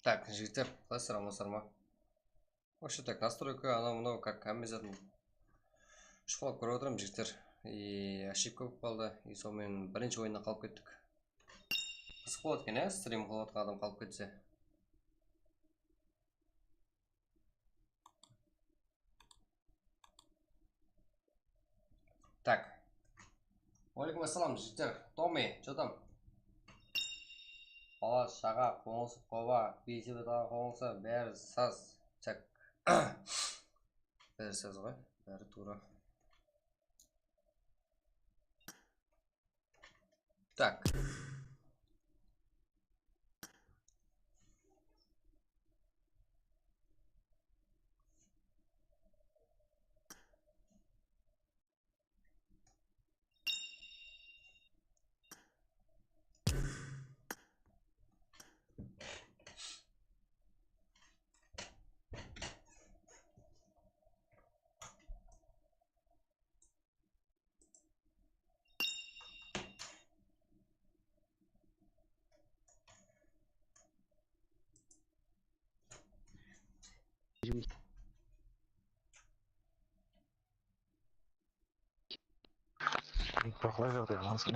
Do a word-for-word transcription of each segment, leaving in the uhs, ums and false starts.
Tak, jigitler, qalaysızlar, amansızlar ma? Вообще так, настройка, anaw mınaw, как, hámme zatın shuqlap kórip atırman, jigitler. И ошибка bolıp qaldı. И sonımen birinshi oyında qalıp kettik. Qızıq boladı eken, ya, strim qılıp atırǵan adam qalıp ketse. Так. Waleykum assalam, jigitler. Tommi, что там? Bala, shaǵa, qońsı, qoba, biysi, bala, qońsı, bári saz. Tak. Bári saz ǵoy, bári tuwra. Так. Baqlay ber, dep alsın.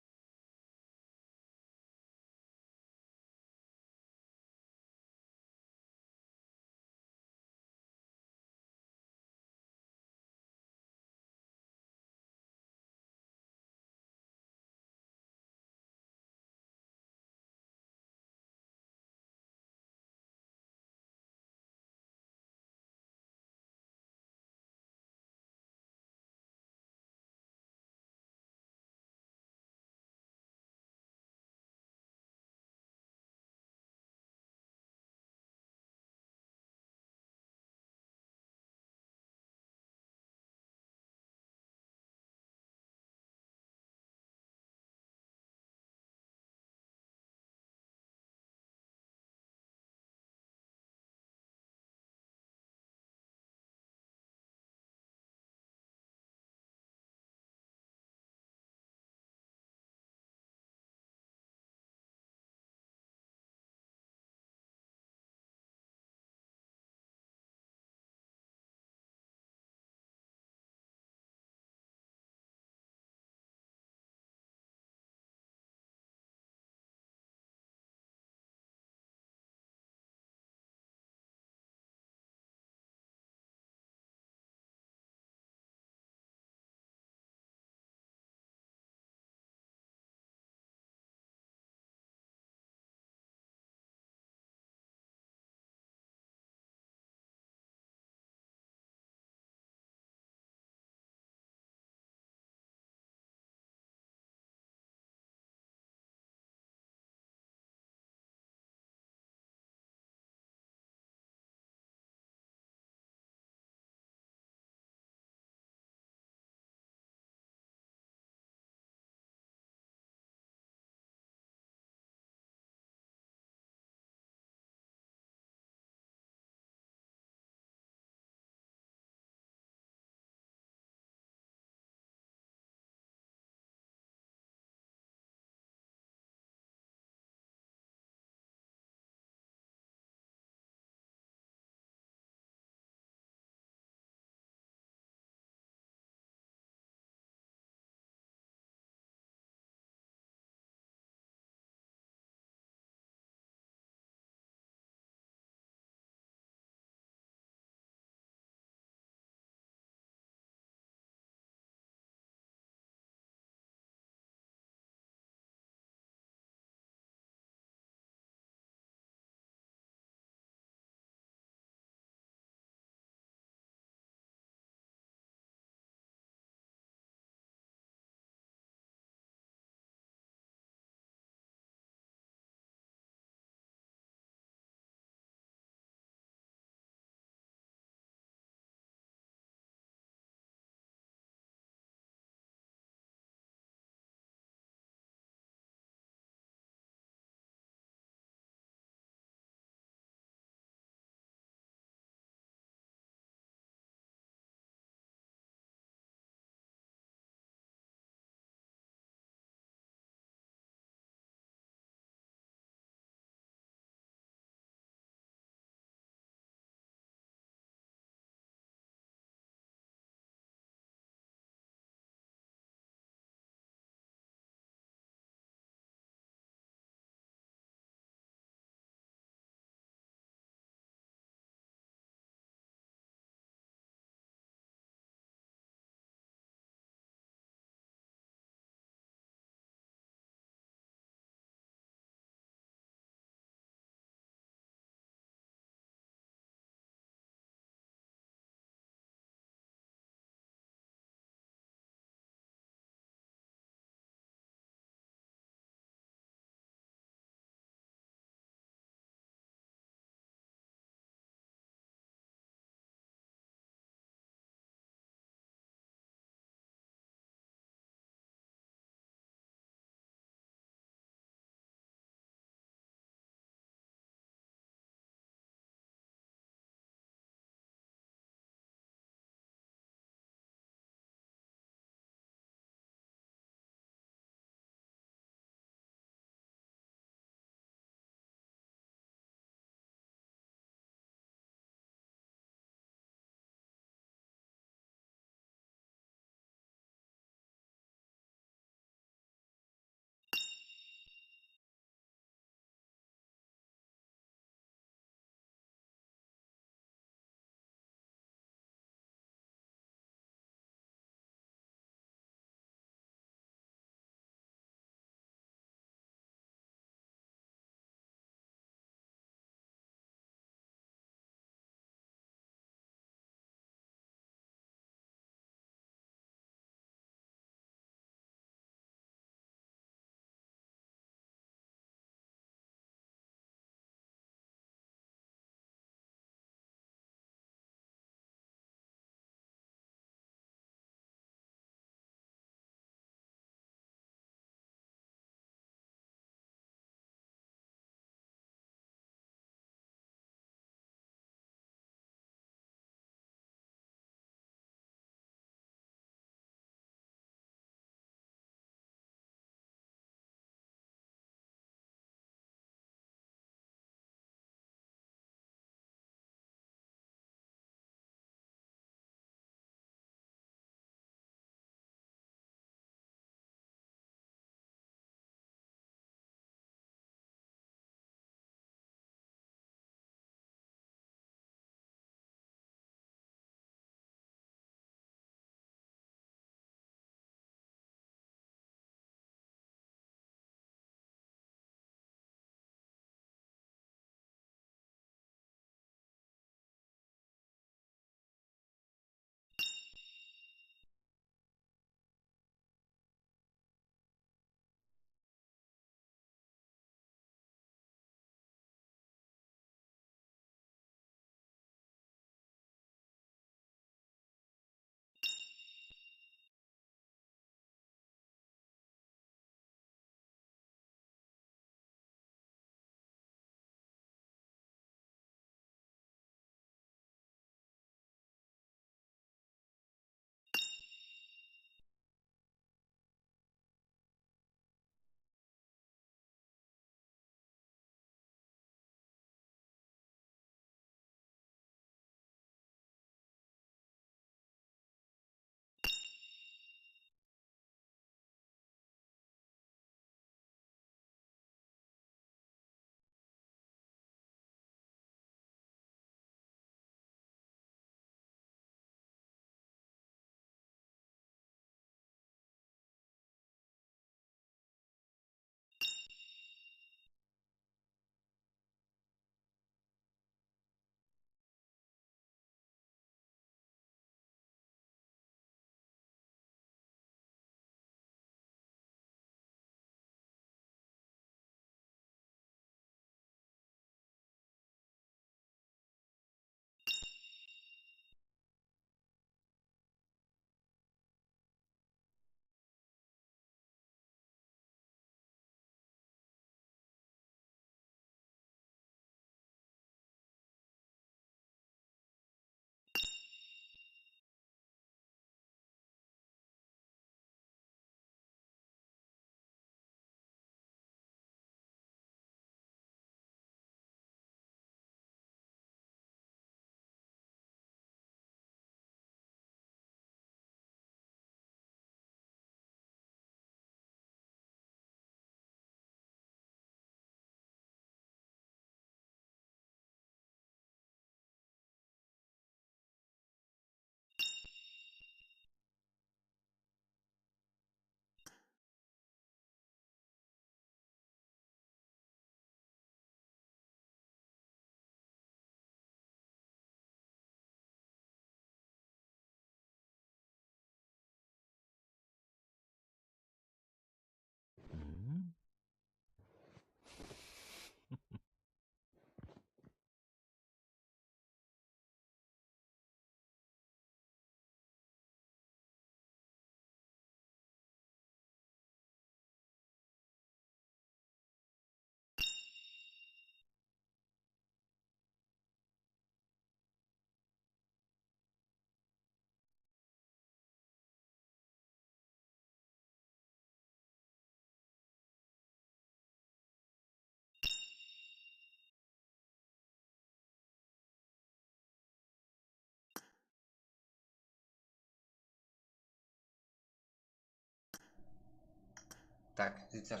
Tak, jigitler.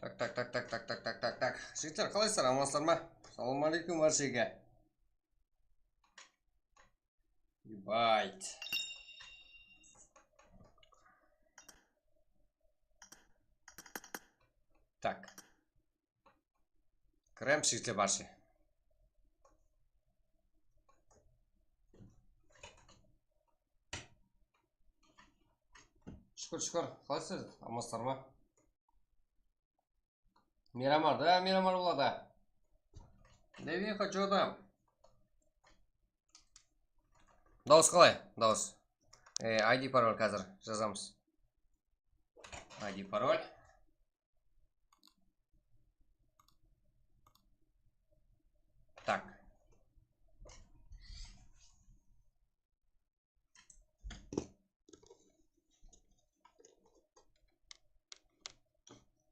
Tak, tak, tak, tak, tak, tak, tak, tak, tak. Jigitler, qalaysızlar, amansızlar ma? Salawma aleykum bárshege. Ебать. Так. Кірем, жігітлер, баршы. Шүкір, шүкір. Қалайсыз? Амансыздар ма? Мирамар, да, Мирамар болады. Девинха, чё там? Dawıs qalay? Dawıs. E, I D parol házir jazamız. I D parol. Tak.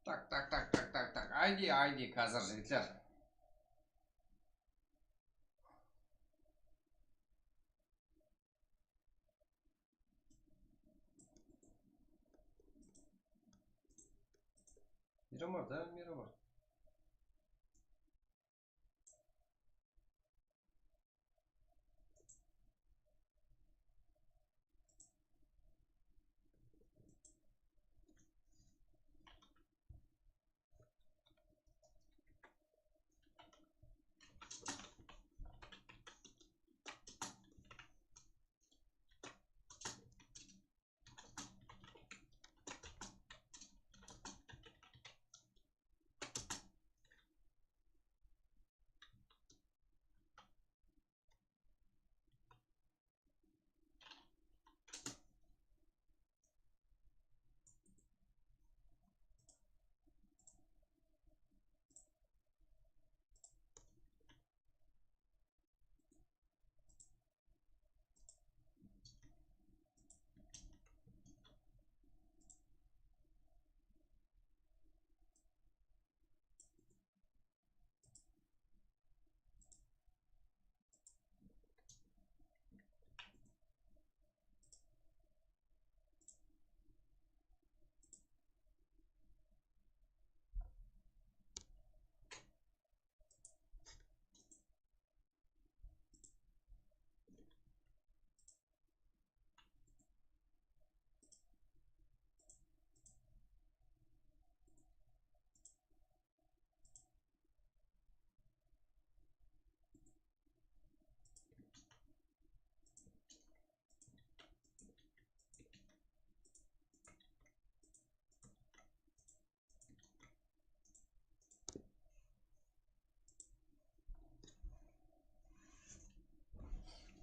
Tak, tak, tak, tak, tak, tak. I D, I D, házir, jigitler. Miramar, da, Miramar.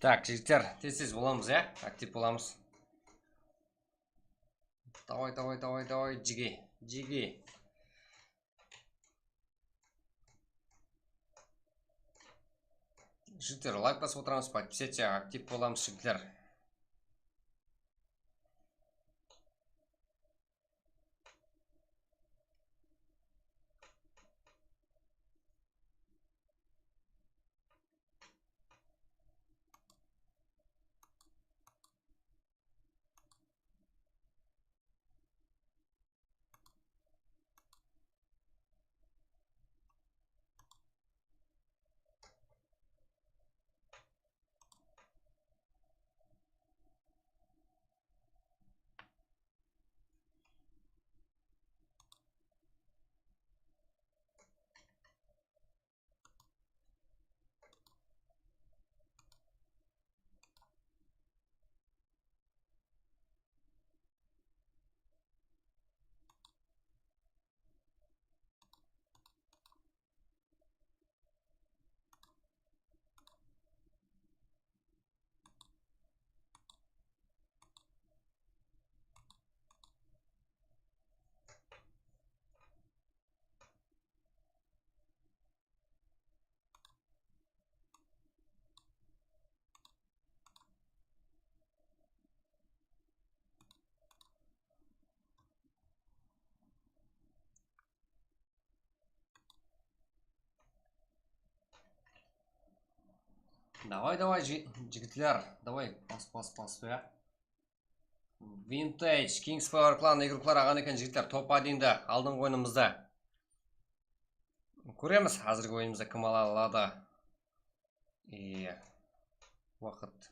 Tak, jigitler, tez-tez bolamız, ya? Aktiv bolamız. Davay, davay, davay, davay, jige, jige. Jigitler, layk basıp otıramız, podpisаться, aktiv bolamız, jigitler. Davay, davay, ji-, jigitler, davay, bas, bas, bas, ya. Vintage, Kings Power Clan igroklar alǵan eken, jigitler, top odinde, aldınǵı oyınımızda. Kóremiz, házirgi oyınımızda kim ala aladı. E, waqıt.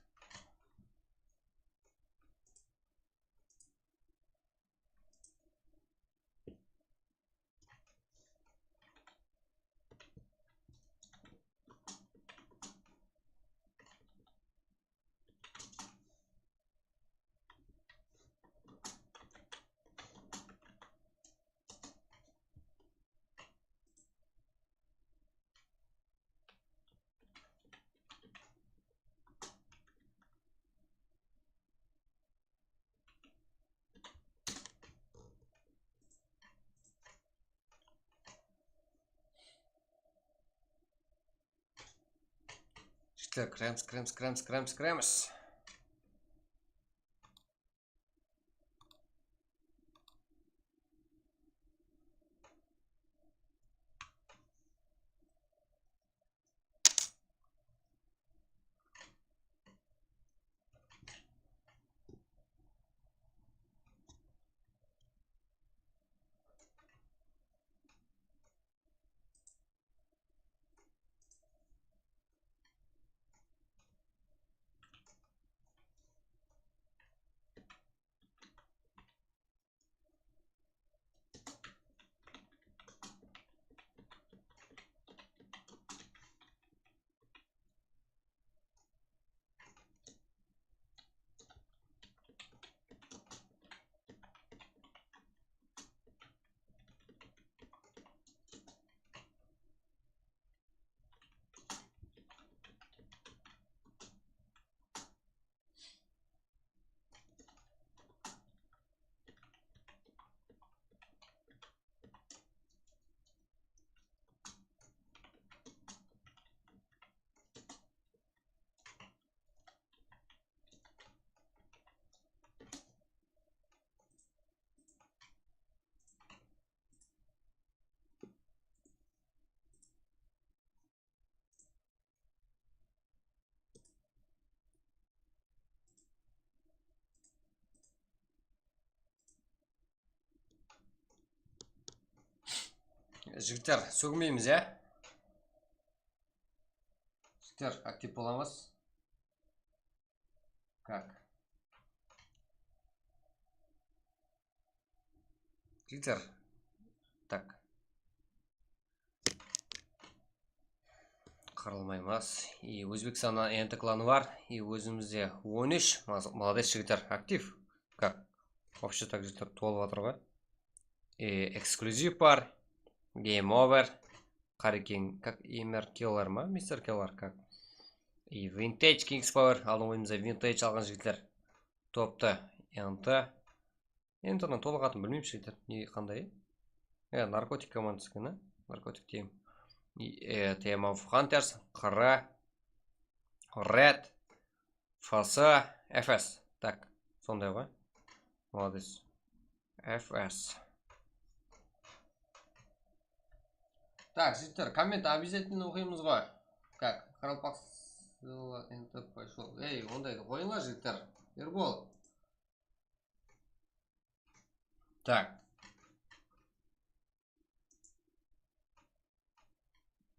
Jigitler, kiremiz, kiremiz, kiremiz, kiremiz, kiremiz. Jigitler, sógmeymiz, ya? Jigitler, aktiv bolamız. Kak? Jigitler. Tak. Qırılmaymas. I Ózbekstanda enti klanı bar. I ózimizde on úsh. Maz-, молодец, jigitler, aktiv. Kak? Вообще так, jigitler, tolıp atır ǵoy. I, eksklyuziv bar. Game over. Qárekeń, как Emer Killer ma? Mister Killer, как? I Vintage, Kings Power. Aldın oyınımızda Vintage alǵan jigitler. Toptı. Enti. Entiniń tolıq atın bilmeymiz, jigitler. Ne, qanday? E, Narkotik komandası eken, a? Narkotik Team. E, Team of Hunters, Qırı, Red, F S, F S. Tak, sonday ǵoy. Молодец. F S. Так, jigitler, komment обязательно oqıymız ǵoy. Как? Qaraqalpaq endi пошёл. Ey, ondaydı qoyıńlar, jigitler. Erbol. Так.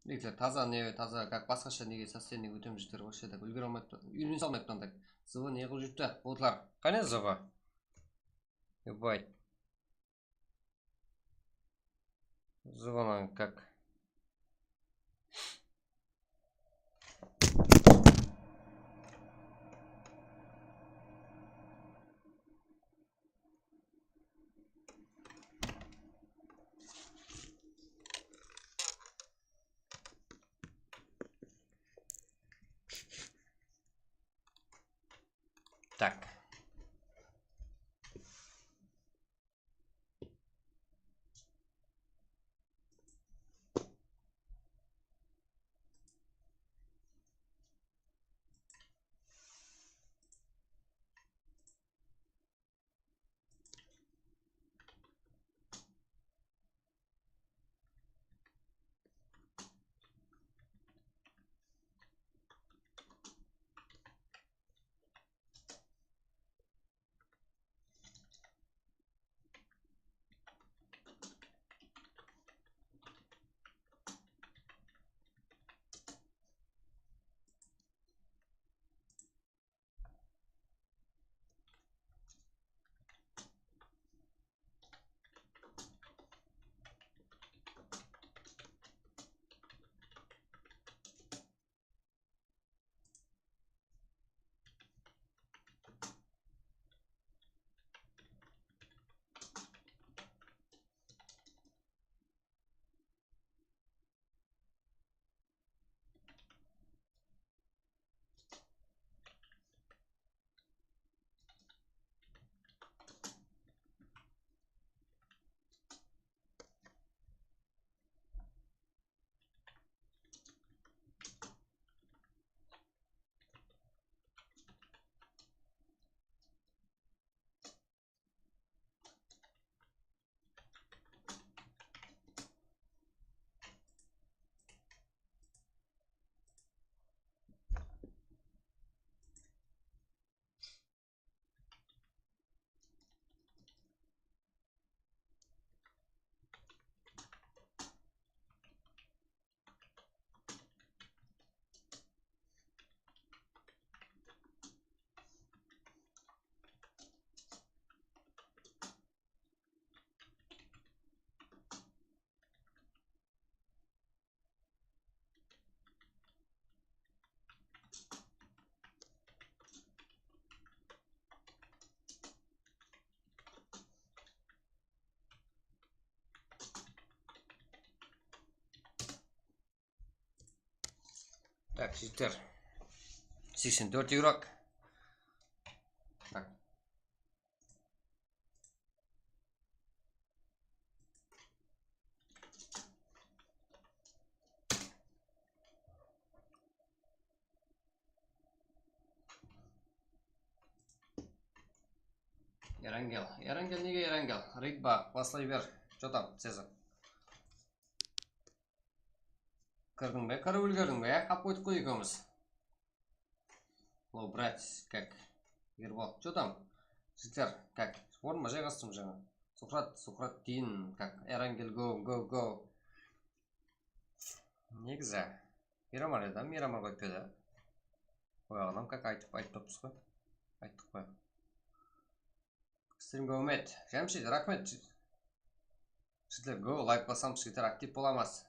Jigitler, taza ne, taza, как, basqasha nege состояние ótemiz, jigitler, вообще так úlgere almayıptı, úyrenise almayıptı, так. Zıvı ne qılıp júripti, botlar? Qáne zıvı? Ебать. Zıvınan как. Так. Tak, jigitler. Seksen tórt игрок. Tak. Erangel. Erangel, nege Erangel? Ridba, baslay ber. Что там, Cezar? Kirdiń be? Kirip úlgerdiń be? Qap qoydıq ǵoy ekewimiz. Lo, brat, как? Erbol, что там? Jigitler, как? Orınıma jayǵastım jańa. Suhrat, Suhratdin, как? Erangel, go, go, go. Negizi, Miramar edi, Miramar qoyıp edi. Oyǵanam, как, aytıp, aytıp turıppız ǵoy. Ayttıq ǵoy. Strimge úmet. Jámshid, raxmet. Jigitler, go, layk basamız, jigitler, aktiv bolamız.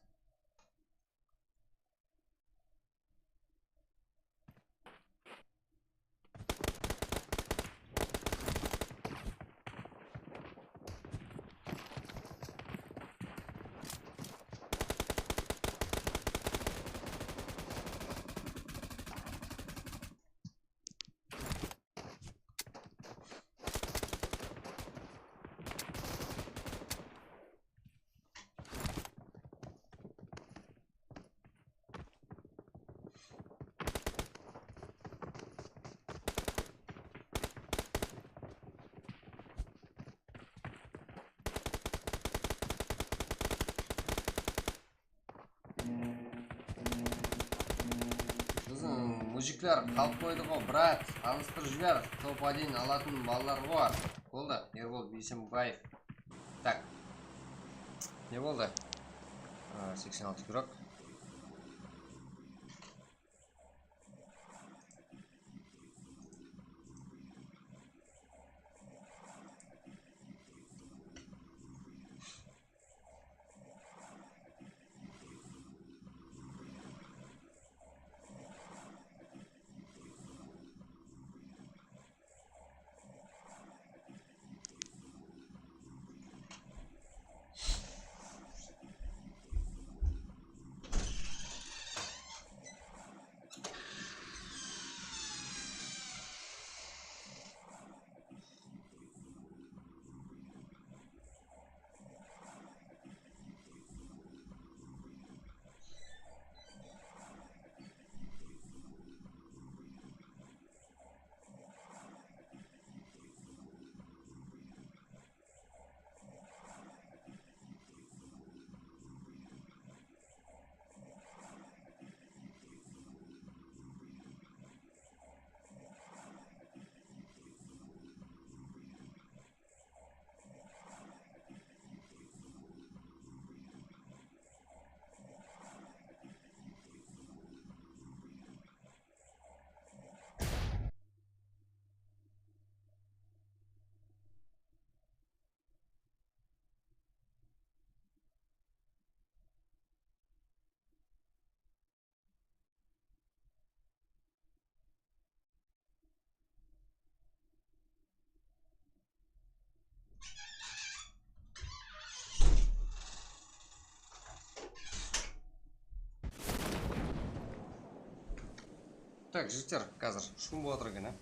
Biziń mujikler qalıp qoydı ǵo, brat, tanıstırıp jiber, top один alatın balalar ǵo. Boldı, Erbol Biysembaev. Tak. Ne boldı? A, seksen altı игрок. Tak, jigitler, házir úsh kún bolıp atır eken, á?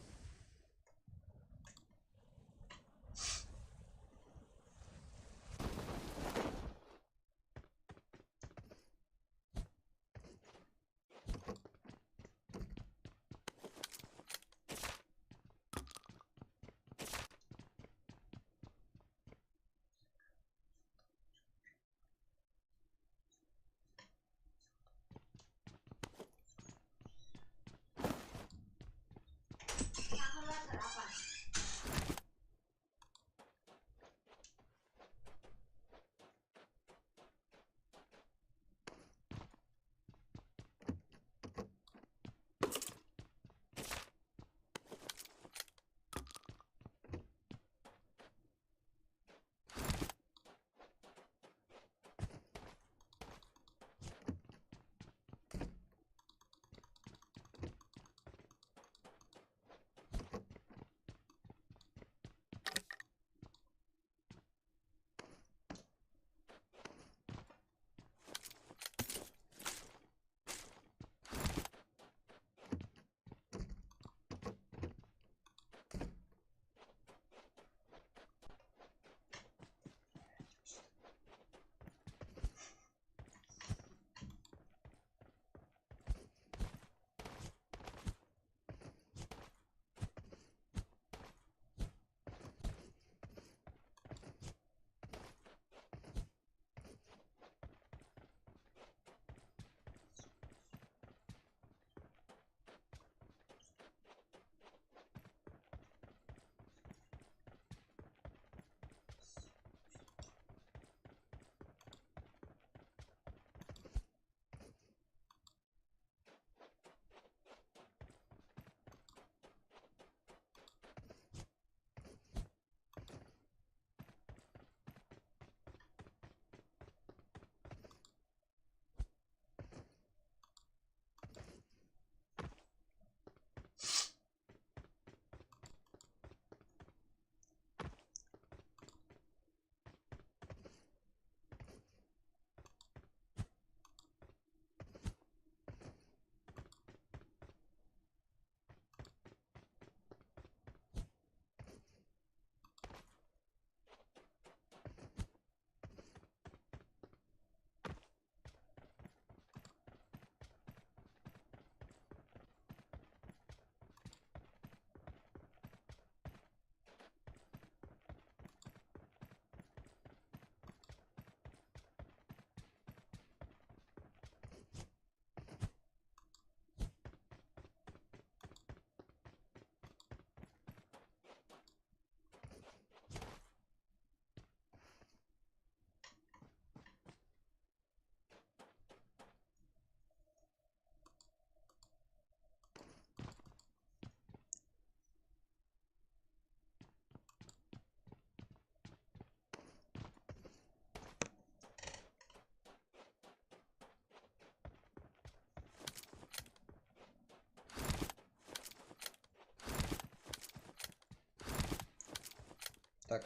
Так.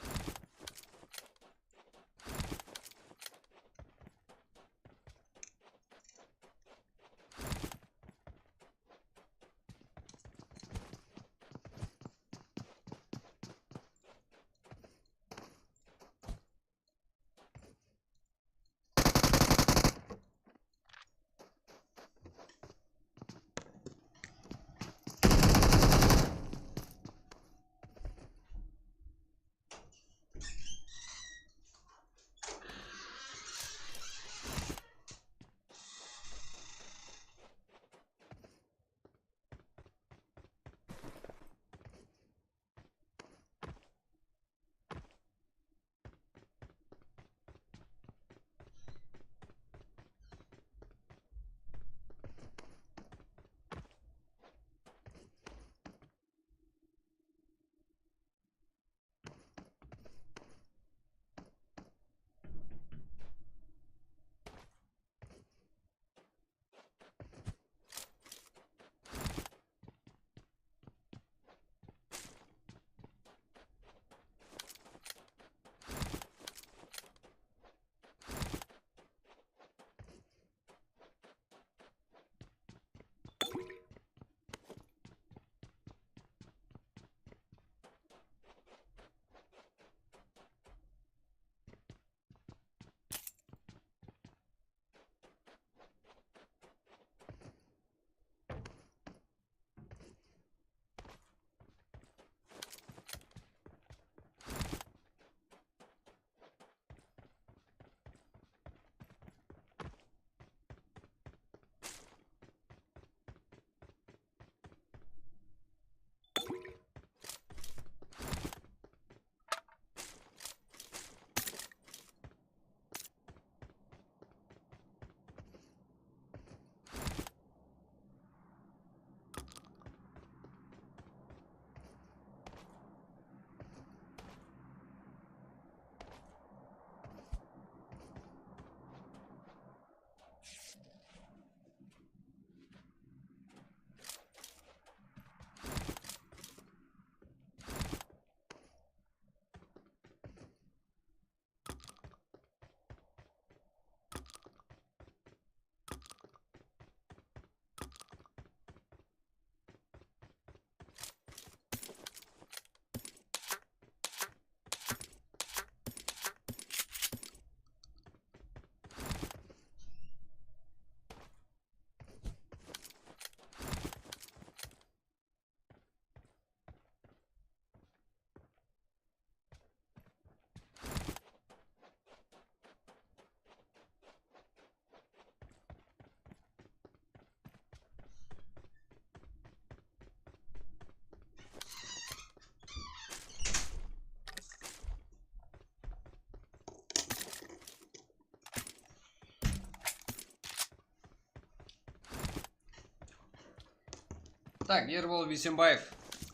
Tak, Erbol Biysenbaev.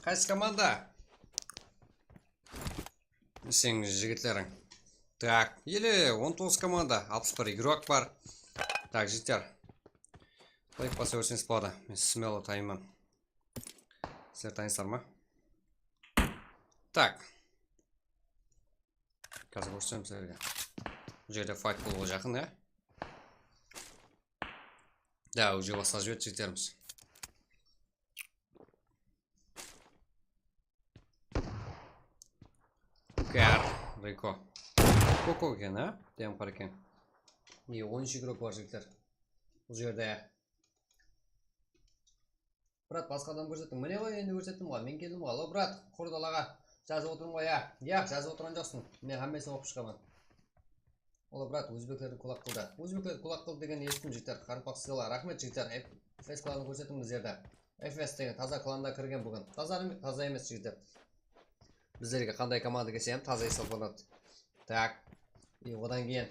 Qaysı komanda? Seniń jigitleriń. Tak, ele on toǵız komanda, alpıs bir igrok bar. Tak, jigitler. Layk basa berseńiz boladı. Men smelo tayınman. Sizler tayınsızlar ma? Tak. Házir kórsetem sizlerge. Bul jerde fayt bolıwǵa jaqın, ya? Da, уже baslap jiberdi jigitlerimiz. Kar, Riko. Koko eken, a? Demqar eken. Mine, on úsh igrok bar, jigitler. Bul jerde. Brat, basqa adam kórsettiń. Mine ǵoy, endi kórsettim ǵoy. Men keldim ǵoy. Alo, brat, Qurdalıǵa jazıp otırman ǵoy, ya. Yaq, jazıp otırǵan joqsıń. Men hámmesin oqıp shıǵaman. Alo, brat, ózbeklerdi kulaq qıl da. Ózbeklerdi kulaq qıl degen esittim, jigitler. Qaraqalpaq sıyla, raxmet, jigitler. F S klanın kórsettiń bizlerdi. F S degen taza klanda kirgen búgin. Taza, taza emes, jigitler. Bizlerge qanday komanda kelse hám taza esaplanadı. Tak. I odan keyin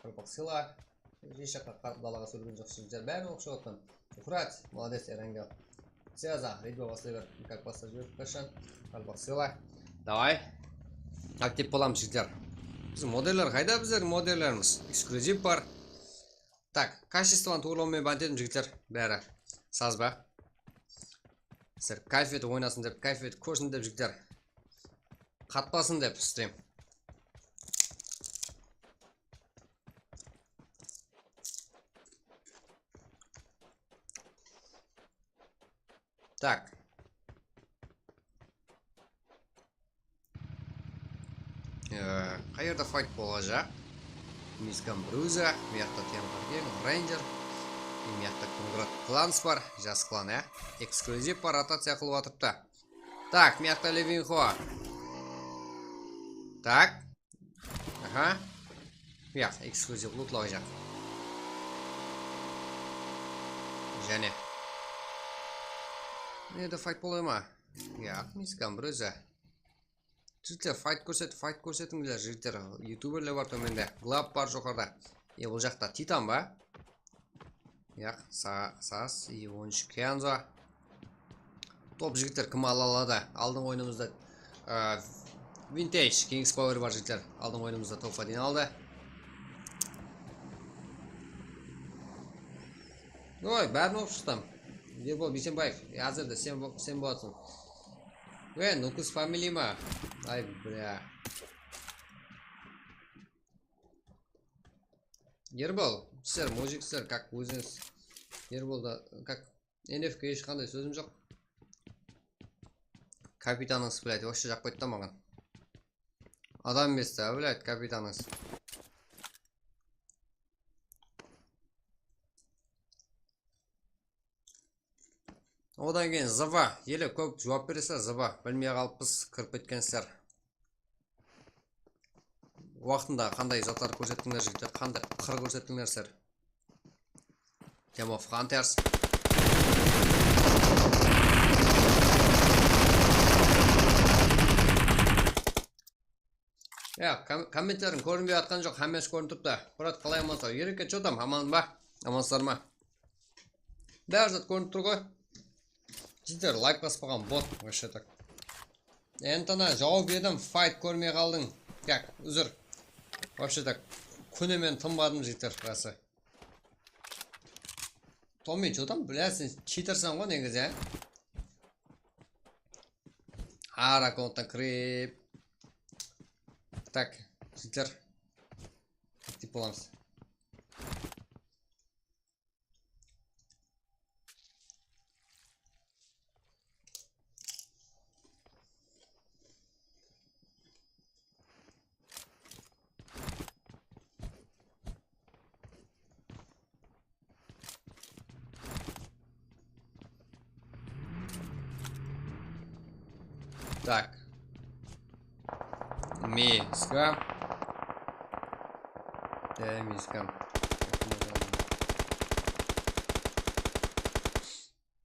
Qaraqalpaq sıyla. Hesh jaqqa qarap dalaǵa sórgen joqsız, jigitler. Bárin oqıp shıǵıptım. Juhrat, молодец, Erangel. Seaza, Redba baslay ber. Как baslap jiberip qashan. Qaraqalpaq sıyla. Davay. Aktiv bolamız, jigitler. Biziń modeller qayda? Bizlerdiń modellerimiz. Eksklyuziv bar. Tak, kachestvanı tuwrılawmen bant edim, jigitler. Bári saz ba? Sizler kayf etip oynasın dep, kayf etip kórsin dep, jigitler. Qatpasın dep stream. Tak. Ee, qayerda fight bolajaq? Miss Gambruza, mıyaqta Tempergen, Ranger, mıyaqta Kongrad Klans bar, jas klan, ya. Eksklyuziv bar, rotaciya qılıp atırıptı. Tak, mıyaqta Levinxo. Tak. Aha. Yaq, eksklyuziv lootlawjaq. Jáne. Mına jerde fight bolay ma? Yaq, Miss Gambruza. Jigitler, fight kórset, fight kórsetińler, jigitler. Youtuberler bar tómende. Glab bar joqarıda. E, bul jaqta Titan ba? Yaq, sa-, Sas, e, on úsh Kenzo. Top jigitler, kim ala aladı? Aldınǵı oyınımızda, e, Vintage, Kings Power bar jigitler. Aldınǵı oyınımızda Top Fadin aldı. Oy, bárin oqıp shıqtım. Erbol Biysenbaev, e, házir de sen bo-, sen bolatıń. Ve Nukus familiya ma? Ay, bля. Erbol, sizler mujiksizler, как ózińiz. Erbol da, как, N F K hesh qanday sózim joq. Kapitanıńız, блядь, вообще jaqpaydı da maǵan. Adam emes ta, блядь, kapitanıńız. Odan keyin zıva, ele kóp juwap beresizler, zıva. Bilmey qalıppız, kirip ketkensizler. Waqtında qanday zatlar kórsettińler, jigitler, qanday qır kórsettińler sizler? Team of Hunters. Ya, kom-, kommentlerin kórinbey atqan joq, hámmesi kórinip turıptı. Brat, qalay, amansań? Ereke, chё tam, aman ba? Amansızlar ma? Bári zat kórinip tur ǵoy. Jigitler, layk baspaǵan bot, вообще так. Entana jawap edim, fight kórmey qaldıń. Так, úzir. Вообще так, kúni men tınbadım, jigitler, rası. Tomi, chё tam, блядь, sen chitersań ǵoy negizi, á? Har akkaunttan kirip. Так, jigitler. Ketip bolamız. Так. Миска. Да, миска.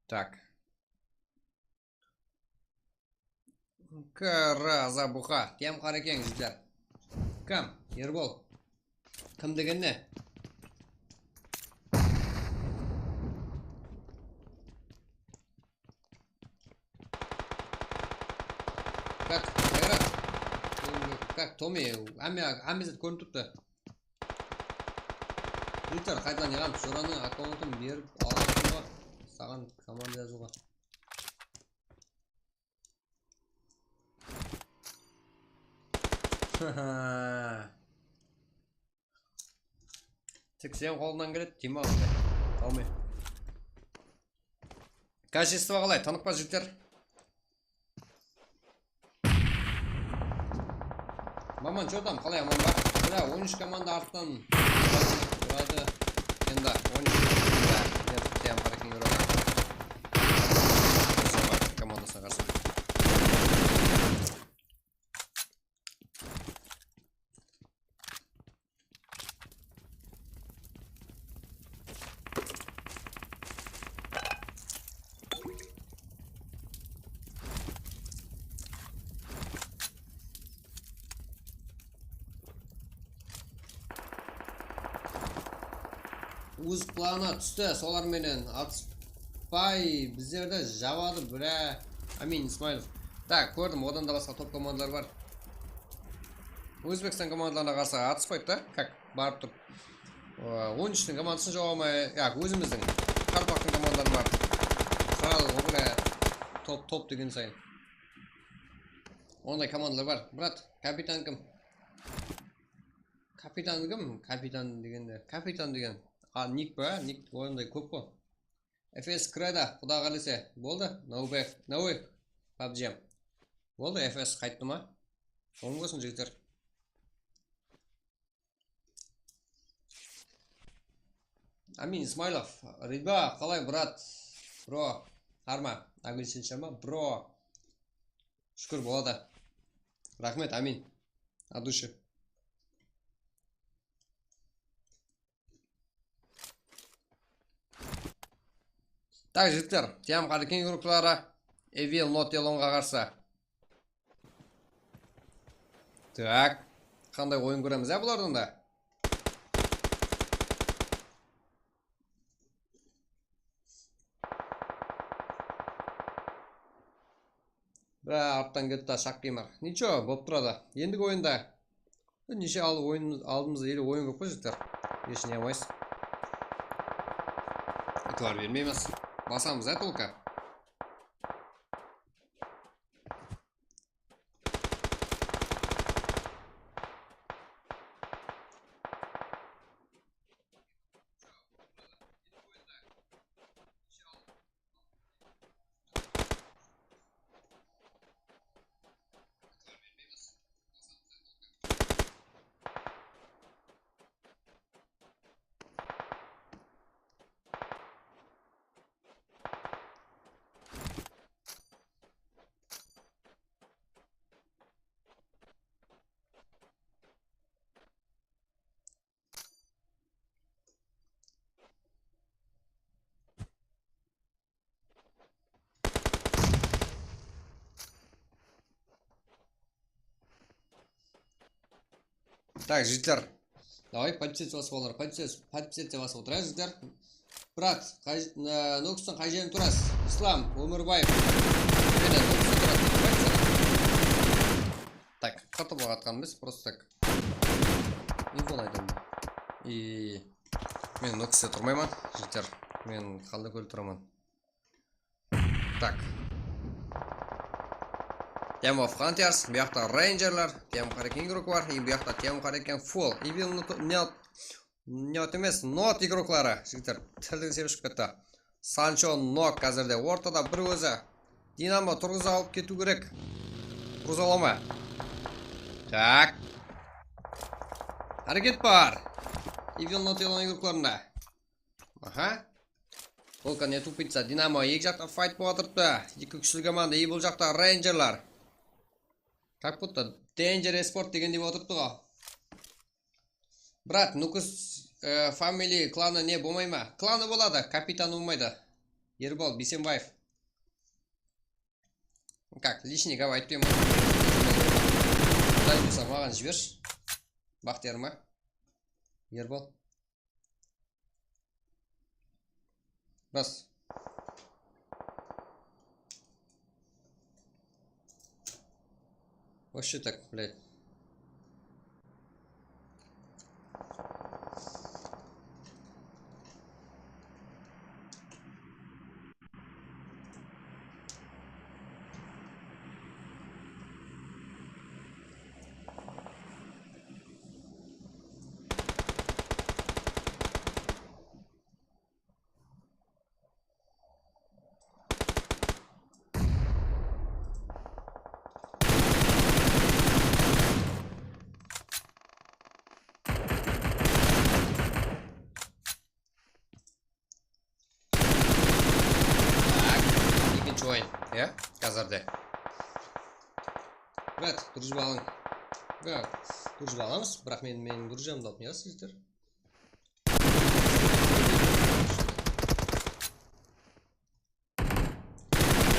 Так. Kra zabuxa. Tem qara eken, jigitler. Kim? Erbol. Kim degen ne? Как? Qayrat. Как, Tomi? Hámme, hámme zat kórinip turıptı. Viktor, qaytadan jaǵamız. Joranıń akkauntın berip alasın ba? Saǵan komanda jazıwǵa. Tek sen qolıńnan keledi, Dima qalay? Qalmay. Качество qalay? Tanıp pa, jigitler? Maman, chё tam, qalay, aman ba? Bra, on úsh komanda arttan turadı. Endi on úsh komanda. Nertip tem qaraken Europa. Komandasına qarsı. Óz planına tústi, solar menen atıspay bizlerdi jabadı, bra. Amin Ismailov. Tak, kórdim, odan da basqa top komandalar bar. Ózbekstan komandalarına qarsı atıspaydı da, как, barıp turıp. On úshtiń komandasın jaba almay, ya, ózimizdiń Qaraqalpaqtıń komandaları bar. Qıral, o, bra, top, top degen sayın. Onday komandalar bar. Brat, kapitan kim? Kapitan kim? Kapitan degende, kapitan degen. A, nik pa? Nik onday kóp qo. F S kiredi, Quda qálese. Boldı. No back, no way. PUBG. Boldı, F S qayttı ma? Oń bolsın, jigitler. Amin Ismailov. Ridba, qalay, brat? Bro. Harma. Agilshinshama, bro. Shúkir, boladı. Raxmet, amin. От души. Tak, jigitler, Tiyam Qárekeń urıqları Evil Not Alone-ǵa qarsı. Tak, qanday oyın kóremiz, ya, bulardan da? Bra, arttan kelip ta shaq kiyim. Nicho, bolıp turadı. Endigi oyında neshe al oyın aldımız ele oyın kóp qo, jigitler. Hesh ne almaysız. Itibar bermeymiz. Basamız, ya, только. Tak, jigitler. Davay, podpisаться basıp alır. Podpisаться, podpisаться basıp otır, jigitler. Brat, qay, e, Nókistin qay jerin turasız? Islam Ómirbaev. Mine, Nókistin turasız. Tak, qırtıp atqanım emes, просто так. Info aytaman. I men Nókiste turmayman, jigitler. Men Qaldakólde turaman. Tak. Team of Hunters, bu jaqta Rangerlar, Team Qárekeń igrok bar, i bu jaqta Team Qárekeń full. Evil Not, Not, Not emes, Not igrokları, jigitler, tildiń sepi shıǵıp ketti. Sancho nok házirde ortada bir ózi. Dinamo turǵıza alıp ketiw kerek. Turǵıza ala ma? Tak. Háreket bar. Evil Not Alone igroklarında. Aha. Volkan ne tupitsa, Dinamo eki jaqta fayt bolıp atırıptı. Eki kúshli komanda, i bul jaqta Rangerlar. Как будто Danger Esport degendey bolıp atırıptı ǵo. Brat, Nókis, e, family klanı ne bolmay ma? Klanı boladı, kapitanı bolmaydı. Erbol Biysenbaev. Как, личный gáp aytpayman. Quday buyırsa, maǵan jiber. Baxtiyar ma? Erbol. Bas. Вообще так, блядь. Tak, ekinshi oyın, ya, házirde. Brat, grujba alıń. Ya, grujba alamız, biraq men, meniń grujamdı alıp ne qılasız, jigitler?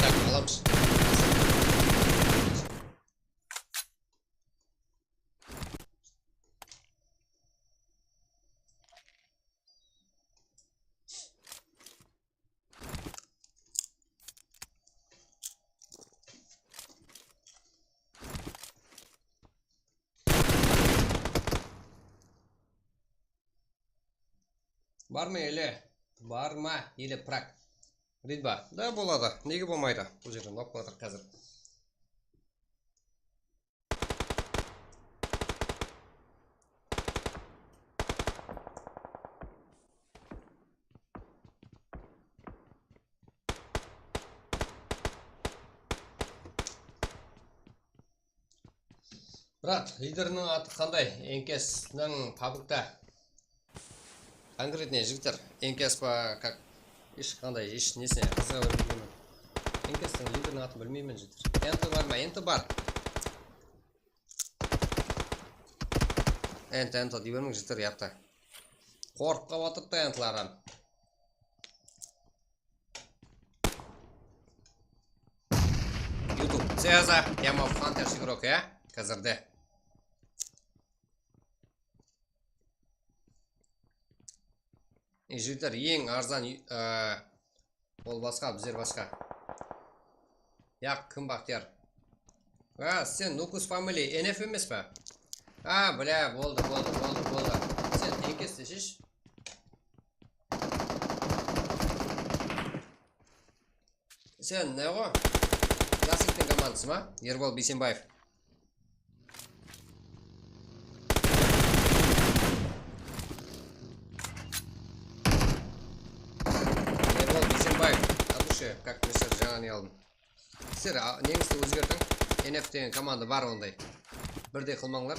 Tak, alamız. Bar ma ele? Bar ma ele, Prag? Ridba. Da boladı. Nege bolmaydı? Bul jerden lap qoyatır házir. Brat, lideriniń atı qanday? Enkesniń pablikta. Konkretnıy jigitler, Enkes pa, kak, hesh qanday, hesh nesine qızıǵa bermeymen. Enkesniń lideriniń atın bilmeymen, jigitler. Enti bar ma? Enti bar. Enti, enti dey bermeń, jigitler, uyatta. Qorqıp qalıp atırıptı entiler hám. YouTube. Ceza, Diamond Hunters igrok, ya? Házirde. E, jigitler, eń arzan, e, ol basqa, bizler basqa. Yaq, kim Baxtiyar? A, sen Nukus Family, N F emes pa? A, bilá, boldı, boldı, boldı, boldı. Sen Enkes deshesh. Sen ne ǵo? Jasliktiń komandası ma? Erbol Biysenbaev. Erbol Biysenbaev. Adushi, kak mırsız, jańa ne aldım. Sizler, a, neńizdi ózgertiń. N F degen komanda bar onday. Birdey qılmańlar.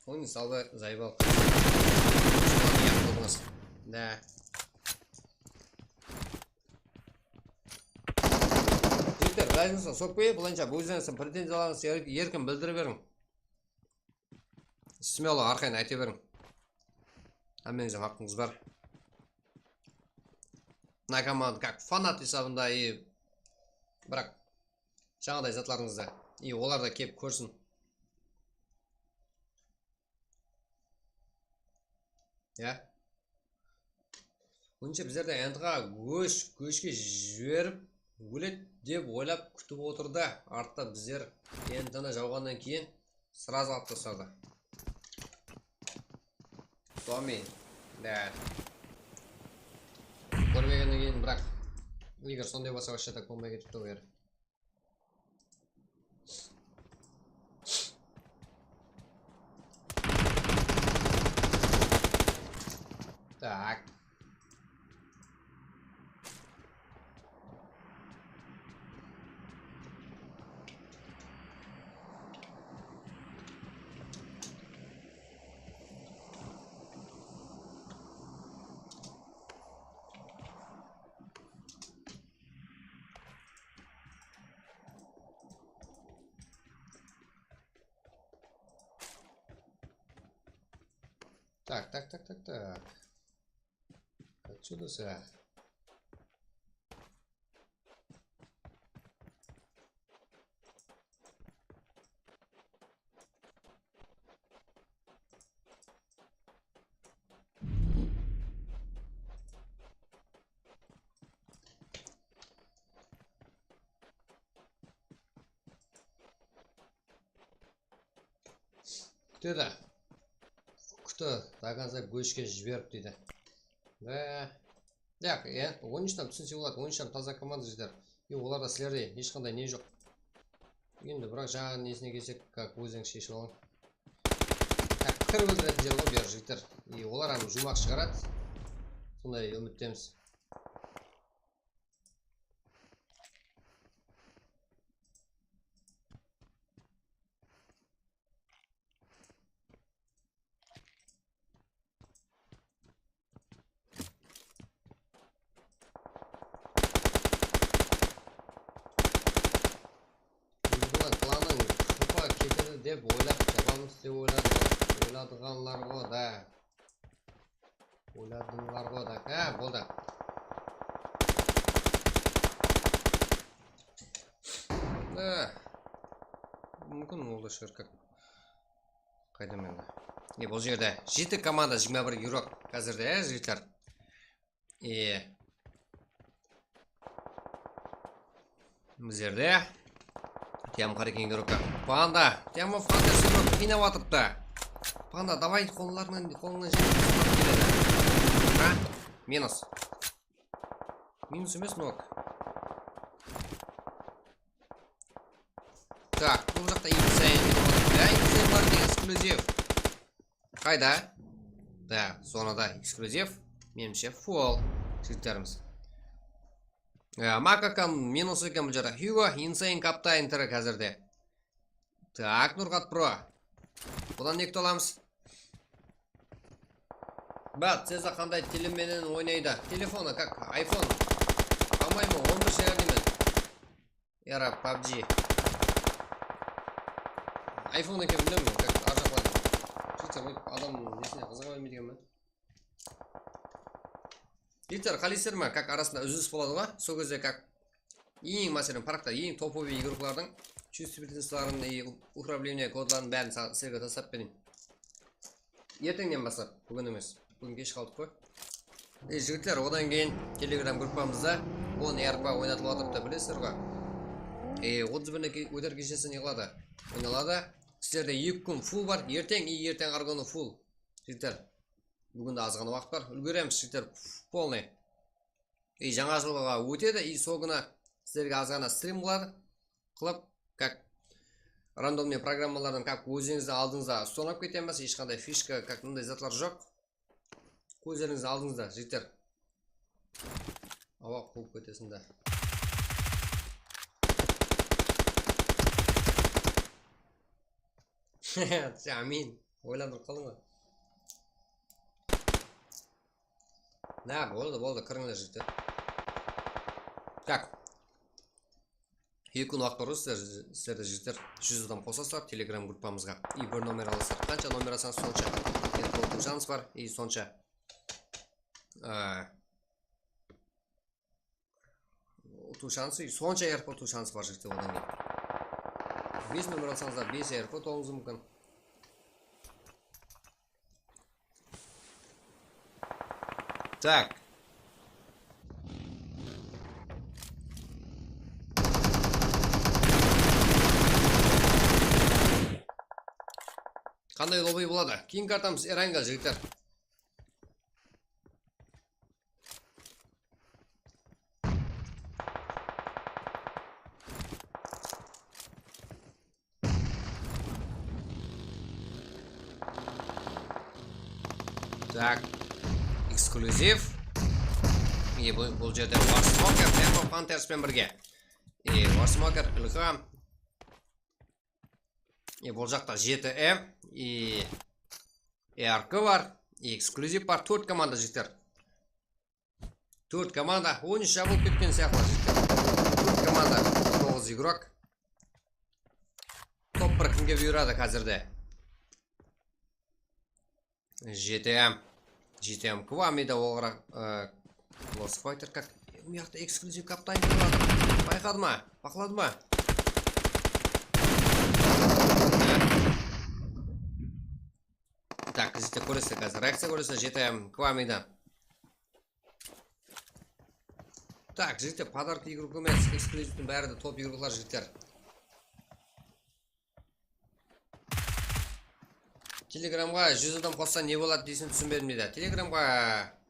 Oyın saldı, zayıp al. Yaqın boldıńız. Da. Jigitler, raznica sokpay, bılayınsha, ózlerińizdiń pretenziyalaryıńızdı er-, erkin bildirip beriń. Smelo, arqayın ayta beriń. Hámmeńizdiń haqqıńız bar. Mına komanda, kak, fanat esabında, e, biraq, jańaday zatlarıńızdı, e, olar da kelip kórsin. Ya. Buncha bizlerdi entqa gósh, góshke jiberip, óledi dep oylap kútip otırdı. Artta bizler entini jawǵannan keyin srazı alıp tasladı. Tomi, da. Kórmegennen keyin, biraq, eger sonday bolsa, вообще так bolmay ketipti ǵoy. Так. Так, так, так, так, так. Отсюда сюда. Kútedi. Kúti, до конца góshke jiberip deydi. Да. Yaq, e, on úshten túsinse boladı, on úshten taza komanda jeter. E, olarda sizlerde hesh qanday ne joq. Endi biraq jańa nesine kelsek, как, ózińiz sheship alıń. Так, kir óldiretin jer ǵoy, beri jigitler. E, olar hám juwmaq shıǵaradı. Sonday úmittemiz. Bul klanıń qıpa ketedi dep oylap tabamız dep oyladı, oyladıǵanlar ǵo da. Oyladıńlar ǵo da. Há, boldı. Há. Múmkin, ol da shıǵar, как. Qayda mende? E, bul jerde jeti komanda, jigirma bir igrok házirde, e, jigitler. E. Bizlerde Tiyam Qareken igrokka. Panda, Tiyam Fantasy igrok qıynap atırıptı. Panda, davay, qollarınan, qolıńnan jep keledi. Minus. Minus emes, nok. Tak, bul jaqta insane. Ya, insane bar eken, eksklyuziv. Qayda? Da, zonada eksklyuziv. Menimshe, full jigitlerimiz. Ya, Makakan minus eken bul jerde. Hugo, insane, kaptayın tirek házirde. Tak, Nurqat Pro. Budan ne kúte alamız? Bat, Seza qanday tili menen oynaydı? Telefonı, как, iPhone. По-моему, on bir shıǵar deymen. Era, PUBG. iPhone eken, bilmeymen, как, arjaqlaydı. Twitter, oy, adam nesine qızıǵa bermeydi ekenmen. Jigitler, qáleysiz ma, как, arasında úzilis boladı ǵoy. Sol gezde, как, eń, máselen, paraqta eń topovıy igroklardıń чувствительностların, и управление kodların bárin sa-, sizlerge taslap bereyin. Erteńnen baslap, búgin emes. Búgin kesh qaldıq ǵoy. E, jigitler, odan keyin Telegram gruppamızda on R P oynatılıp atırıptı, bilesizler ǵoy. E, otız birine ke-, óter keshesi ne qıladı? Oynaladı. Sizlerde eki kún full bar, erteń, e, erteń argını full. Jigitler, búgin de azǵana waqıt bar, úlgeremiz, jigitler, полный. I jańa jılǵa ótedi, i sol kúni sizlerge azǵana strim qıladı, qılıp, как, randomnıy programmalardan, как, ózińizdiń aldıńızda ustanıp ketemiz, hesh qanday fishka, как, mınday zatlar joq. Kózlerińizdiń aldıńızda, jigitler. Awa, quwıp ketesiń da. Amin. Oylandırıp qaldıń ǵoy. Na, boldı, boldı, kirińler, jigitler. Так. Eki kún waqıt bar, sizler, sizlerde, jigitler, júz adam qosasızlar Telegram gruppamızǵa. I bir nomer alasızlar. Qansha nomer alsańız, sonsha. Endi utıw shansı bar, i sonsha. Á, utıw shansı, sonsha R P utıw shansı bar, jigitler, odan keyin. Bes nomer alsańızlar, bes R P utıwıńız múmkin. Так. Qanday lobby boladı? Keyingi kartamız Erangel, jigitler. Так. Eksklyuziv. Mine, bul, bul jerde Warsmoker, Pack of Hunters penen birge. E, Warsmoker, Ilham. E, bul jaqta jeti M, e, R K bar, e, eksklyuziv bar, tórt komanda, jigitler. Tórt komanda, on úsh jabılıp ketken sıyaqlı, jigitler. Tórt komanda, toǵız igrok. Top bir kimge buyıradı házirde? G T M. G T M Kwami de oǵıraq, e, Lost Fighter, как, mıyaqta eksklyuziv kaptan kiyip atır. Bayqadı ma? Baqladı ma? Tak, jigitler, kóresiz házir. Reakciya kóresiz G T M Kwamidan. Tak, jigitler, podarka igrok emes, ekskluzivtiń bári de top igroklar, jigitler. Telegramǵa júz adam qossa ne boladı deyseń, túsinbedim, deydi. Telegramǵa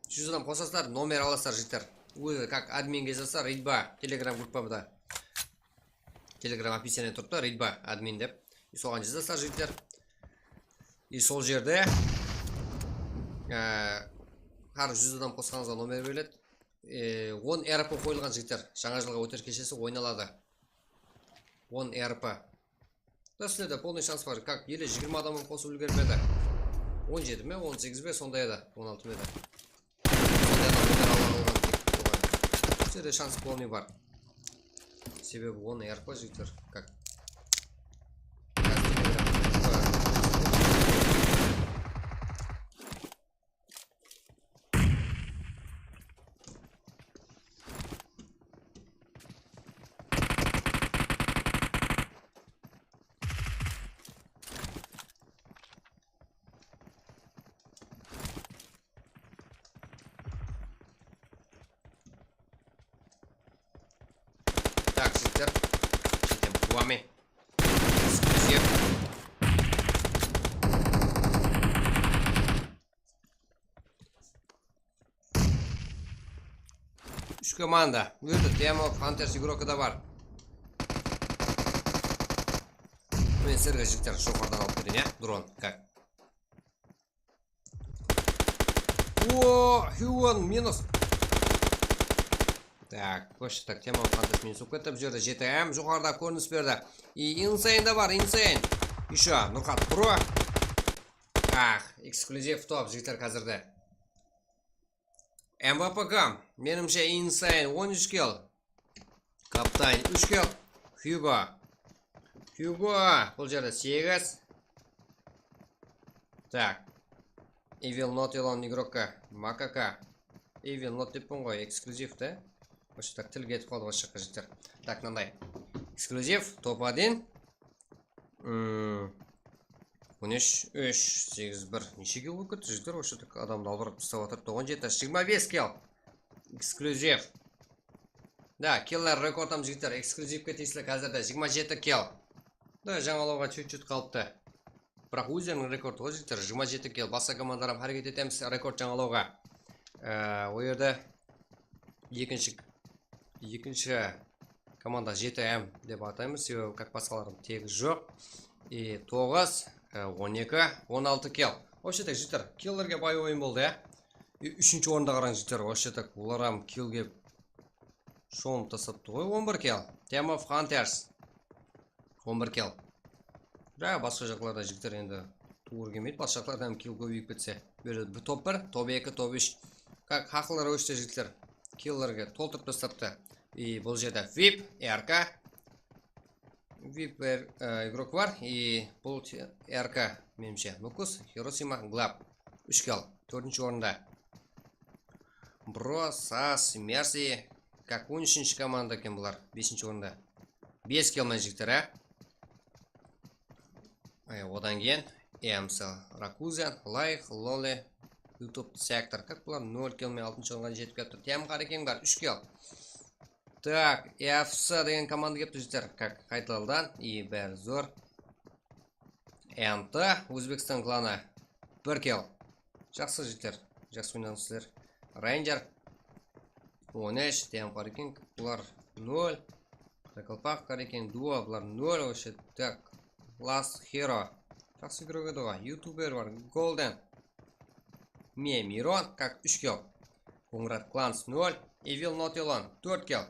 júz adam qosasızlar, nomer alasızlar, jigitler. Ózi, как, adminge jazasızlar, reydba, Telegram gruppamda. Telegram описание turıptı, reydba, admin dep. Soǵan jazasızlar, jigitler. I sol jerde, e, hár júz adam qosqanıńızǵa nomer beriledi. E, on R P qoyılǵan, jigitler. Jańa jılǵa óter keshesi oynaladı. On R P. Da sizlerde полный shans bar. Как, ele jigirma adam qosıp úlgermedi. On jeti me, on segiz be, sonday edi, on altı ma edi. Sonday adam óter ala alǵan tek bolǵan. Sizlerde shans полный bar. Sebebi on R P, jigitler, как. Так, jigitler, G T M Kwami. Eksklyuziv. Úsh komanda. Bul jerde Team of Hunters igroki da bar. Men sizlerge, jigitler, joqarıdan alıp bereyin, ya, dron, kak. O, Huon minus. Tak, xosh, tak, Team of Hunters minus bolıp ketti. Bul jerde jeti M joqarıda kórinis berdi. I Insane da bar, Insane. Ещё Nurxat Pro. Ah, eksklyuziv top, jigitler, házirde. M V P kom, menimshe, Insane on úsh kill. Kaptan úsh kill. Hugo. Hugo, bul jerde segiz. Tak. Evil Not Elon igrokka, makaka. Evil Not deppen ǵoy, eksklyuziv te. Вообще так, til ketip qaldı, вообще, jigitler. Tak, mınanday. Eksklyuziv, top один. Hmm. On úsh, úsh, segiz, bir. Neshe kill bolıp ketti, jigitler? Вообще так, adamdı aldırıp taslap atırıptı. On jeti, jigirma bes kill. Eksklyuziv. Da, killer rekordım, jigitler, ekskluzivke tiyisli házirde jigirma jeti kill. Da, jańalawǵa чуть-чуть qalıptı. Biraq ózleriniń rekordı ǵoy, jigitler, jigirma jeti kill. Basqa komandalar hám háreket etemiz rekord jańalawǵa. Ee, o jerde ekinshi, ekinshi komanda jeti M dep ataymız, sebebi kak basqalardıń tegi joq. E, toǵız, e, on eki, on altı kill. Вообще так, jigitler, killerge bay oyın boldı, ya. E, úshinshi orında qarań, jigitler, вообще так, olar hám killge shomıp taslaptı ǵoy. On bir kill. Team of Hunters. On bir kill. Ja, basqa jaqlarda, jigitler, endi tuwrı kelmeydi. Basqa jaqlarda hám kill kóbeyip ketse. Bul jerde bir top bir, top eki, top úsh. Kak, haqlı ravishte, jigitler, killerge toltırıp taslaptı. E, bul jerde vip, R K. Vip, e, igrok bar. E, bul te-, R K, menimshe, Nukus, Hiroshima, Glab. Úsh kill. Tórtinshi orında. Bro, Sas, Mercy. Kak, on úshinshi komanda eken bular. Besinshi orında. Bes kill menen, jigitler, á? E, odan keyin E M C, Rakuzen, Layx, Loli, YouTube Sektor. Kak, bular nol kill menen altınshı orınǵa jetip kelipti. Team Qarikeń bar, úsh kill. Tak, F C degen komanda kelipti, jigitler. Kak, qaytadan. I, bári zor. Ent, Ózbekstan klanı, bir kill. Jaqsı, jigitler, jaqsı oynadıńız sizler. Ranger, on úsh, Team Qarikeń, bular nol. Qarakalpaq Qarikeń, duo, bular nol, вообще. Tak, Last Hero. Jaqsı igrok edi ǵoy. Youtuber bar, Golden. Me Miron, kak, úsh kill. Qońırat Clans, nol. Evil Not Elon, tórt kill.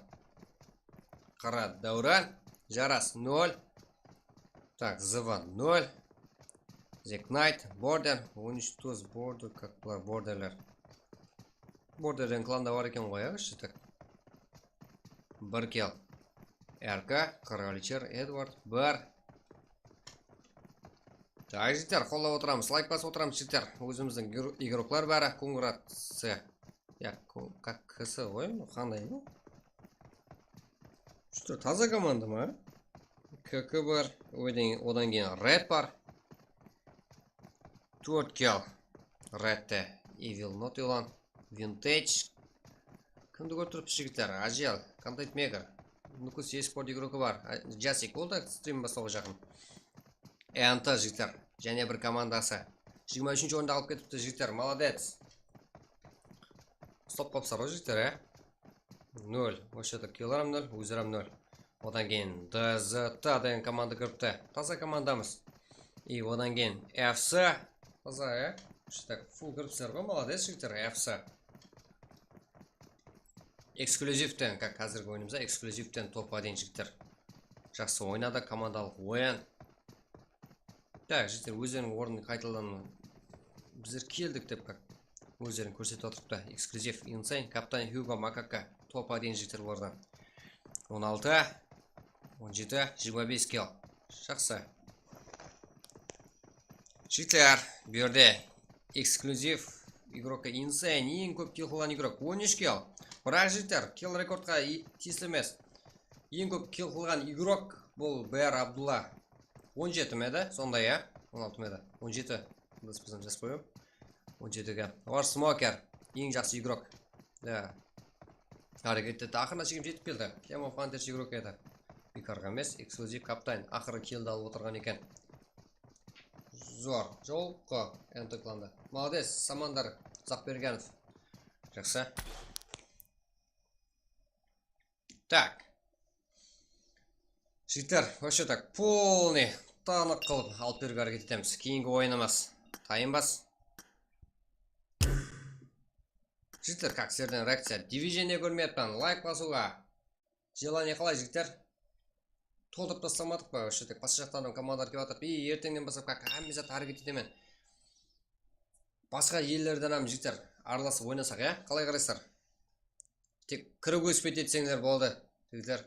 Qara Dáwran, Jaras, nol. Tak, Zıvan, nol. Zack Knight, Border, on úsh Tuz, Border, kak, bular Borderler. Borderden klanda bar eken ǵoy, ya, вообще так. Bir kill. R K, Kralicher, Edward, bir. Tak, jigitler, qollap otıramız, layk basıp otıramız, jigitler. Ózimizdiń igro-, igroklar bári, Kungrat C. Ya, Ku-, kak, K S ǵoy, qanday bu? Что, taza komanda ma? K K bar, odan, odan keyin Red bar. Tórt kill. Redte Evil Not Elon. Vintage. Kimdi kórip turıpsız, jigitler? Ajel, Content Maker. Nukus esport igroki bar. A, Jasik, ol da strim baslawǵa jaqın. Ent, jigitler. Jáne bir komandası. Jigirma úshinshi orındı alıp ketipti, jigitler. Молодец. Uslap qalıpsızlar ǵoy, jigitler, á? Nol. Вообще-то killeri hám nol, ózleri hám nol. Odan keyin D Z T degen komanda kiripti. Taza komandamız. I odan keyin F C. Taza, ya. Вообще так, full kiripsizler ǵoy, молодец, jigitler, F C. Ekskluzivten, kak, házirgi oyınımızda ekskluzivten topqa deyin, jigitler. Jaqsı oynadı, komandalıq oyın. Tak, jigitler, ózleriniń ornın qaytadan bizler keldik dep, kak, ózlerin kórsetip atırıptı. Ekskluziv, Insane, Kaptan Hugo, Makaka, topqa deyin, jigitler, bulardan. On altı, on jeti, jigirma bes kill. Jaqsı. Jigitler, bu jerde ekskluziv igrokka Insane, eń kóp kill qılǵan igrok, on úsh kill. Biraq, jigitler, kill rekordqa i-, tiyisli emes. Eń kóp kill qılǵan igrok bul B R Abdulla. On jeti me edi? Sonday, ya? On altı me edi? On jeti. Adasıp qalsam jazıp qoyıń. On jeti eken. War Smoker. Eń jaqsı igrok. Ya. Háreket etti. Aqırına shekem jetip keldi. Team of Hunters igrok edi. Biykarǵa emes, ekskluziv kaptan. Aqırı killdi alıp otırǵan eken. Zor. Jolıq ǵo, N T klanda. Молодец, Samandar Uzaqbergenov. Jaqsı. Tak. Jigitler, вообще так, полный tanıq qılıp alıp beriwge háreket etemiz. Keyingi oyınımız tayınbas. Jigitler, как, sizlerden reakciya. Division ne kórmeyatpan, layk basıwǵa. Желание qalay, jigitler? Toltırıp taslamadıq pa? Вообще так, basqa jaqtan da komandalar kelip atır. И erteńnen baslap, как, hámme zat háreket etemen. Basqa ellerden hám, jigitler, aralasıp oynasaq, ya? Qalay qaraysızlar? Tek kirip óspeydi etseńler boldı, jigitler.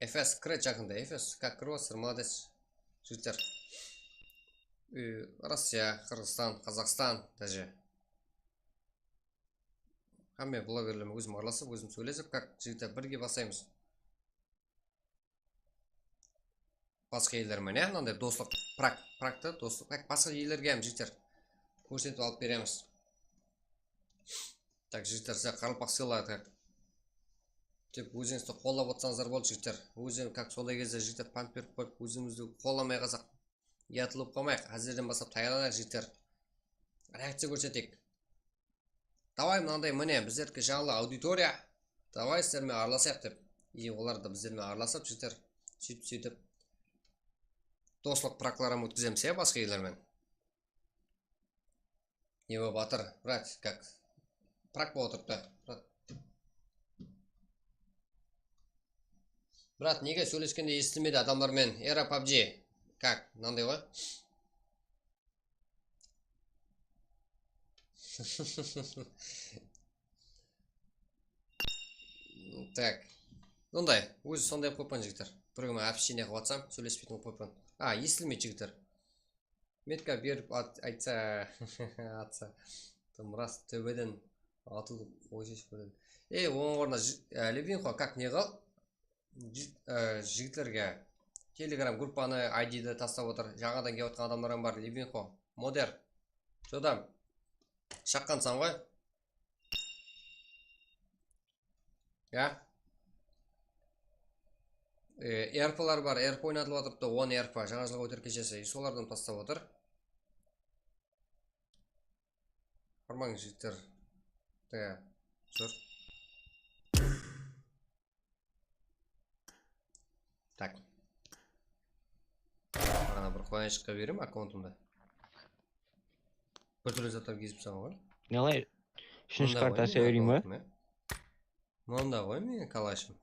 Efes, kire jaqında, Efes, как, kirip atırsızlar, молодец, jigitler. Ee, Rossiya, Qırǵızstan, Qazaqstan, даже. Hámme blogerlermen ózim aralasıp, ózim sóylesip, как, jigitler, birge baslaymız. Basqa ellermen, ya, mınanday doslıq, Prag, Pragta doslıq, как, basqa ellerge hám, jigitler, kórsetip alıp beremiz. Так, jigitler, sizler qaraqalpaq sıyladı, как. Tek ózińizdi qollap otsańızlar boldı, jigitler. Ózim, как, sonday gezde, jigitler, pant berip qoyıp, ózimizdi qollamay qalsaq, uyatlı bolıp qalmayıq. Házirden baslap tayarlanayıq, jigitler. Reakciya kórseteyik. Davay, mınanday, mine, bizlerdiki jańlı auditoriya. Davay, sizler menen aralasayıq dep. И olar da bizler menen aralasıp, jigitler, sóytip, sóytip doslıq praglar hám ótkizemiz, ya, basqa ellermen. Evo, batır, brat, как? Prag bolıp otırıptı, brat. Brat, nege sóyleskende esitilmeydi adamlar menen? Era PUBG. Как? Mınanday ǵoy. Так. Sonday, ózi sonday qılıp qoyıppan, jigitler. Bir kúni общение qılıp atsam, sóylespeytin qılıp qoyıppan. A, esitilmeydi, jigitler. Metka berip at-, aytsa, atsa. Tıńıras tóbeden atıw qoyshı birden. Ey, onıń ornına ji-, e, Levinxo, как, ne qıl? Ji-, e, jigitlerge Telegram gruppanı, I Ddi taslap otır. Jańadan kelip atırǵan adamlar hám bar. Levinxo, moder. Jodam. Shaqqansań ǵoy. Ya. E, E R Plar bar, E R P oynatılıp atırıptı, on E R P, jańa jılǵa óter keshesi, solardan taslap otır. Harmań jigitler. Ya, júr. Tak. Ana bir qoyanshıqqa bereyim akkauntımdı. Bir túrli zatlar gezip saǵan ǵoy. Qalay? Úshinshi karta ashay bereyim ba? Mında ǵoy meniń kalashım.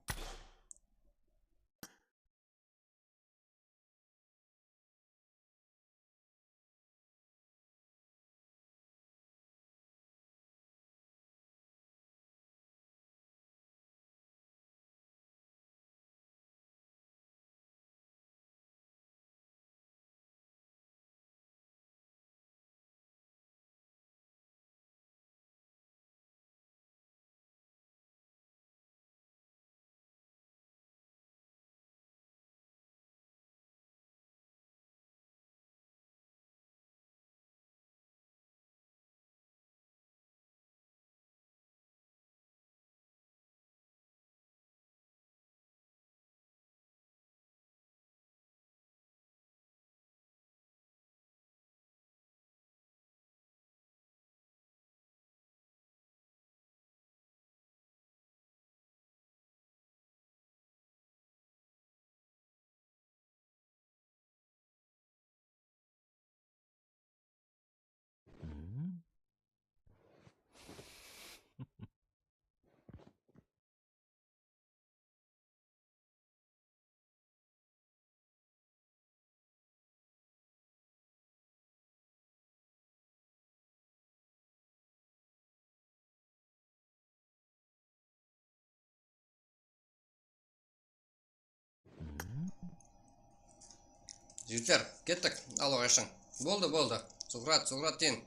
Jigitler, kettik. Alloǵa ashıń. Boldı, boldı. Zuhrat, Zuhratdin.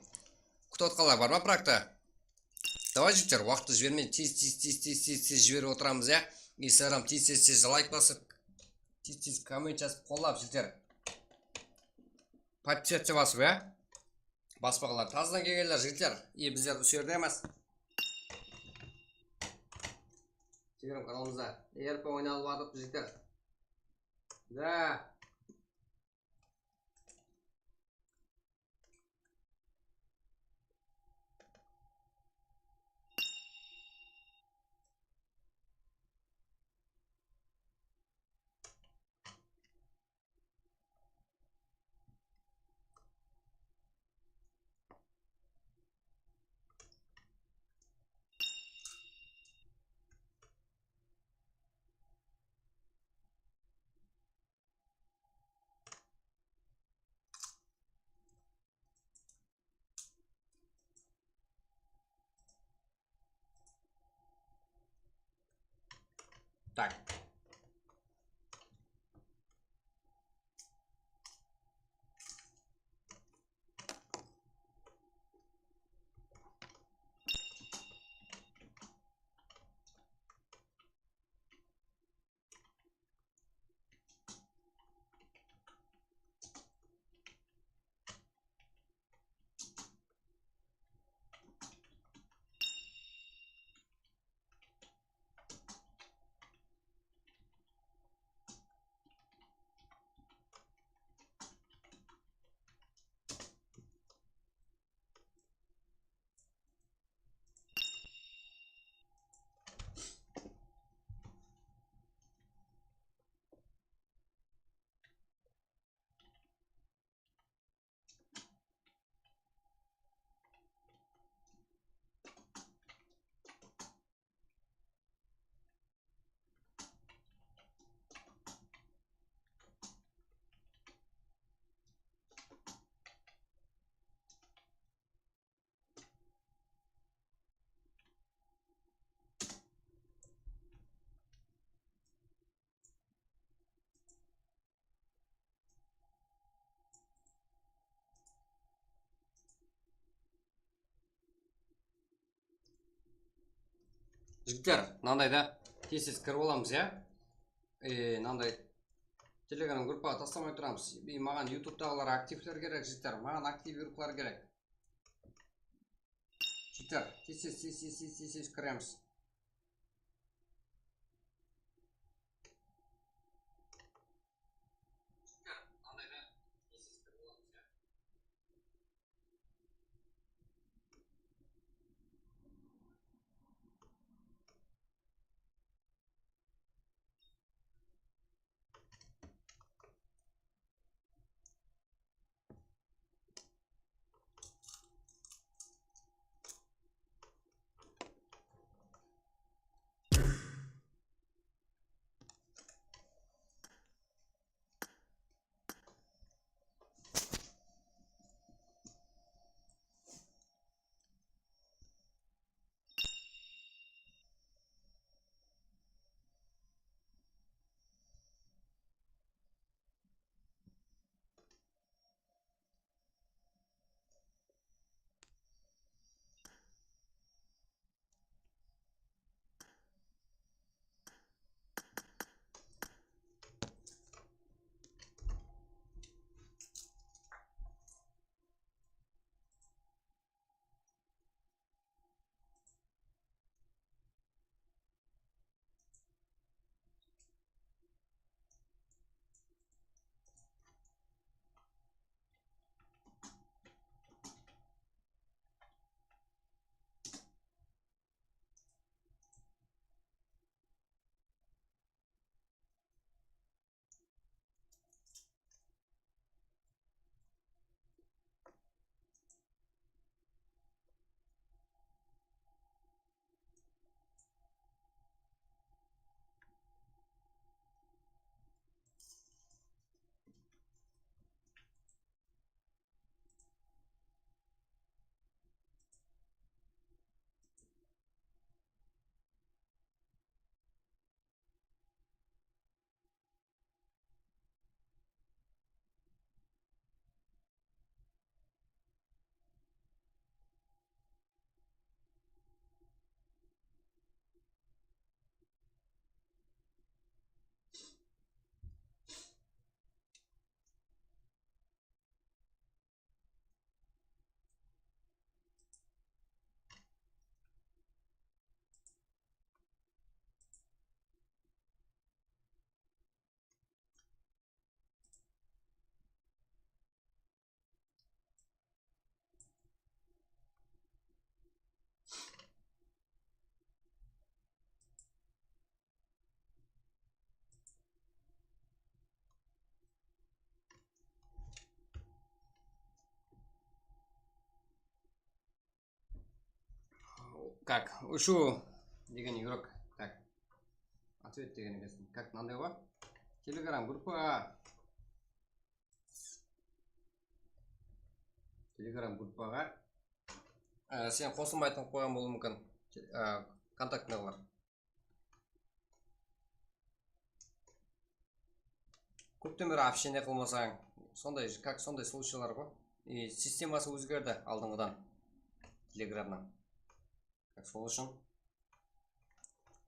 Kútip atqanlar bar ma pragta? Davay, jigitler, waqıttı jibermey, tez, tez, tez, tez, tez, tez jiberip otıramız, ya. Instagram tez, tez, tez layk basıp, tez, tez komment jazıp, qollap, jigitler. Podpisatsiya basıp, ya. Baspaǵanlar, tazadan kelgenler, jigitler. E, bizler usı jerde emas. Telegram kanalımızda E R P oynalıp atırıptı, jigitler. Da. Tak. Jigitler, mınanday da tez-tez kirip alamız, ya. E, mınanday Telegram gruppaǵa taslamay turamız. Bi maǵan YouTube'daǵılar aktivler kerek, jigitler. Maǵan aktiv gruppalar kerek. Jigitler, tez-tez, tez-tez, tez-tez kiremiz. Как? Ushıw degen игрок. Так. Ответ degen ekensiń. Как, mınanday ǵoy. Telegram gruppaǵa. Telegram gruppaǵa, e, sen qosılmay turıp qoyǵan bolıwı múmkin. Te-, e, kontaktında bar. Kópten beri общение qılmasań, sonday, как, sonday случайlar ǵoy. И sisteması ózgerdi aldınǵıdan Telegramnıń. Sol ushın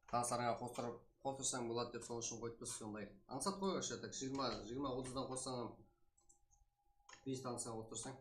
tanıslarıńa qostırıp, qostırsań boladı dep, sol ushın qoyıppız sonday. Ańsat ǵoy, вообще, так, jigirma, jigirma, otızdan qossań hám, bes tanısıńa qostırsań.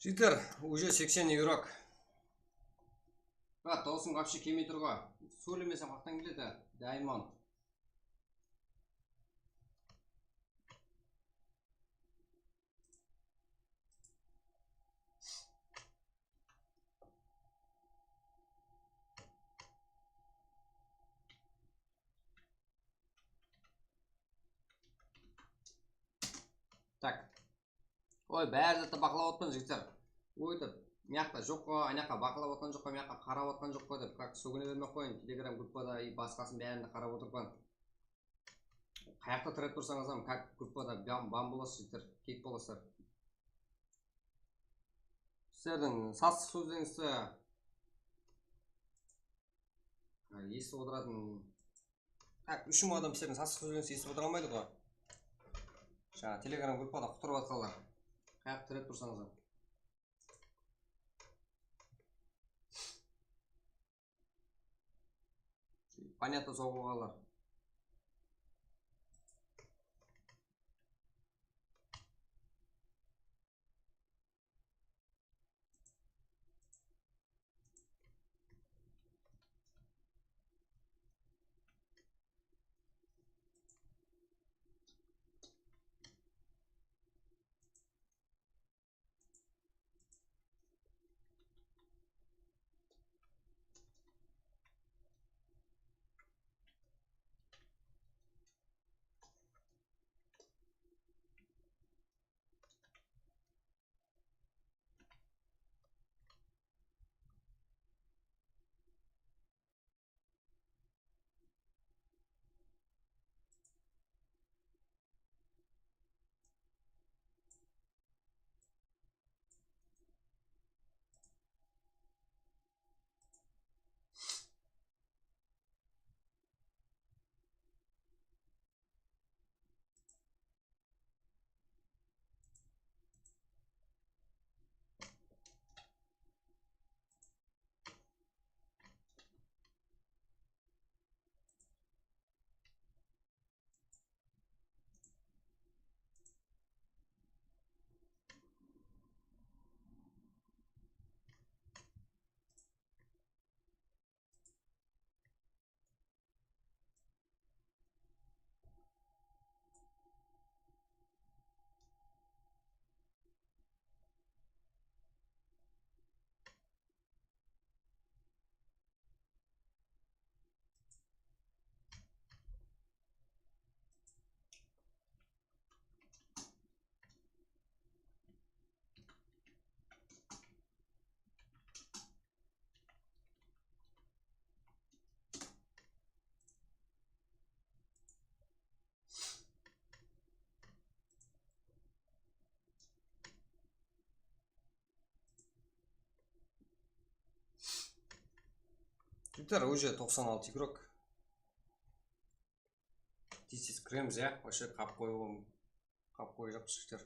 Jigitler, уже seksen игрок. Brat, dawısıń вообще kelmey tur ǵo. Sóylemeseń qaqtan keledi, Diamond. Tak. Oy, bári zattı baqlap otpan, jigitler. Oytip, mıyaqta joq ǵo, anaqqa baqlap otqan joq ǵo, mıyaqqa qarap otqan joq ǵo dep, как, sógine bermey-aq qoyıń. Telegram gruppada, i, basqasın bárin de qarap otırpan. Qayaqta trade tursańız hám, как, gruppada bam, bam bolasız, jigitler, keyp bolasızlar. Sizlerdiń sastıq sózlerińizdi, ha, esitip otıratın. Tak, úsh mıń adam sizlerdiń sastıq sózlerińizdi esitip otıra almaydı ǵo. Jańa Telegram gruppada qutırıp atqanlar. Qayaqta trade tursańız hám. Понятно, sol bolǵanlar. Jigitler, уже toqsan altı igrok. Tez-tez kiremiz, ya. Вообще qap qoyıp, qap qoyıp jigitler.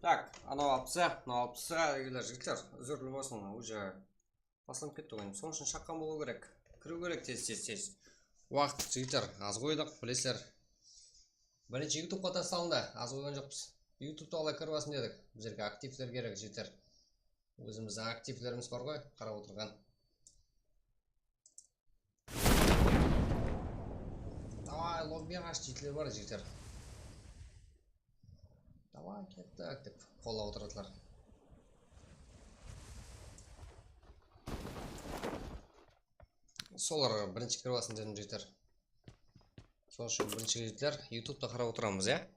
Tak, anaw alpısa, mınaw alpısa, egler, jigitler, úzirli bolsın, уже baslanıp ketti oyın. Sonıń ushın shaqqan bolıw kerek. Kiriw kerek tez, tez, tez. Waqıt, jigitler, az qoydıq, bilesizler. Birinshi YouTubeqa taslandı, az qoyǵan joqpız. YouTubeta alay kirip alsın dedik. Bizlerge aktivler kerek, jigitler. Ózimizdiń aktivlerimiz bar ǵoy, qarap otırǵan. Davay, lobbiye qash, jigitler bar, jigitler. Davay, kettik, dep qollap otıradılar. Solar birinshi kirip alsın dedim, jigitler. Sol ushın birinshi, jigitler, YouTubeta qarap otıramız, ya.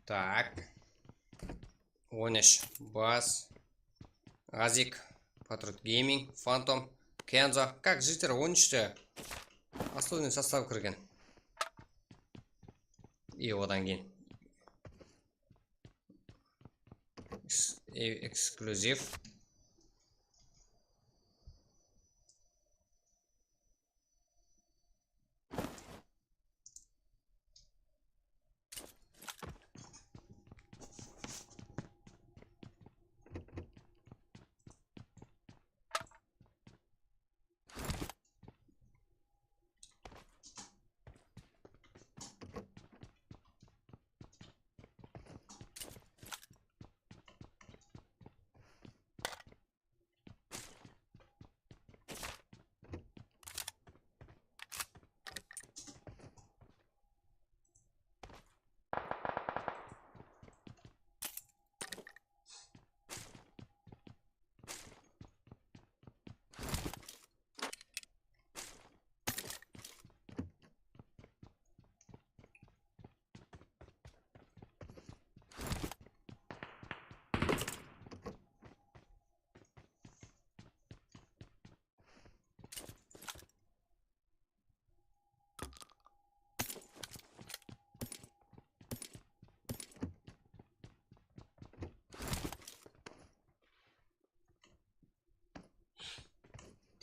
Tak. On úsh, Bas, Azik, Patriot Gaming, Phantom, Kenzo. Как, jigitler, on úshte основной sostav kirgen. И odan keyin Eks-, e-, ekskluzив.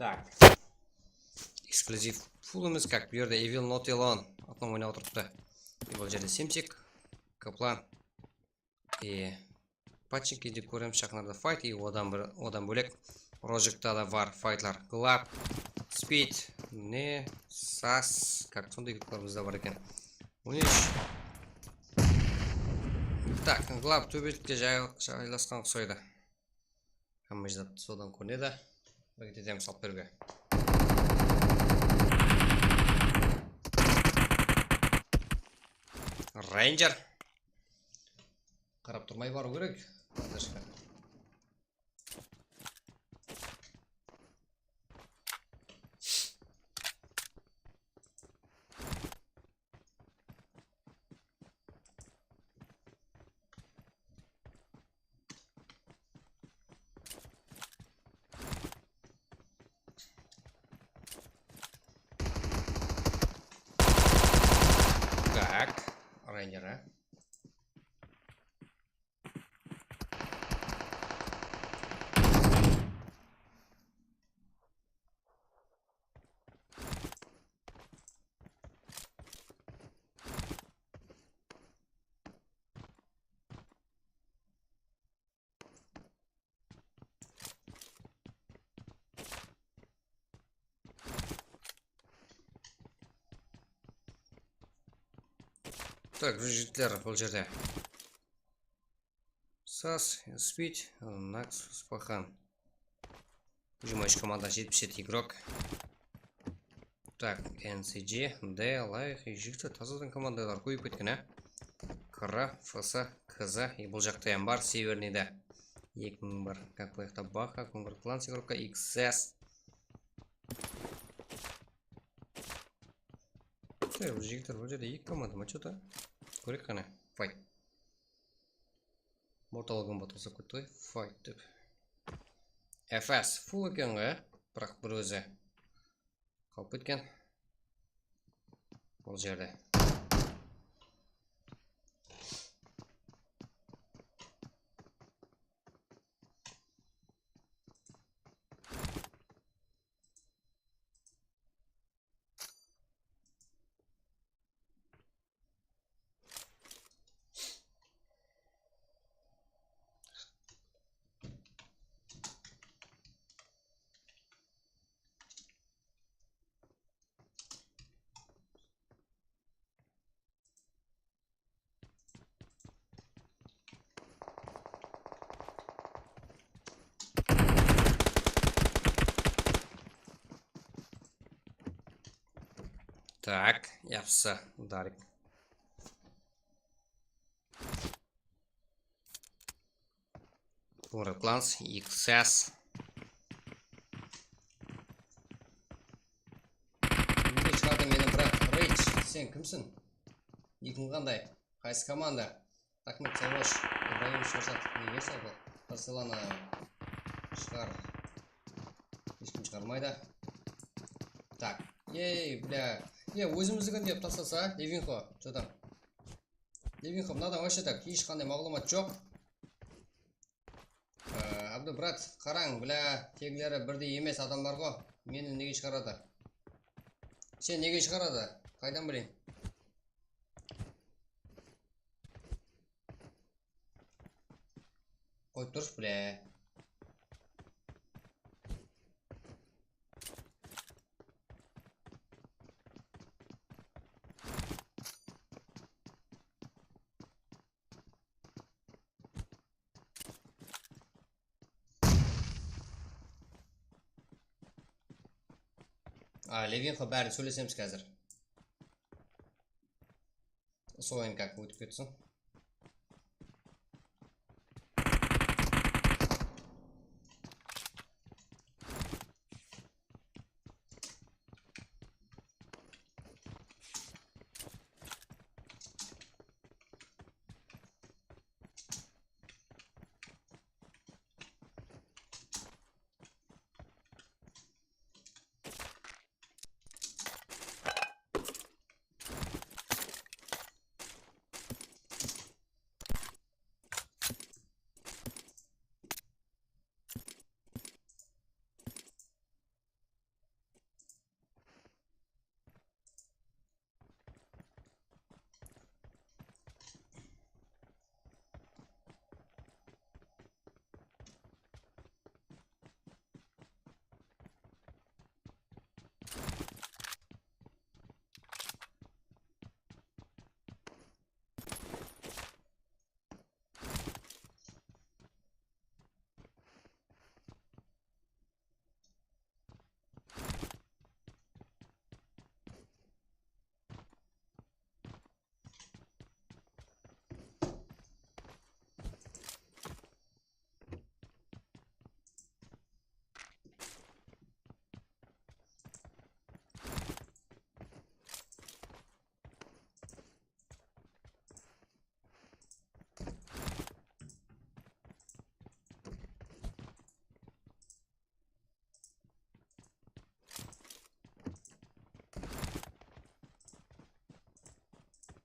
Tak. Eksklyuziv full emes, как, bu jerde Evil Not Alone atına oynap otırıptı. E, bul jerde Semsek, Kaplan. E, Pachinki dep kóremiz, jaqınlarda fight, e, odan bir, odan bólek Projectta da bar fightlar. Glab, Speed, ne, Sas, как, sonday yigitlerimiz de bar eken. On úsh. Tak, Glab tóbelikke jay-, jaylasqan uqsaydı. Hámme zat sodan kórinedi. Hareket etemiz alıp berge. Ranger. Qarap turmay barıw kerek. Поддержка. Так, Рейнджер, а? Так, jigitler, bul jerde Sas, Speed, Nax, Spaxan. Hücum oyuncusı komanda, jetpis jeti igrok. Tak, N C G, D, Layıq, jigitler, tazadan komandalar kóbeyip ketken, á? Kra, F S, K Z, e, bul jaqta hám bar, Severniyda. Eki mıń bir, как, bu jaqta Baxa, Konger Klans igrokka, X S. Ey, bul jigitler, bul jerde eki komanda ma, что-то? Kórek qáne, fight. Mortal Kombat qosıp ketti ǵoy, fight dep. F S full eken ǵoy, biraq bir ózi qalıp ketken. Bul jerde. Так, yapsı, Darik. Konger Klans, X S. Kimdi shıǵardı meni, brat? Rage, sen kimsiń? Nikiń qanday? Qaysı komanda? Raxmet, Sawlash Ibragimovich Xojatov. Nege usadı? Barselona shıǵar. Hesh kim shıǵarmaydı. Tak. Ey, bля. E, ózimizdigin dep taslasa, Levinxo, что там? Levinxo, mınadan вообще так, hesh qanday maǵlıwmat joq. Ee, Abdu, brat, qarań, bля, tegleri birdey emes adamlar ǵo. Meni nege shıǵaradı? Sen nege shıǵaradı? Qaydan bileyin? Qoyıp turıs, bля. A, Levinxo, bári sóylesemiz házir. Usı oyın как ótip ketsin.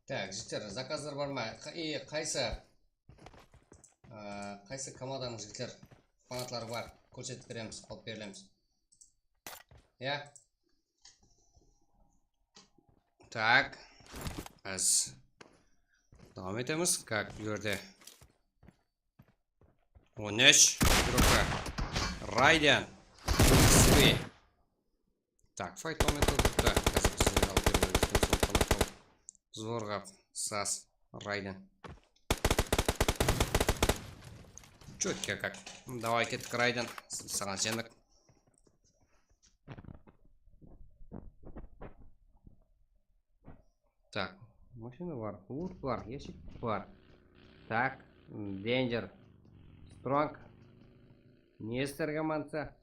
Tak, jigitler, zakazlar bar ma? Qa-, e, qaysı, a, qaysı komandanıń jigitler, fanatları bar? Kórsetip beremiz, alıp beremiz. Ya. Tak. Biz dawam etemiz. Kak, bul jerde on úsh. Grupa. Raiden. Svi. Tak, fayt momentta turıptı. Házir bizden alıp bermemiz mumkin, sonlıqtan aqıl. Zorǵa sas. Raiden. Чётко как. Davay, kettik, Raiden. Saǵan isendik. Tak, mashina bar, urt bar, yashik bar. Tak, Danger, Strong, Nestor komandası.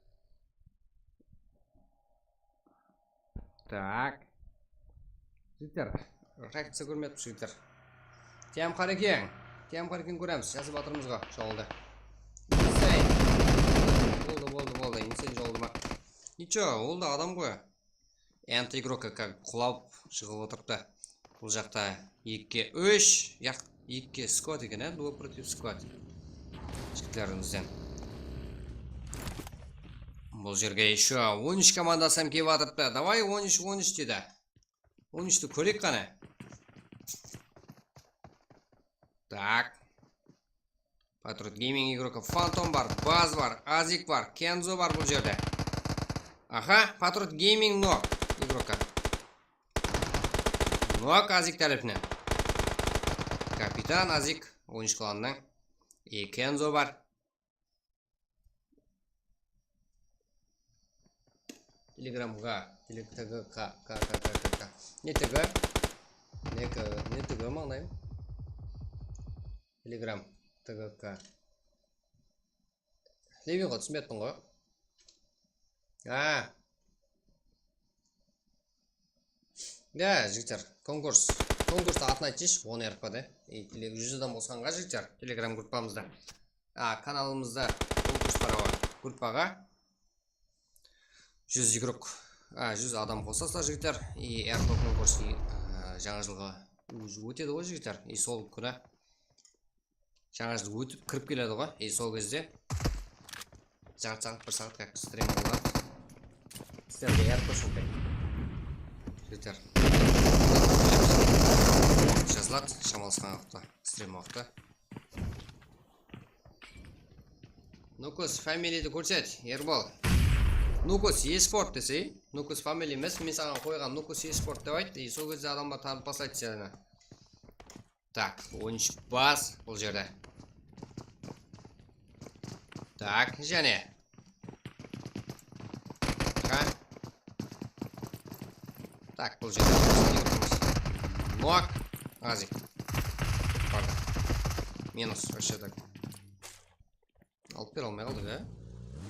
Tak. Jigitler, reakciya kórmeyapti, jigitler. T M Qarekeń, T M Qarekeń kóremiz, jazıp atırmız ǵo, joldı. Insane. Boldı, boldı, boldı, Insane joldı ma? Nicho, ol da adam ǵoy. Anti-igrok qulap jıǵılıp otırıptı. Bul jaqta ekige úsh, yaq, ekige squad eken, á, duo protiv squad. Jigitlerimizden. Bul jerge ещё on úsh komandası hám kelip atırıptı. Davay, on úsh, on úsh dedi. On úshti kóreyik qáne. Tak. Patriot Gaming igrokı, Fantom bar, Baz bar, Azik bar, Kenzo bar bul jerde. Aha, Patriot Gaming nok igrokı. Nok Azik tárepinen. Kapitan Azik, on úsh klanınan. E, Kenzo bar. Telegramǵa, tele-, T G K, K, K, K, K, K. Ne T G? Ne K, ne T G mańlayım? Telegram, T G K. Levinǵa túsinbey atırman ǵoy. A. Ya, jigitler, konkurs. Konkurstı atın aytshısh, onı R P de. E, tele-, júz adam qosqanǵa, jigitler, Telegram gruppamızda. A, kanalımızda konkurs bar, awa, gruppaǵa. Júz igrok, a, júz adam qosasızlar, jigitler. E, R P konkurs, e, jańa jılǵa уже ótedi ǵoy, jigitler. E, sol kúni Jańa jıl ótip kirip keledi ǵoy. E, sol gezde jart saat, bir saat как stream boladı. Sizlerge yarap turıp. Jigitler. Jazıladı, shamalısqan waqıtta, stream waqıtı. Nukus familiydi kórset, Erbol. Nukus esport dese, Nukus familiya emes, men saǵan qoyǵan Nukus esport dep ayt, e, sol gezde adamlar tanıp baslaydı seni. Tak, on úsh bas bul jerde. Tak, jáne. Ha? Tak, bul jerde. Nok. Azik. Bardı. Minus, вообще так. Alıp bere almay qaldıq, ya.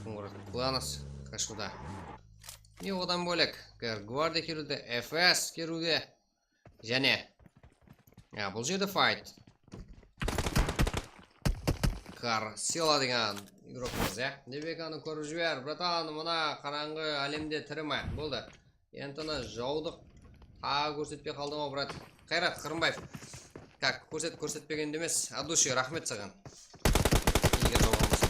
Qońırat Klanos qashıwda. Ne odan bólek, Guardia keliwde, F S keliwde. Jáne. Ya, bul jerde fight. Karsela degen igrokımız, ya. Nebekanı kórip jiber, bratan, mına qarańǵı álemde tiri ma? Boldı. Entini jawdıq. Taǵı kórsetpey qaldıń-aw, brat. Qayrat Qırımbaev. Tak, kórset, kórsetpegende emes. От души raxmet saǵan. Eger jawǵan bolsa.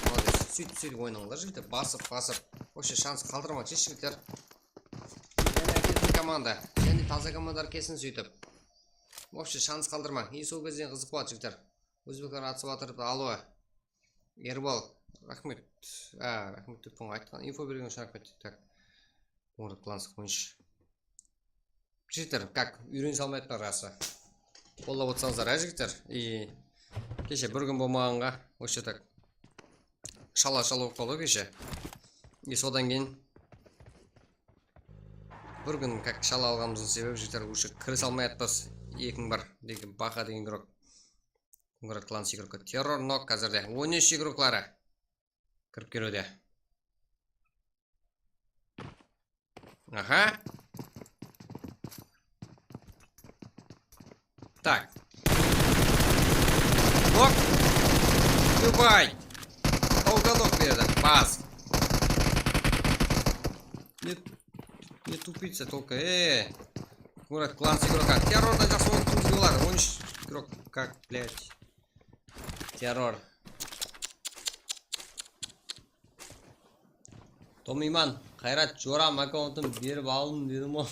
Молодец. Sóytip, sóytip oynańlar, jigitler. Basıp, basıp. Вообще shans qaldırmań, jigitler. Jáne kelsin komanda. Jáne taza komandalar kelsin sóytip. Вообще shans qaldırmań. И sol gezden qızıq boladı, jigitler. Ózbekler atısıp atır, alo. Erbol, raxmet. A, raxmet dep bul aytqan. Info bergen ushın raxmet. Tak. Qońırat Klansıq oyınshı. Jigitler, как, úyrene salmay atırman rası. Qollap otsańızlar, á, jigitler. И keshe bir kún bolmaǵanǵa, вообще так. Shala-shala bolıp qaldı keshe. И sodan keyin bir kún, как, shala alǵanımızdıń sebebi, jigitler, уже kire salmay atırmız. Ekiń bar, degen, Baqa degen igrok. Qońırat Klansıq igrokı. Terror nok házirde. On úsh igrokları kirip keliwde. Aha. Так. Nok. Убивай. Tolko nok berdi. Bas. Ne, ne тупица только, e. Qońırat Klansıq igrokı. Terrordan jaqsı Qırq úsh игрок, как, блядь. Terror. Tomiman, Qayrat, joram, akkauntın berip aldım dedim ǵoy.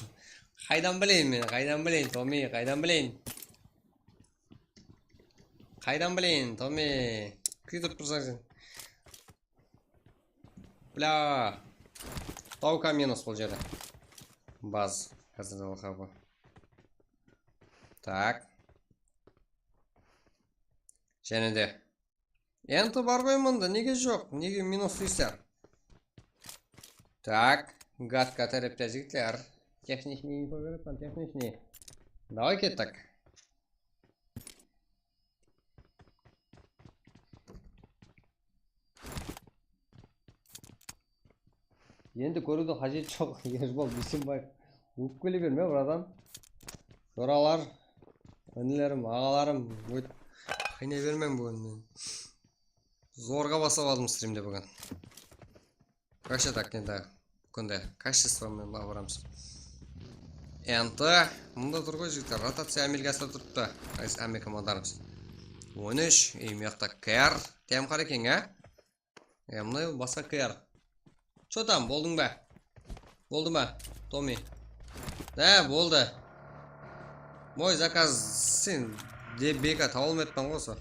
Qaydan bileyin men, qaydan bileyin, Tomi, qaydan bileyin? Qaydan bileyin, Tomi? Kúydirip tursań sen. Bla. Tauka minus bul jerde. Baz. Házir de oqa bu. Tak. Jáne de. Enti bar ǵoy mında, nege joq? Nege minus deysizler? Tak, gadka tárepte jigitler. Texnichniy info berip atırman, texnichniy. Davay kettik. Endi kóriwdiń qájeti joq, Erjibol Dúysenbaev. Ókpeley berme, bratan. Joralar, inilerim, aǵalarım, óyt-, qıynay bermeń búgin meni. Zorǵa baslap aldım strimdi búgin. Вообще так, endi kúnde качествомен baramız. Endi mında tur ǵoy, jigitler, rotaciya ámelge asırıp turıptı. Qaysı áme komandarımız? On úsh, ey, mıyaqta K R, T M qara eken, á? E, mına basqa K R. Что там, boldıń ba? Boldı ma, Tomi? Há, boldı. Moy zakaz, sen de B K tawıp almayatpan ǵoy usı.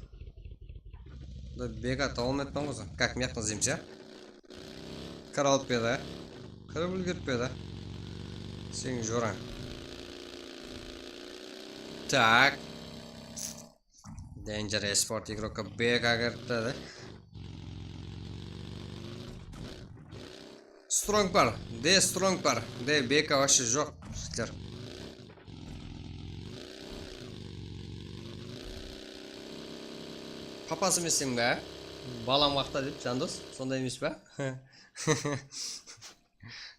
Da B K tawıp almayatpan ǵoy usı. Как, mıyaqtan izleymiz, ya? Kire alıp edi. Kirip úlgerip edi. Seniń jorań. Так. Danger Esport игрока B K kiripti de. Strong bar, de strong bar, de B K вообще joq, jigitler. Papası emesseń be? Balam waqta dep, Jandos, sonday emes pe?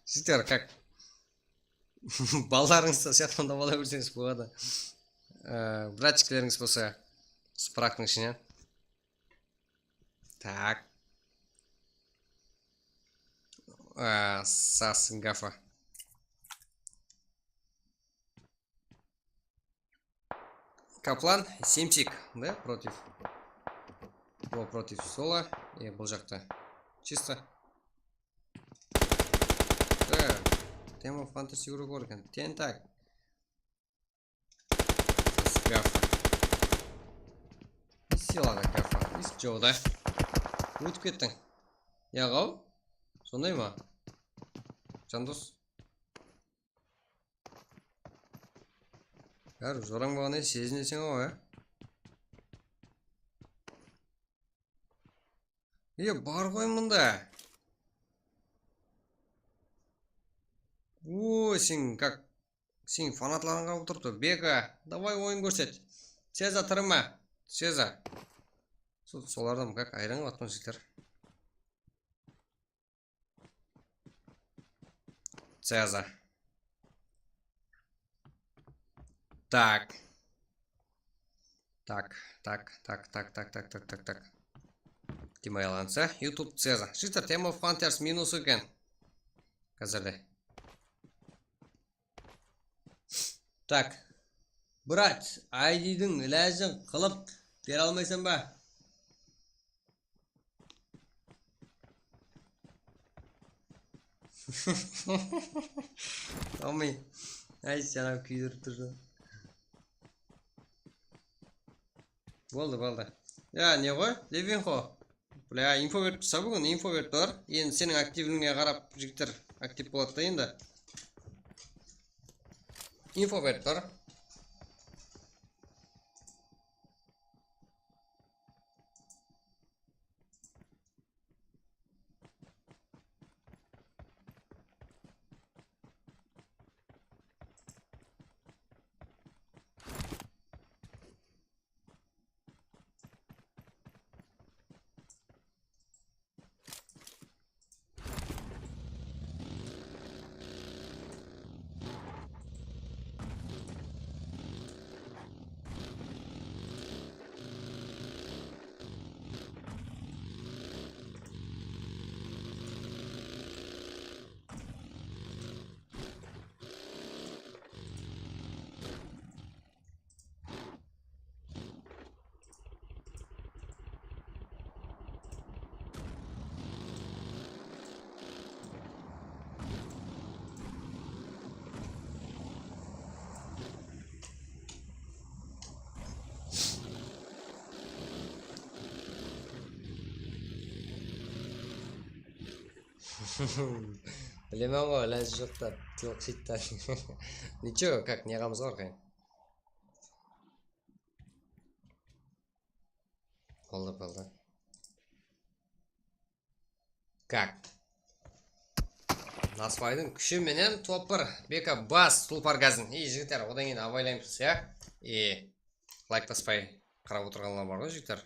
Jigitler, как? Balalarıńızdı sıyaqtan taba ala berseńiz boladı. Ee, bratchiklerińiz bolsa, spraktıń ishinen. Так. Ee, sas gafa. Kaplan, Simsik, да, против. О, против Соло. И bul jaqta. Чисто. Так. Тема фантаси игру горган. Тен так. Gafa. Silaǵa gafa. Is joda. Ótip kettiń. Yaǵaw. Sonday ma? Jandos. Báribir jorań bolǵannan sezineseń-aw, á? E, bar ǵoy mında. Oy, sen как, sen fanatlarıń qalıp turıptı. Beka, davay oyın kórset. Seza, tırma. Seza. Sol, solardan как ayıran qılatpan jigitler. Ceza. Так. Так, так, так. Тема aylansa, YouTube Ceza. Jigitler, Tema of Hunters minus eken. Házirde. Так. Brat, I Ddiń ilajın qılıp bere almaysań ba? Tomi. Ay, jana kúydirip turdı. Boldı, boldı. Ya, ne ǵoy? Levinxo. Bla, info berip tursa búgin, info berip tur. Endi seniń aktivligińe qarap jigitler aktiv boladı da endi. Info berip tur. Bilemen ǵoy, ilajı joq ta, til qısıydı da. Ничего, как, ne qılamız ǵoy, arqayın. Boldı, boldı. Как? Nasıbaydıń kúshi menen topır. Beka bas, Tulpar gazin. Ey, jigitler, odan keyin abaylaymız, ya? E, layk baspay qarap otırǵanlar bar ǵoy, jigitler.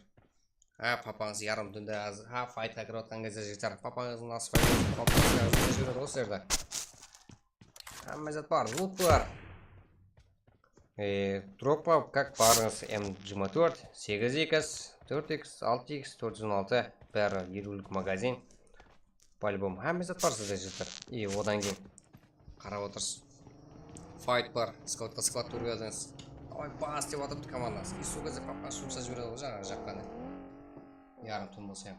Ha, papańız yarım túnde az, ha, faytqa kirip atqan gezde, jigitler, papańızdıń nasıbayı, papańız yarım túnde jiberedi ǵoy sizlerdi. Hámme zat bar, lut bar. E, dropqa, как, barıńız, M jigirma tórt, segiz X, tórt X, altı X, tórt júz on altı, bári ellilik magazin. По-любому, hámme zat bar sizde, jigitler. E, odan keyin qarap otırsız. Fight bar, skladqa sklad tórge aldıńız. Davay, bas dep atırıptı komandası. И, suw kelse, papka shumsa jiberedi ǵoy, jańaǵı jaqqan edi. Yarım tún bolsa hám.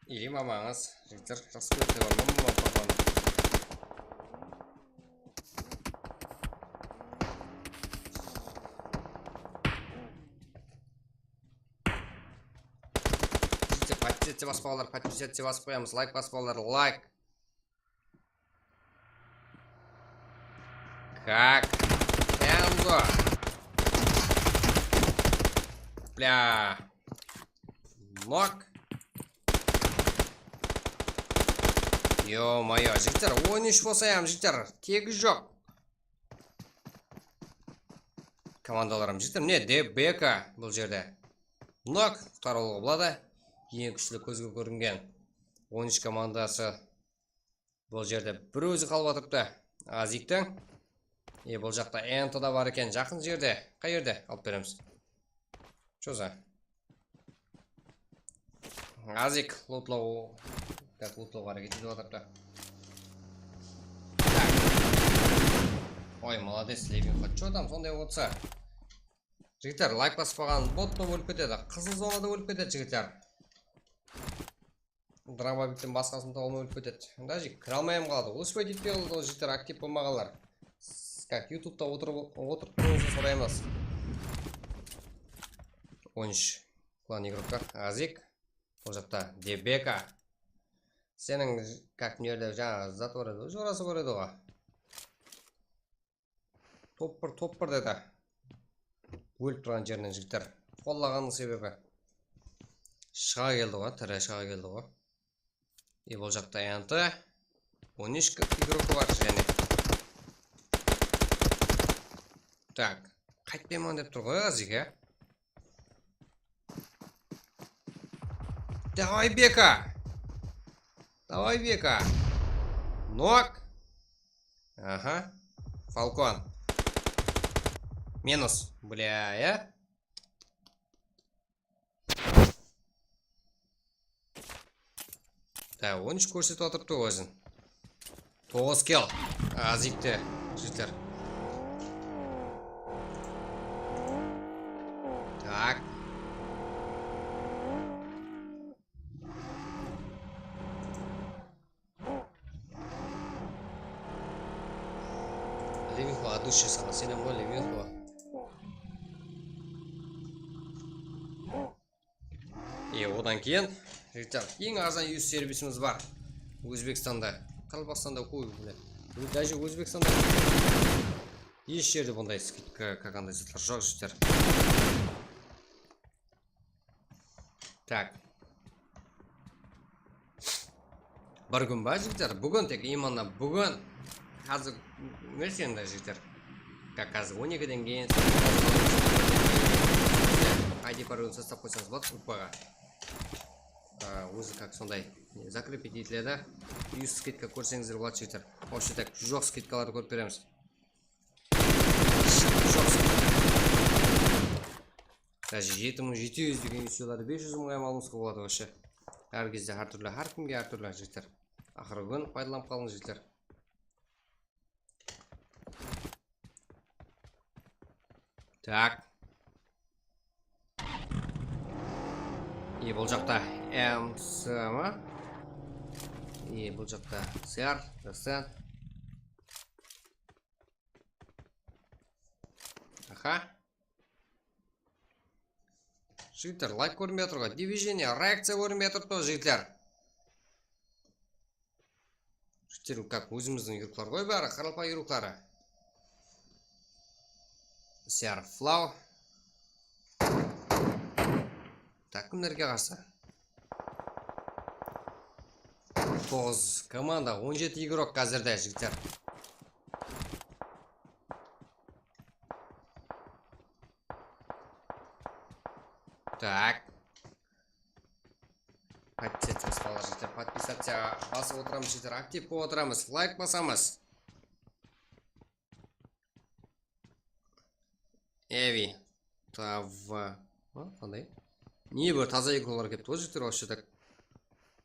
Ili mamańız, jigitler, jaqsı kórip qoyǵanman, mama, papanı. Jigitler, подписаться basıp qoyıńlar, подписаться basıp qoyamız, layk basıp qoyıńlar, layk. Как? Enzo. Bля. Nok. Ё-моё, jigitler, on úsh bolsa hám, jigitler, tegi joq. Komandalarım, jigitler, mine, D B K bul jerde. Nok, qutqarıwlıǵı buladı. Eń kúshli kózge kóringen on úsh komandası. Bul jerde bir ózi qalıp atırıptı. Aziktiń. E, bul jaqta Ento da bar eken, jaqın jerde. Qay jerde? Alıp beremiz. Choza. Azik lutlaw. Tak, lutlawǵa háreket etip atırıptı. Tak. Oy, молодец, Levinko. Cho tam sonday otsa. Jigitler, layk baspaǵan bot ta ólip ketedi. Qızıl zonada ólip ketedi, jigitler. Dramabikten basqasın tawılmay ólip ketedi. Даже kire almay hám qaladı. Ulıspay deydi ol jigitler, aktiv bolmaǵanlar. Как, yutubta otırıp, otırıp turıwıńızdı soraymız. On úsh klan igroklar. Azik. Bul jaqta Debeka. Seniń, как, mına jerde jańa zat bar edi, jorası bar edi ǵoy. Topır, topır dedi. Ólip turǵan jerinen jigitler. Qollaǵanıń sebebi. Shıǵa keldi ǵoy, tiri shıǵa keldi ǵoy. E, bul jaqta Enti. On úsh igrokı bar jáne. Tak. Qaytpayman dep tur ǵoy, Azik, ya. Davay, Beka! Davay, Beka! Nok! Aha. Falkon. Minus. Bля, ya. Da, on úsh kórsetip atırıptı ózin. Toǵız kill. Azikti, jigitler. Tak. Levinko, от души saǵan senem ǵoy, Levinko. E, odan keyin, jigitler, eń arzan yus servisimiz bar. Ózbekstanda, Qaraqalpaqstanda kóp, mine. Даже Ózbekstanda hesh jerde bunday skidka, qanday zatlar joq, jigitler. Tak. Bir kún ba, jigitler? Búgin tek, именно búgin. Házir, bilesiz endi, jigitler. Как, házir on ekiden keyin I D parolin saslap qoysańız boladı, gruppaǵa. A, ózi как sonday, ne, закрепить etiledi. Yus skidka kórseńizler boladı, jigitler. Вообще так, joq skidkalardı kórip beremiz. Joq skidka. Даже jeti mıń jeti júz degen yuslardı bes júz mıńǵa hám almısqa boladı вообще. Hár gezde hár túrli, hár kimge hár túrli, jigitler. Aqırǵı kún paydalanıp qalıń, jigitler. Tak. E, bul jaqta M S ma? E, bul jaqta C R, Desen. Aha. Jigitler, layk kórinbey atır ǵoy. Движение, reakciya kórinbey atırıptı ǵoy, jigitler. Jigitler, как, ózimizdiń igroklar ǵoy bári, qaraqalpaq igrokları. Serflaw. Tak, kimlerge qarsı? Toǵız komanda, on jeti igrok házirde, jigitler. Tak. Podpisatsiya, jigitler, podpisatsiya basıp otıramız, jigitler, aktiv bolıp otıramız, layk basamız. Evi. Tava. Ha, qanday? Ne bir taza igroklar kelipti ǵoy, jigitler, вообще так.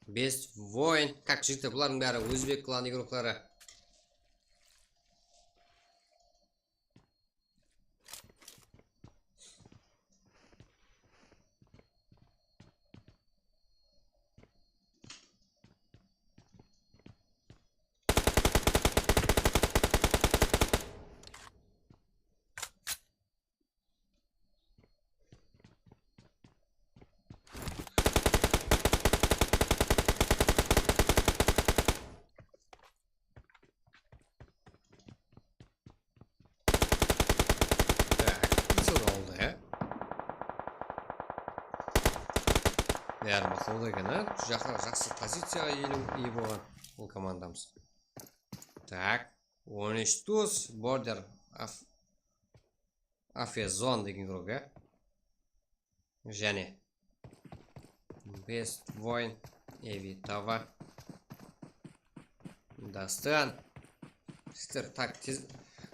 Best Voin. Как, jigitler, bulardıń bári ózbek klan igrokları. Tak, iso da aldı, ya. Bári maqtaw da eken, a? Jaqı, jaqsı poziciyaǵa iye, iye bolǵan bul komandamız. Tak, on úsh dus, border af-, Afezon degen igrok, ya. Jáne. Best Voin, Evi Tava. Dastan. Jigitler, tak, tez,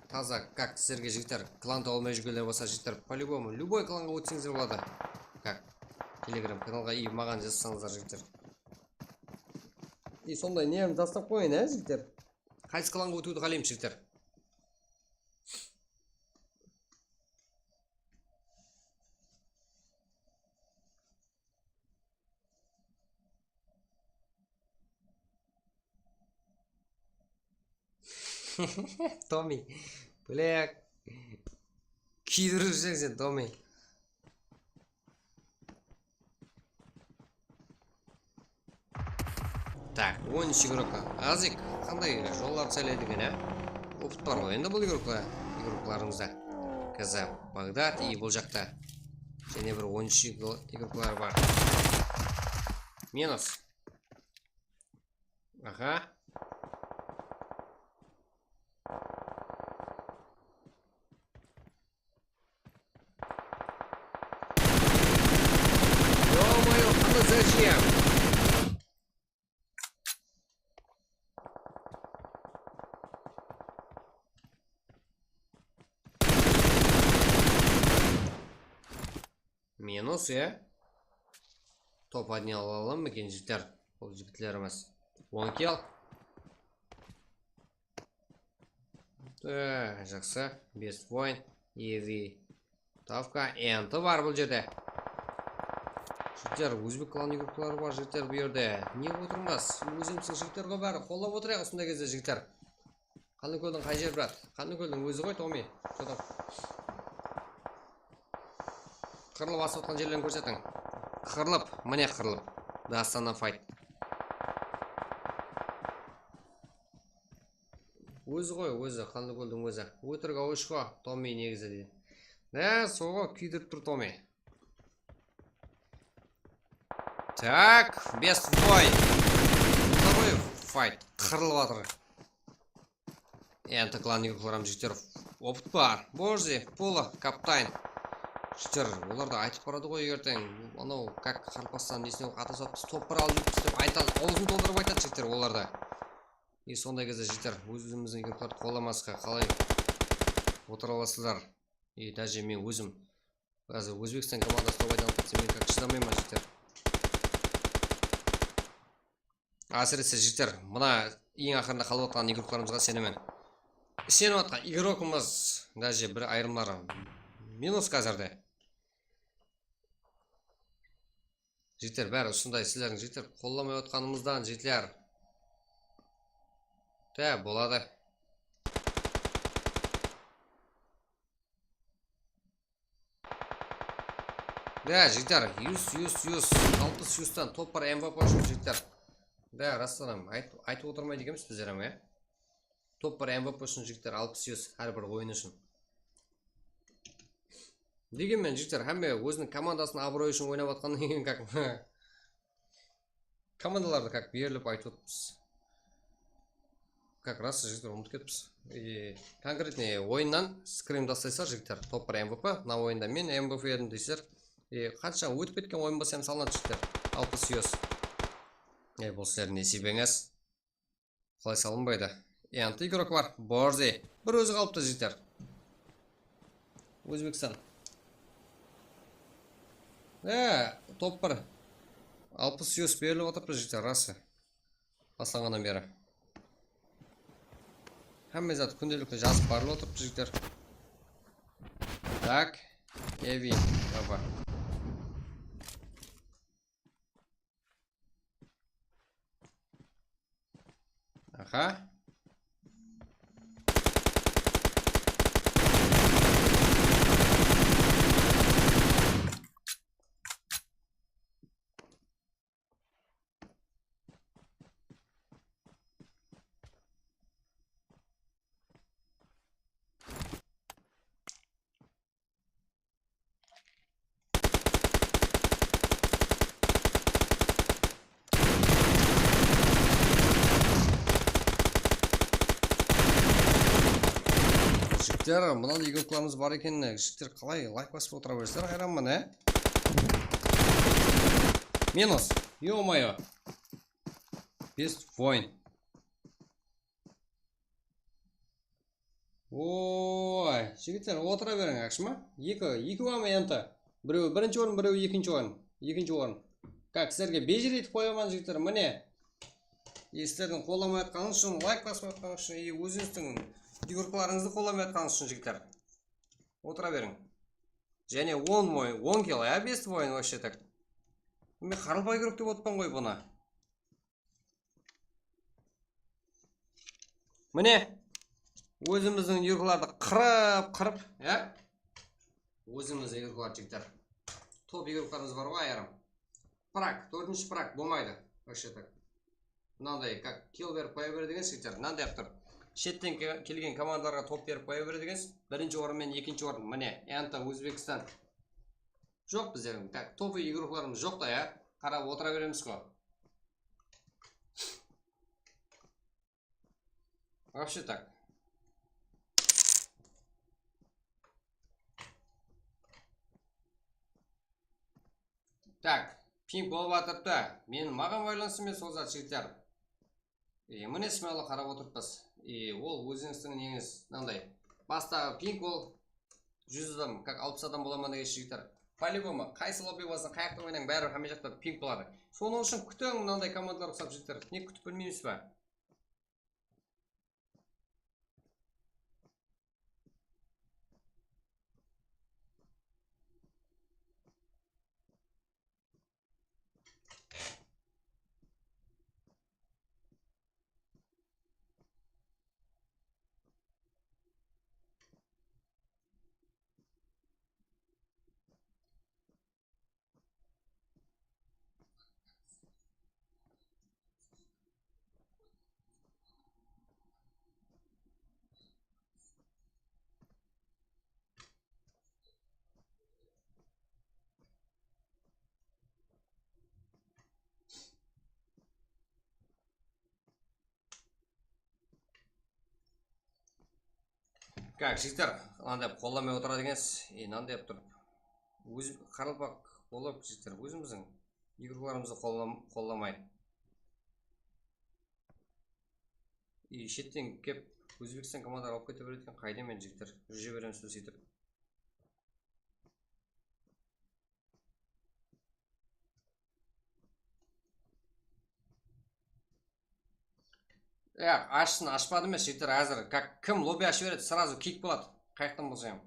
taza, как, sizlerge, jigitler, klan tawalmay júrgenler bolsa, jigitler, по-любому, любой klanǵa ótseńizler boladı. Как, Telegram kanalǵa и maǵan jazsańızlar, jigitler. И sonday neni tastap qoyayın, á, jigitler? Qaysı klanǵa ótiwdi qáleymiz, jigitler? Tomi. Блек. Kiydirip júrseń sen, Tomi. Tak, on úsh igrok. Azik, qanday jollardı saylay eken, á? Opıt bar ǵoy endi bul igroklar, igroklarımızda. Kaza, Bagdad, и bul jaqta jáne bir on úsh igro-, igroklar bar. Minus. Aha. Ё-моё, qanday, зачем? Minus, ya. Top odni ala alam eken, jigitler? Bul jigitlerimiz. On kill. Ee, jaqsı. Best Voin. Evi. Tavka. Enti bar bul jerde. Jigitler, ózbek klan igrokları bar, jigitler, bul jerde. Ne otırmız? Ózimizdiń jigitler ǵoy bári. Qollap otırayıq usınday gezde, jigitler. Qanlıkóldiń qay jeri, brat? Qanlıkóldiń ózi ǵoy, Tomi. Что там? Qırılıp asıp atqan jerlerin kórsetiń. Qırılıp, mine qırılıp. Dastannan fight. Ózi ǵoy, ózi, Qanlıkóldiń ózi. Ótirik awıshqo, Tomi negizi deydi. Há, soǵo kúydirip tur Tomi. Tak, best boy. Mına ǵoy, fight. Qırılıp atır. Endi klan igroklar hám jigitler, opıt bar. Borzi, Pola, Kaptayn. Jigitler, olar da aytıp baradı ǵoy erteń. Anaw, как, qarpastan nesine qata sap, biz top bir alıp júrmiz dep aytadı. Awzın toldırıp aytadı jigitler olar da. E, sonday gezde jigitler, óz-ózimizdiń igroklardı qollamasqa qalay otıra alasızlar? E, даже men ózim házir Ózbekstan komandası top aylanıp ketse, men как, shıdamayman, jigitler. Ásirese, jigitler, mına eń aqırında qalıp atqan igroklarımızǵa isenemen. Isenip atqan igrokımız, даже bir ayırımları minus házirde. Jigitler, bári usınday sizlerdiń, jigitler, qollamay otqanımızdan, jigitler. Dá, boladı. Dá, jigitler, júz, júz, júz, alpıs júzden top bar, M V P ushın, jigitler. Da, rastan ham ayt-, aytıp otırmaydı ekenbiz bizler ham, ya. Top bir M V P ushın, jigitler, alpıs yuz hár bir oyın ushın. Degenmen, jigitler, hámme óziniń komandasınıń abıroyı ushın oynap atqannan keyin, как, komandalardı как berilip aytıp otırmız. Как раз, jigitler, umıtıp ketippiz. E, конкретный oyınnan scrim taslaysızlar, jigitler. Top bir M V P, mına oyında men M V P edim deysizler. E, qansha ótip ketken oyın bolsa ham salınadı, jigitler. Alpıs yuz. E, bul sizlerdiń nesiybeńiz. Qalay salınbaydı? Enti igrok bar. Borzi. Bir ózi qalıptı, jigitler. Ózbekstan. E, top bir. Alpıs yuz berilip atırıptı, jigitler, rası. Baslanǵannan beri. Hámme zat kúndelikli jazıp barılıp atırıptı, jigitler. Так. Evi. Baba. Aha. Jigitler, mınaday igroklarımız bar eken, jigitler, qalay layk basıp otıra beresizler, hayranman, e? Minus, ё-моё. Best win. Oy, jigitler, otıra beriń, yaqshı ma? Eki, eki bar ma enti? Birewi birinshi orın, birewi ekinshi orın. Ekinshi orın. Как, sizlerge bejir etip qoyaman, jigitler, mine. E, sizlerdiń qollamayatqanıńız ushın, layk basıp atqanıńız ushın, e, ózińizdiń igroklarıńızdı qollamayatqanıńız ushın, jigitler. Otıra beriń. Jáne on oy-, on kill, ya, best win, вообще так. Men qaralpaq igrok dep otırman ǵoy bunı. Mine, ózimizdiń igroklardı qırıp, qırıp, ya? Ózimizdiń igroklar, jigitler. Top igroklarımız bar ǵoy, ayırım. Prak, tórtinshi prak bolmaydı, вообще так. Mınanday, как, kill berip qoya beredi ekensiz, jigitler. Mınanday qılıp turıp. Shetten ke-, kelgen komandalarǵa top berip qoya beredi ekensiz. Birinshi orın menen ekinshi orın, mine, enti Ózbekstan. Joq bizlerdiń, так, top igroklarımız joq ta, ya. Qarap otıra beremiz-ǵo. Вообще так. Так, ping bolıp atırıptı. Men, maǵan baylanıslı emes ol zat, jigitler. E, mine, smalı qarap otırıppız. E, ol ózińizdiń neńiz, mınanday. Bastaǵı ping ol júz adam, как, alpıs adam bolaman degen, jigitler. По-любому, qaysı lobbi bolsın, qayaqta oynań, báribir hámme jaqta ping boladı. Sonıń ushın kútiń, mınanday komandalar usap, jigitler. Ne kútip bilmeymiz be? Как, jigitler, mınanday qollap otıradı ekensiz, e, mınanday turıp. Óz, qaraqalpaq bolıp, jigitler, ózimizdiń igroklarımızdı qollam-, qollamay. E, shetten kep Ózbekstan komandaları alıp kete beredi eken, qayda men, jigitler, júre beremiz be sóytip. Ya, ashsın, ashpadı emes, jigitler, házir, как, kim lobby ashıp beredi, сразу kick boladı. Qayaqtan bolsa ham.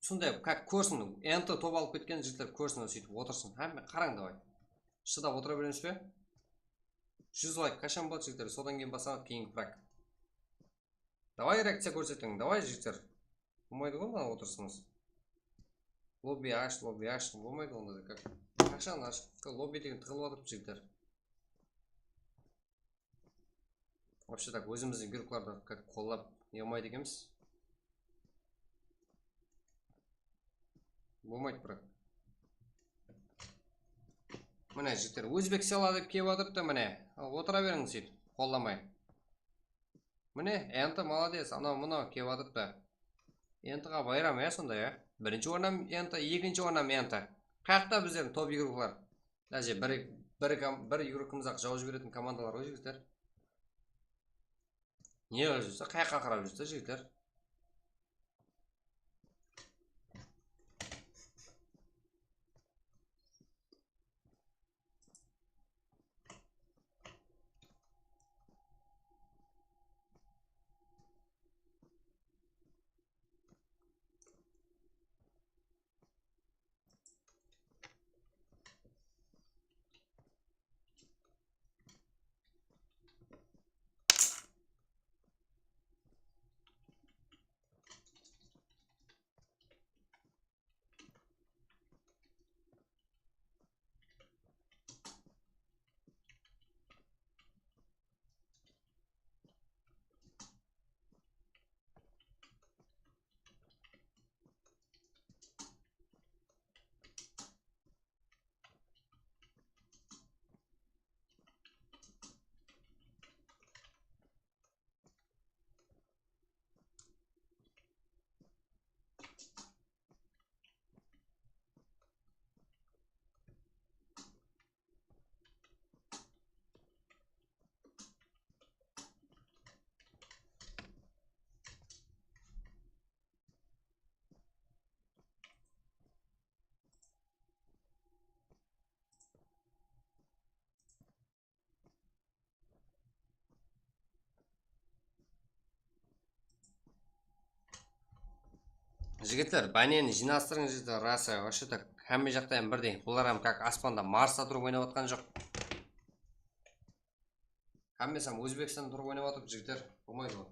Sonday, как, kórsin, enti top alıp ketken jigitler kórsin, sóytip otırsın. Hámme qarań, davay. Shıdap otıra beremiz be? Júz layk qashan boladı, jigitler? Sodan keyin basladı keyingi prak. Davay, reakciya kórsetiń, davay, jigitler. Bolmaydı ǵoy, mına otırısıńız. Lobby ash, lobby ash, bolmaydı onda da, как. Qashan ash, lobby degen tıǵılıp atırıptı, jigitler. Вообще так, ózimizdiń игрoklardı как qollap ne qılmaydı ekenbiz. Bolmaydı, brat. Mine, jigitler, ózbek sela dep kelip atırıptı, mine. Otıra beriń sóytip, qollamay. Mine, Enti, молодец, anaw, mınaw kelip atırıptı. Entiǵa bayram, ya, sonda, ya. Birinshi orın hám Enti, ekinshi orın hám Enti. Qayaqta bizlerdiń top igroklar? Даже bir, bir kom-, bir igrokımız-aq jawıp jiberetin komandalar ǵoy, jigitler. Ne qılıp júrse, qayaqqa qarap júrse, jigitler? Jigitler, báneni jıynastırıń, jigitler, rasa, вообще так, hámme jaqta hám birdey. Bular hám как aspanda, Marsta turıp oynap atqan joq. Hámmesi hám Ózbekstanda turıp oynap atır, jigitler. Bolmaydı ol.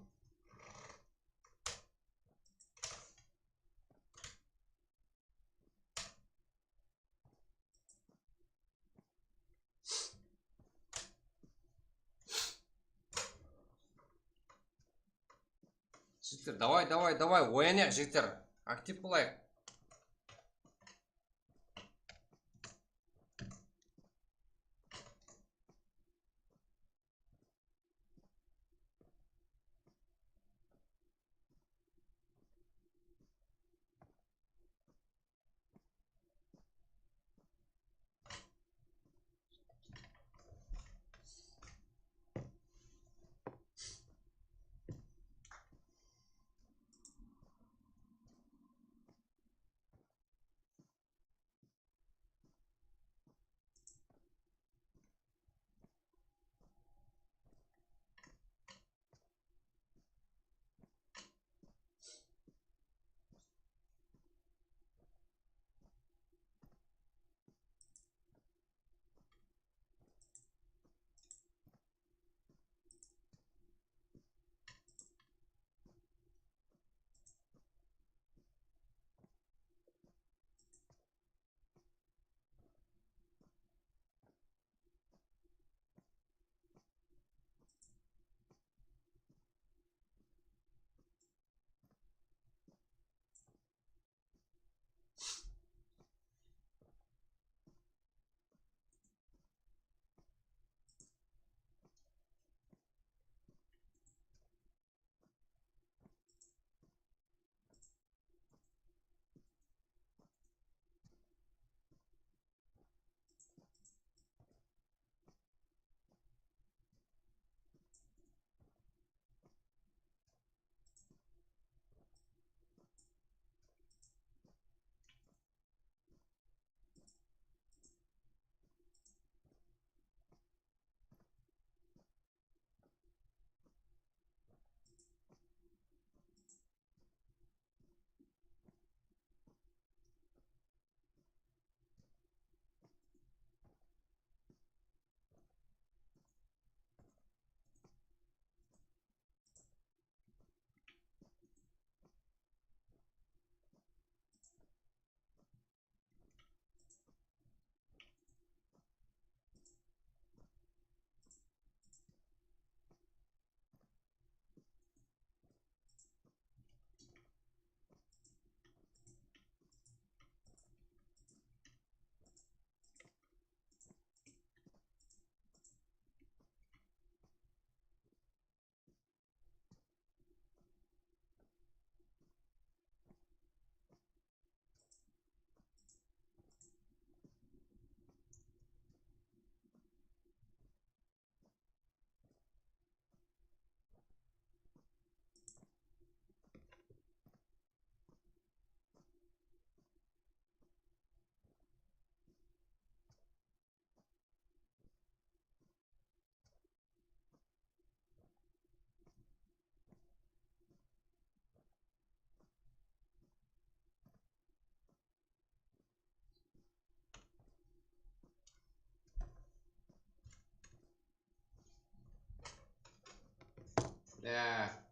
Jigitler, davay, davay, davay, oyanayıq, jigitler. Aktiv bolayıq. Ya.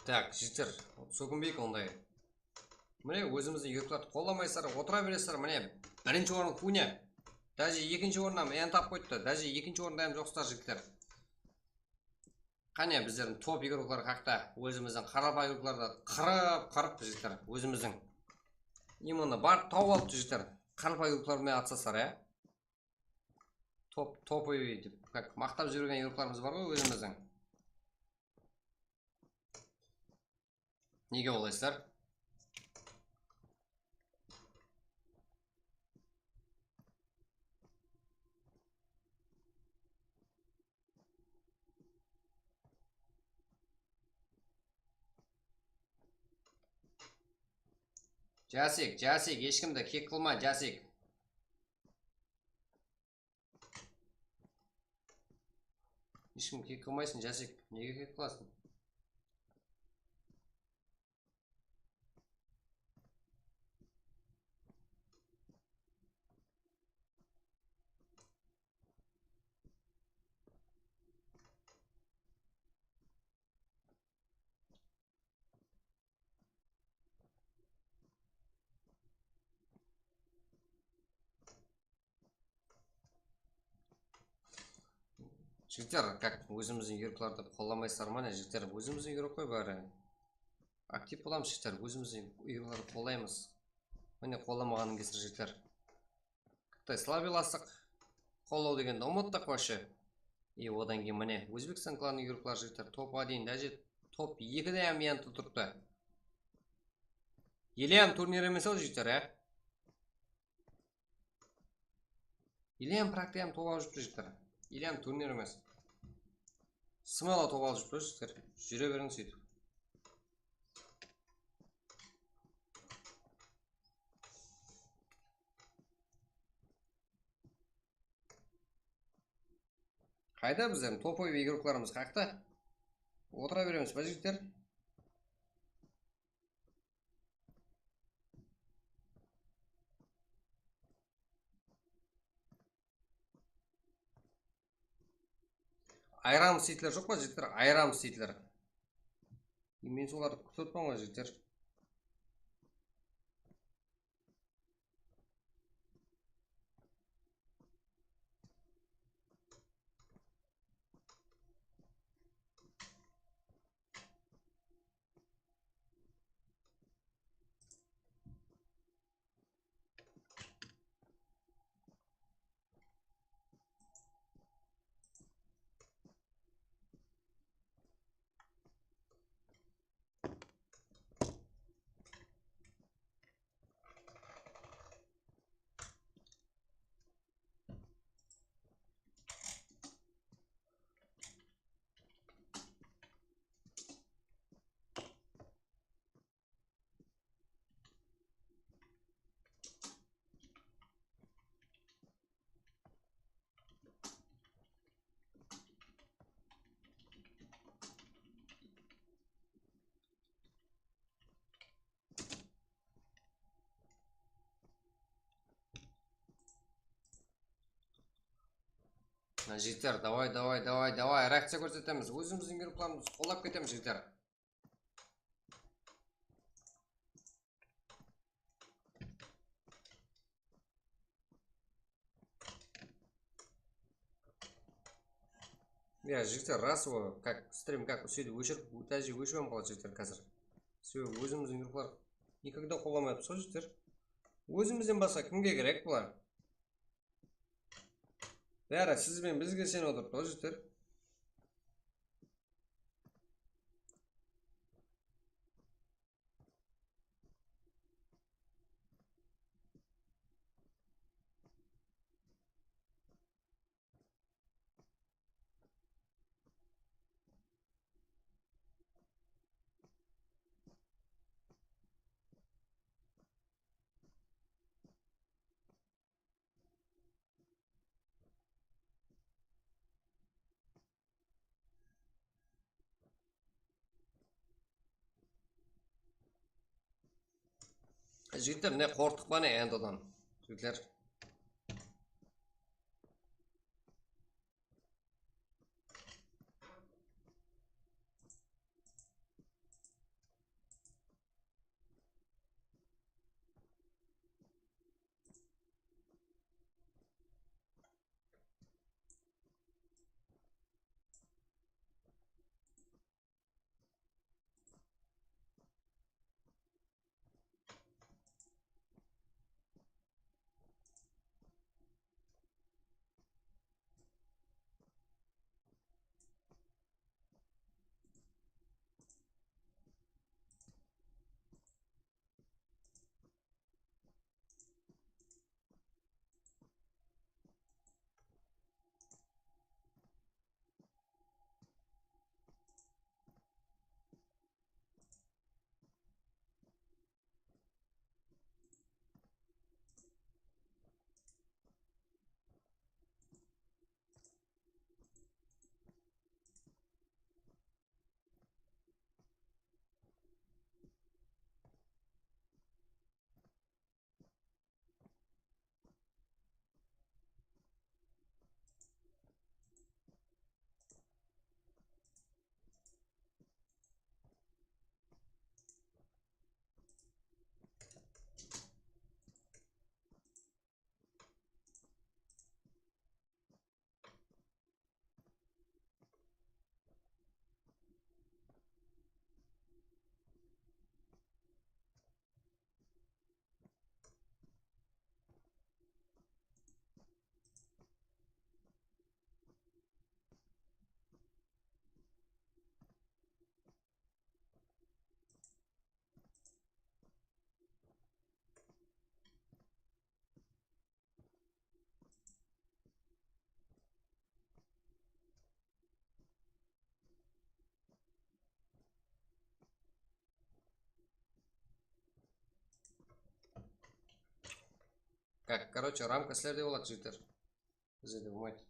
Tak, jigitler, sókinbeyik onday. Mine, ózimizdiń yurtlardı qollamaysızlar, otıra beresizler. Mine, birinshi orın Kunya. Daje ekinshi orınnan meni tap qoyıptı. Daje ekinshi orında hám joqsızlar, jigitler. Qáne, bizlerdiń top igroklar haqta, ózimizdiń qaraqalpaq igroklardı qırıp, qırıp, jigitler, ózimizdiń. Именно barıp tawıp alıptı, jigitler. Qaraqalpaq igroklar menen atsaslar, ya. Top, topovıy dep, как, maqtap júrgen igroklarımız bar ǵoy ózimizdiń. Nege olaysızlar? Jasik, Jasik, hesh kimdi kek qılma, Jasik. Hesh kim kek qılmaysın, Jasik. Nege kek qılasın? Jigitler, как, ózimizdiń igroklardı qollamaysızlar ma ne, jigitler? Ózimizdiń igrok qoy bári. Aktiv bolamız, jigitler, ózimizdiń igroklardı qollaymız. Mine, qollamaǵanıń kesir, jigitler. Qıtay slabıy lastıq. Qollaw degendi umıttıq вообще. И odan keyin mine, Ózbekstan klanınıń igrokları, jigitler, topqa deyin, daje top ekide hám yanıtlı turıptı. Ele hám turnir emes-aw, jigitler, ya? Ele hám praktika hám tawıp alıp júripti, jigitler. Ele hám turnir emes. Smelo tawıp alıp júripti, jigitler. Júre beriń sóytip. Qayda bizlerdiń topovoy igroklarımız, qaqta? Otıra beremiz ba, jigitler? Ayıramız deydiler, joq pa, jigitler? Ayıramız deydiler. Men solardı kútip otırman ǵoy, jigitler. Mına, jigitler, davay, davay, davay, davay, reakciya kórsetemiz. Ózimizdiń igroklarımız qollap ketemiz, jigitler. Ya, jigitler, ras o, как, stream, как, usı jerdi óshirip, даже óship hám qaladı, jigitler, házir. Sebebi ózimizdiń igroklar никогда qollamayapız ǵoy, jigitler. Ózimizden basqa kimge kerek bular? Bári siz benen bizge isenip otırıptı ǵoy, jigitler. Jigitler, ne qorqtıq pa ne endodan? Jigitler. Так, короче, рамка sizlerde boladı, jigitler. Bizlerde bolmaydı.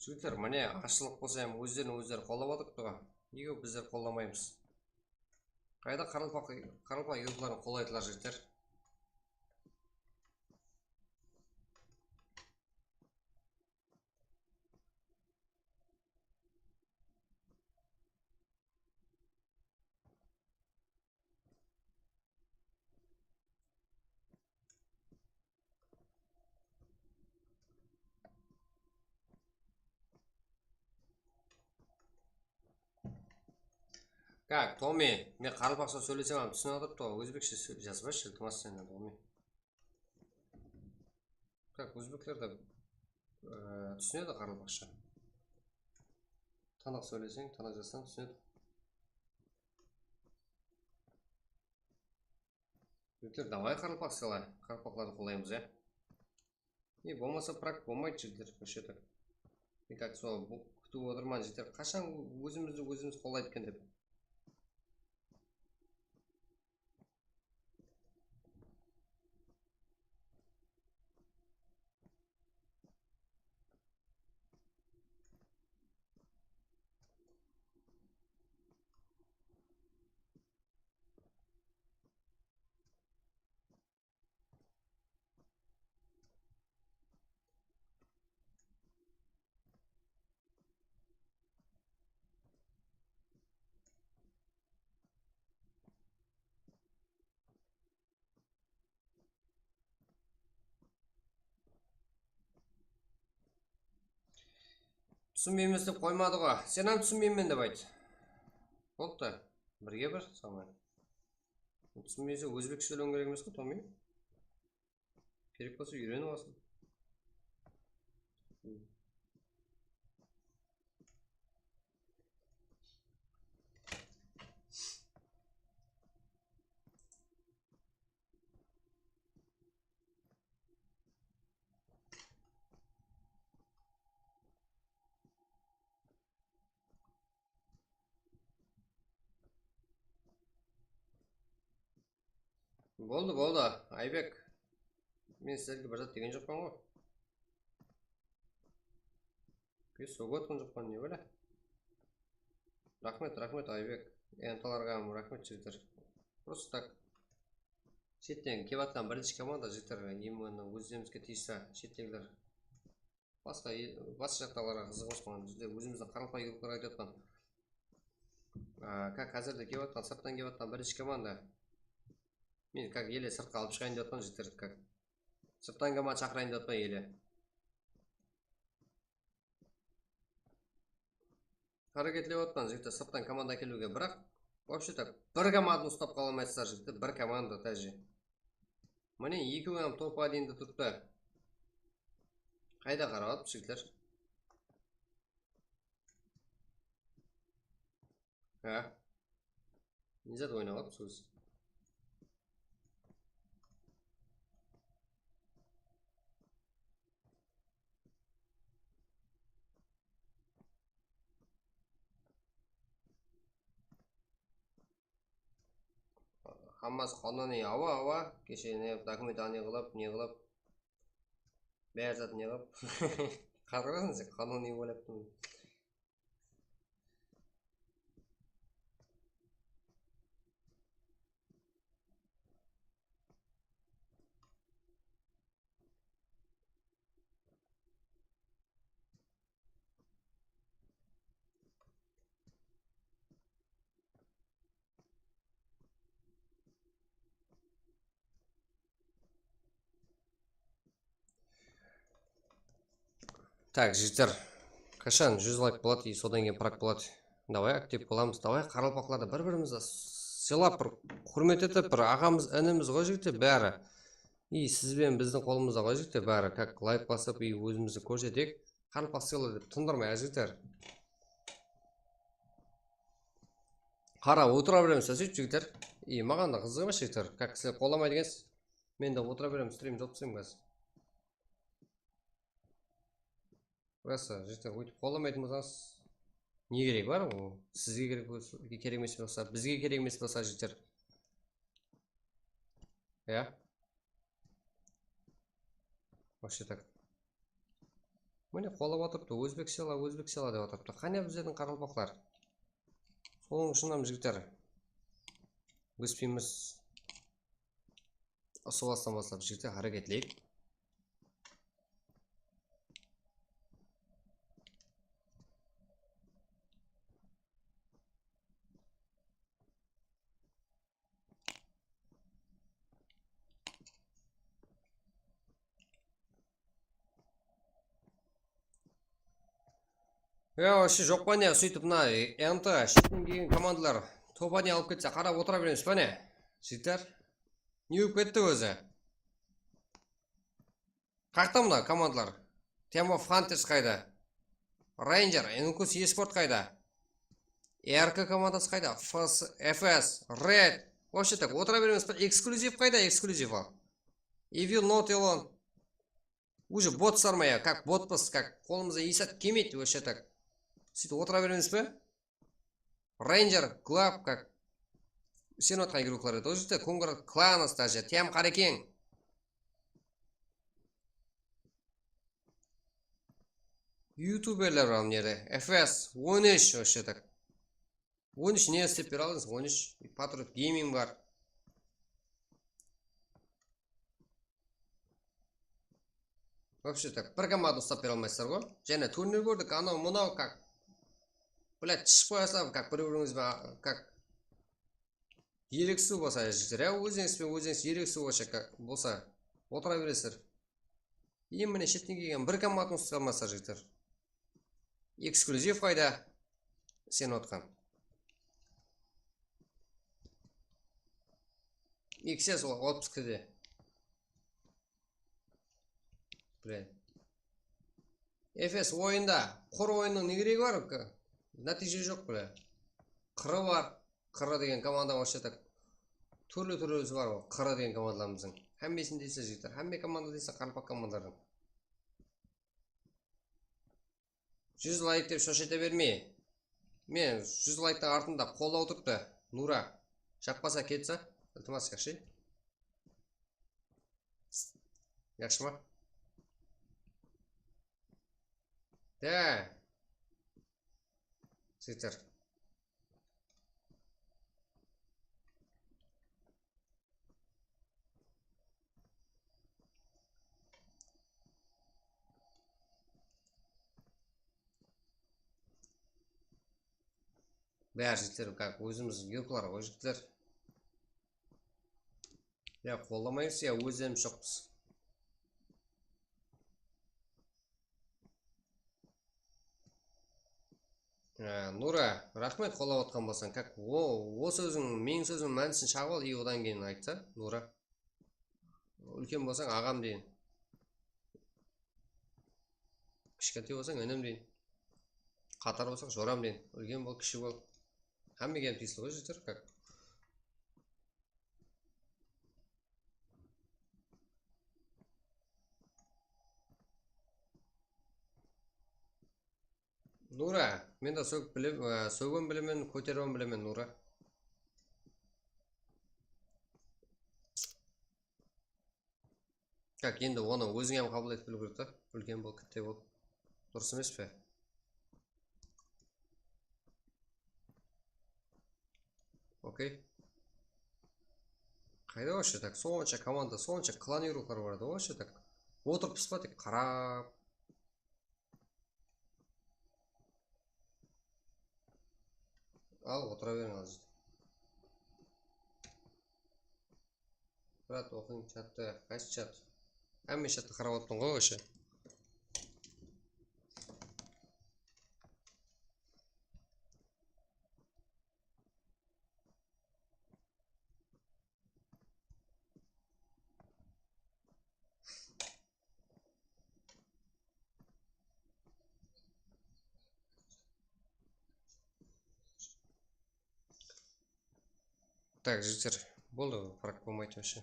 Jigitler, mine, azshılıq bolsa hám ózlerin ózleri qollap atırıptı ǵo. Nege bizler qollamaymız? Qayda qaraqalpaq, qaraqalpaq yurtların qollaydılar, jigitler? Kak, Tomi, men qaraqalpaqsha sóylesem hám túsinip atırıptı ǵoy, ózbekshe só-, jazbashı, iltimas, sen de, Tomi. Kak, ózbekler de, e, túsinedi qaraqalpaqsha. Tanıq sóyleseń, tanıq jazsań, túsinedi. Jigitler, davay, qaraqalpaqshalar, qaraqalpaqlardı qollaymız, ya. E, bolmasa, prak bolmaydı, jigitler, вообще-то. Men как, sol, bu, kútip otırman, jigitler, qashan ó-, ózimizdi ózimiz qollaydı eken dep. Túsinbeymiz dep qoymadı ǵo. Sen hám túsinbeymen dep ayt. Boldı da. Birge bir, saǵan. Túsinbese, ózbekshe sóylewim kerek emes ǵo, Tomi. Kerek bolsa, úyrenip alsın. Boldı, boldı, Aybek. Men sizlerge bir zat degen joqpan ǵo. Biz sógip atqan joqpan, ne bále? Raxmet, raxmet, Aybek. Entalarǵa hám raxmet, jigitler. Просто так. Shetten kelip atqan birinshi komanda, jigitler, именно ózlerimizge tiyisli shettegiler. Basqa e-, basqa jaqtalarǵa qızıǵıp atqan, jigitler, ózimizdiń qaraqalpaq yurtlarǵa aytıp atqan. A, как házirde kelip atqan, sırttan kelip atqan birinshi komanda. Men как ele sırtqa alıp shıǵayın dep atqan, jigitler, как. Sırttan komanda shaqırayın dep atqan ele. Háreketlep atqan, jigitler, sırttan komanda ákeliwge, biraq, вообще так, bir komandanı uslap qala almaysızlar, jigitler, bir komanda, даже. Mine, ekewi hám top odinde turıptı. Qayda qarap atır, jigitler? Há. Ne zat oynap atırsız? Hamması qanuniy, awa, awa. Keshe ne qılıp, dokument ne qılıp, ne qılıp. Bári zat ne qılıp. Qatırǵansın sen, qanuniy oylap turman. Tak, jigitler. Qashan júz layk boladı, i sodan keyin prak boladı. Davay, aktiv bolamız. Davay, qaraqalpaqlardı bir-birimizdi sıylap, bir húrmet etip, bir aǵamız, inimiz ǵoy, jigitler, bári. I siz benen bizdiń qolımızda ǵoy, jigitler, bári. Как layk basıp, i ózimizdi kórseteyik. Qaraqalpaq sıylı dep tındırmay, jigitler. Qarap otıra beremiz, sóytip, jigitler. I maǵan da qızıq emes, jigitler. Как sizler qollamaydı ekensiz. Men de otıra beremen, strim jop isleymen házir. Rasa, jigitler, óytip qollamaytın bolsańız, ne keregi bar? Ol sizge kerek bolsa, kerek emes bolsa, bizge kerek emes bolsa, jigitler. Ya. Вообще так. Mine, qollap atırıptı, ózbek sıyla, ózbek sıyla dep atırıptı. Qáne bizlerdiń qaraqalpaqlar? Sonıń ushın hám, jigitler, óspeymiz. Usı bastan baslap, jigitler, háreketleyik. Ya, вообще joq pa ne, sóytip mına, e, enti, shetten kelgen komandalar topa ne alıp ketse, qarap otıra beremiz pa ne, jigitler? Ne bolıp ketti ózi? Qayaqta mına komandalar? Team of Hunters qayda? Ranger, Inkus Esport qayda? R K komandası qayda? F S, F S, Red. Вообще так, otıra beremiz pa? Eksklyuziv qayda, eksklyuziv al? Evil Not Alone. Уже bot sarmaya, как botpız, как qolımızda esat kelmeydi, вообще так. Sóytip otıra beremiz be? Ranger, Glab, как isenip atqan igroklar edi. Уже так, Kongrad Klanas, даже Tiyam Qarekeń. Youtuberler bar mına jerde. F S on úsh, вообще так. On úsh ne islep bere alasız? On úsh. Patriot Gaming bar. Вообще так, bir komanda uslap bere almaysızlar ǵoy. Jáne turnir kórdik, anaw mınaw как. Блять, shıǵıp qoyasızlar, как bir-birińiz benen, как. Erikisiw bolsa, jigitler, ya, ózińiz benen ózińiz erikisiw bolsa, как, bolsa, otıra beresizler. Em, mine, shetten kelgen bir komandani uslay almaysızlar, jigitler. Eksklyuziv qayda? Sen otqan. X S o-, otpıs K D. Bile. F S oyında, qur oyınnıń ne keregi bar? K-, nátiyje joq, bile. Qırı bar. Qırı degen komanda вообще так. Túrli-túrlisi bar ǵoy, Qırı degen komandalarımızdıń. Hámmesin deysiz, jigitler. Hámme komanda deysiz, qaraqalpaq komandalardıń. Júz layk dep shoshete bermey. Men júz layktıń artında qollaw turıptı. Nura, jaqpasa ketsa, iltimas, yaqshı? Yaqshı ma? Dá. Jigitler. Bári jigitler, как, ózimiz yurıqlar ǵoy, jigitler. Ya qollamaymız, ya ózlerimiz joqpız. Á, Nura, raxmet qollap atqan bolsań. Как, o, o sóziń, meniń sózimiń mánisin shaǵıp al, и odan keyin aytsa, Nura. Úlken bolsań, aǵam deyin. Kishkentay bolsań, inim deyin. Qatar bolsań, joram deyin. Úlken bol, kishi bol. Hámmege hám tiyisli ǵoy, jigitler, как. Nura, men de sógip bilem, á, sógip bilemen, kóterip bilemen, Nura. Так, endi onı óziń hám qabıl etip biliw kerek ta. Úlken bol, kittey bol. Durıs emes pe? Okey. Qayda вообще так? Sonsha komanda, sonsha klan yurıqlar bar edi вообще так. Otırıppız ba tek qarap. Al, otıra beriń azır. Brat, oqıyın chattı, qaysı chat? Hámme chattı qarap otırman ǵoy, вообще. Так, jigitler, boldı, frak bolmaydı вообще.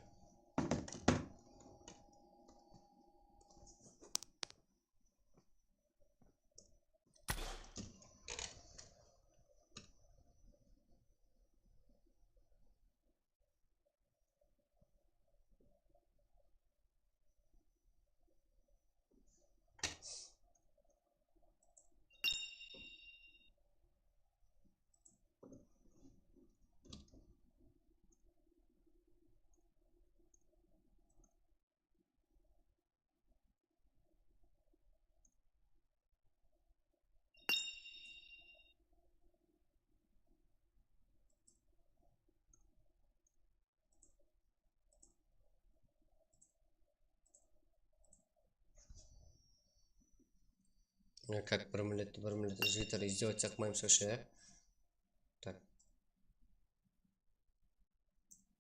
Как bir millet, bir millet jigitler издеваться qılmaymız вообще, ya? Так.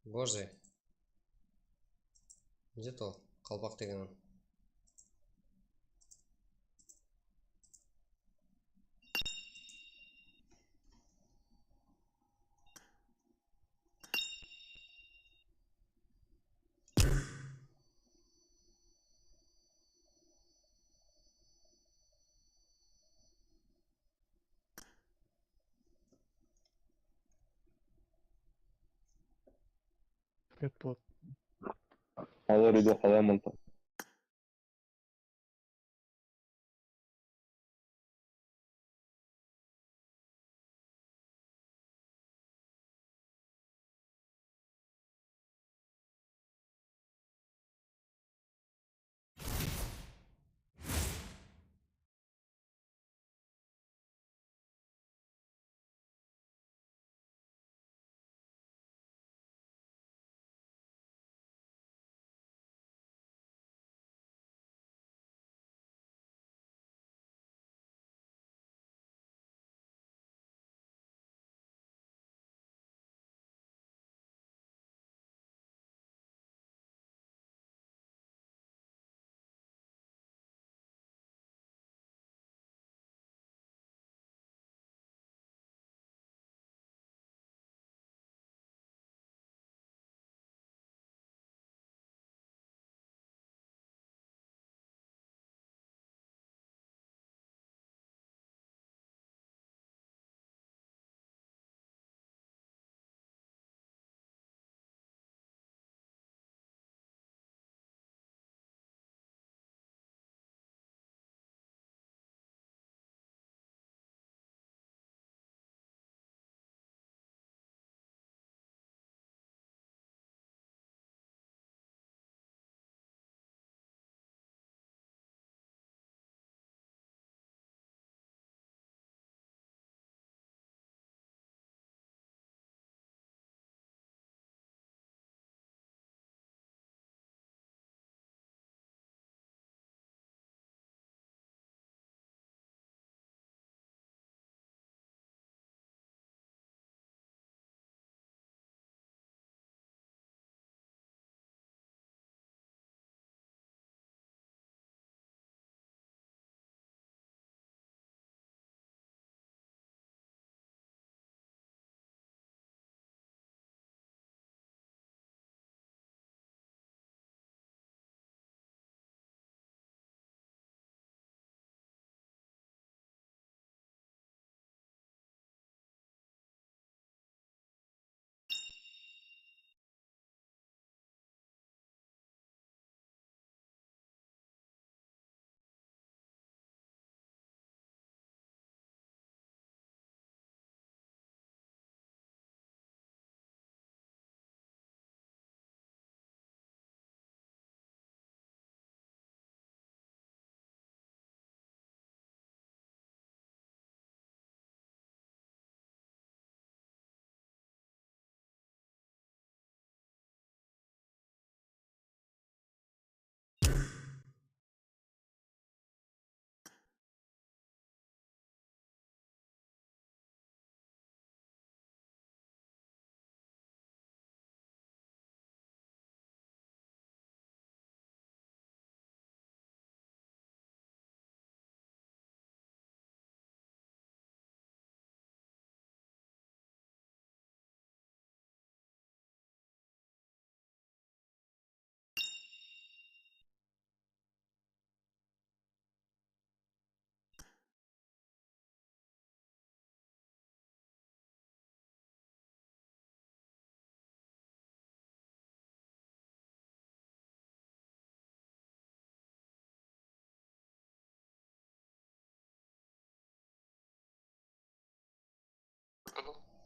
Боже. Где-то qalpaq degen. Ket bol. Алло, Ридо, қалай аман ба?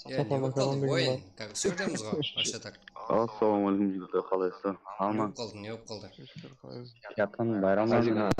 Ya, ne bolıp qaldı? Oyın. Как, все júremiz ǵoy, вообще так. Assalawma aleykum, jigitler, qalaysızlar? Aman. Ne bolıp qaldı, ne bolıp qaldı? Yaqın bayramlar menen.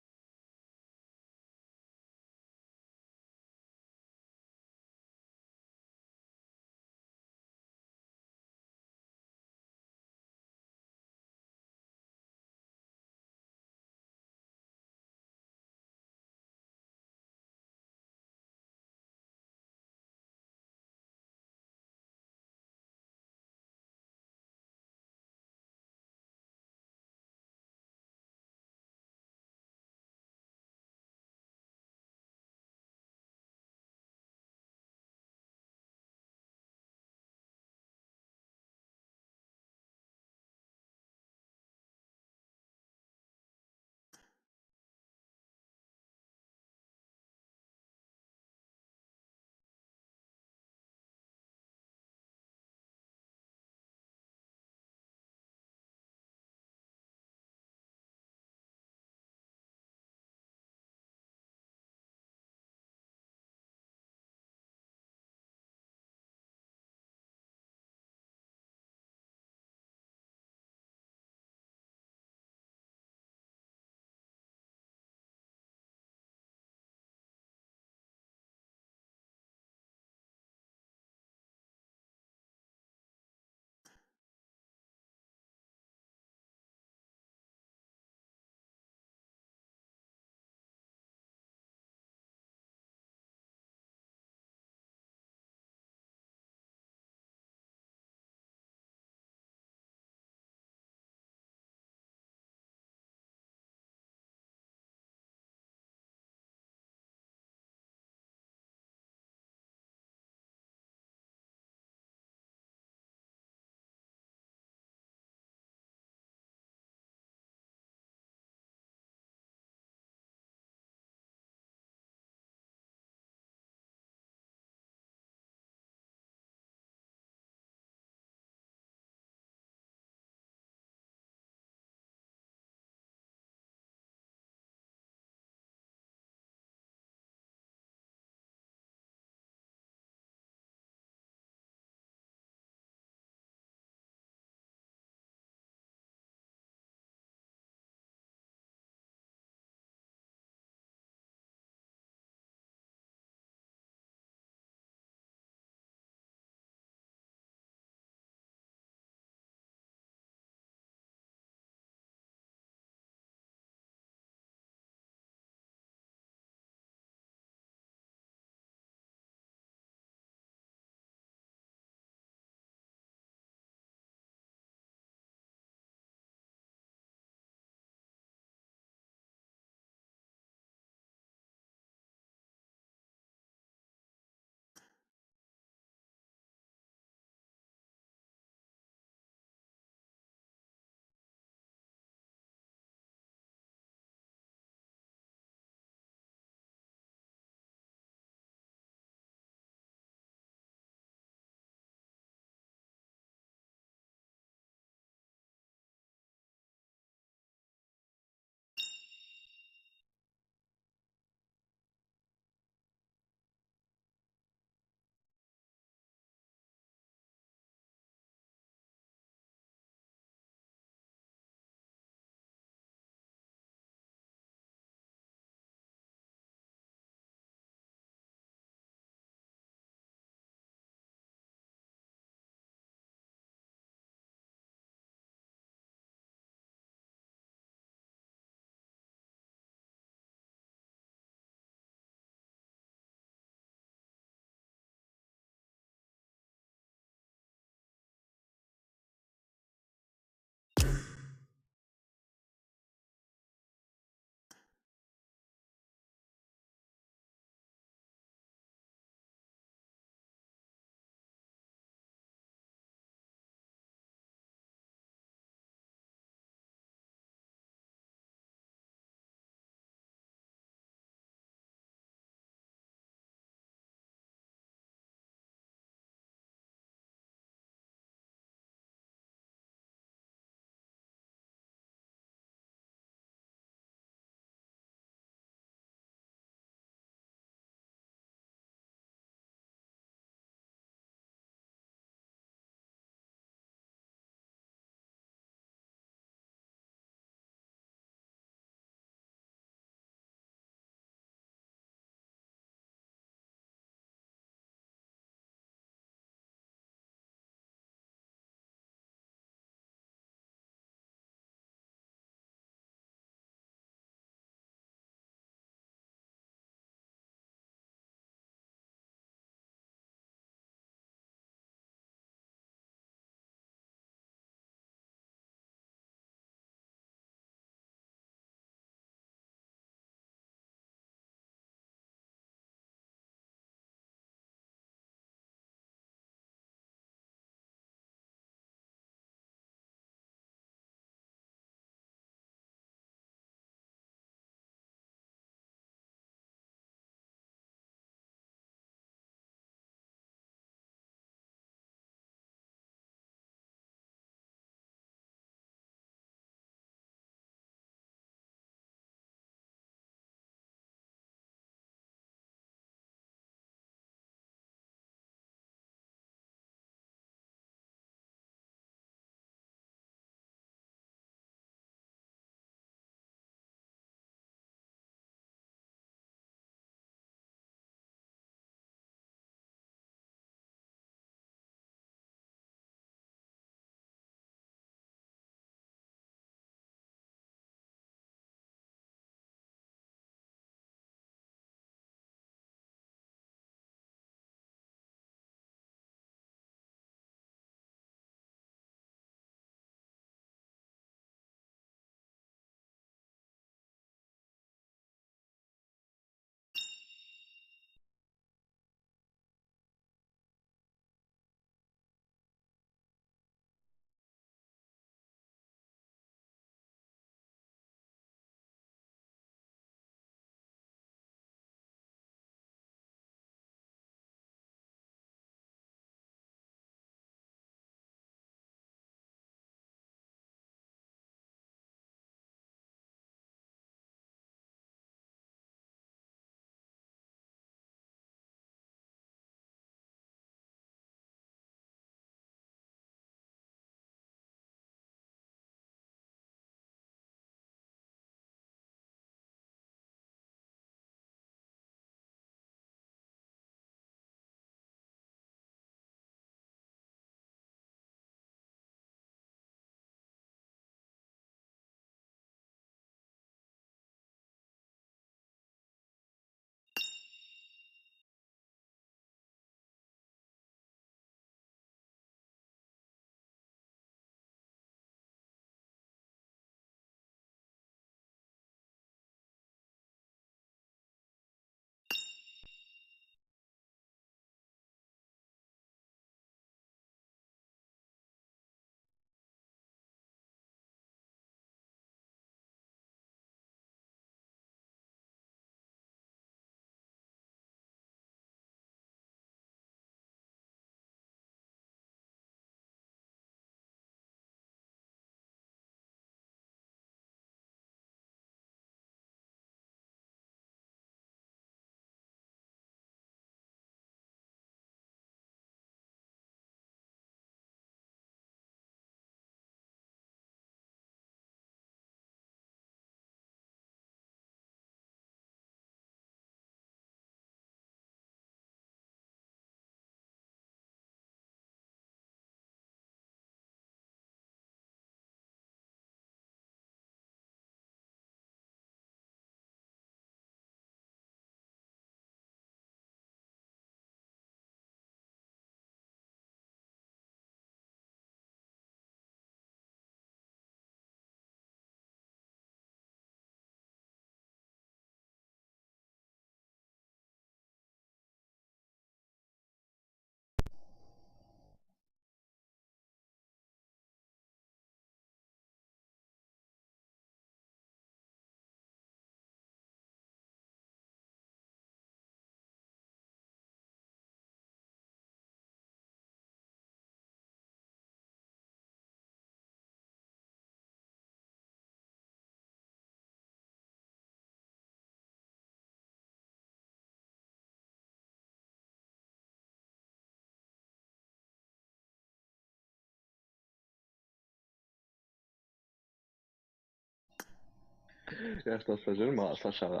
Yaqshılasa júr ma Sashaǵa?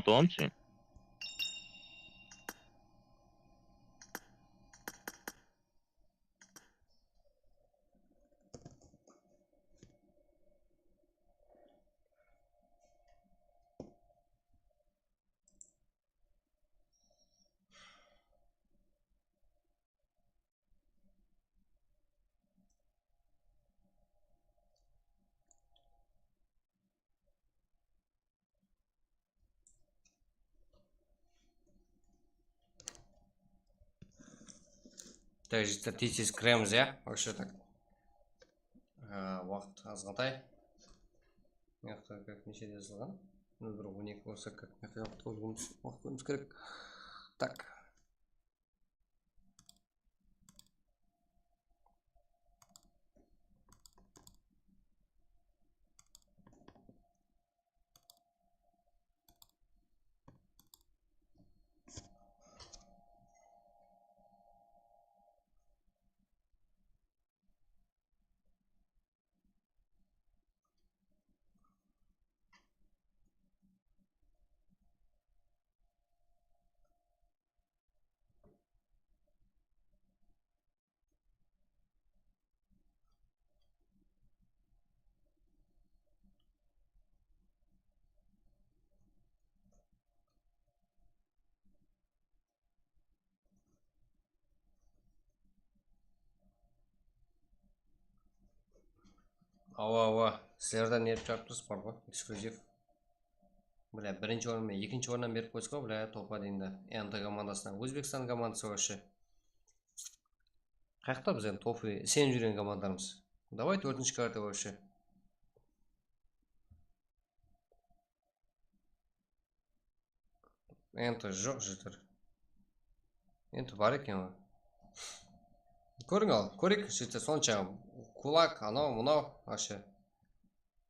Tamam, sen. Так, jigitler, tez-tez kiremiz, ya? Вообще так. Á, waqıt azǵantay. Mıyaqta как neshede jazılǵan? Nol bir on eki bolsa, как mıyaqta waqıt qoyıwımız, waqıt qoyıwımız kerek. Так. Awa, awa. Sizlerden ne jarıp turıs bar ǵoy, eksklyuziv. Bile, birinshi orın menen ekinshi orınnan berip qoysa ǵoy, bile, topqa deyin de. N T komandasına, Ózbekstan komandası вообще. Qayaqta biz endi topı isenip júrgen komandalarımız. Давай, tórtinshi karta вообще. Endi joq, jigitler. Endi bar eken ǵoy. Kóriń al, kóreyik, jigitler, sonsha kulak, anaw, mınaw, вообще.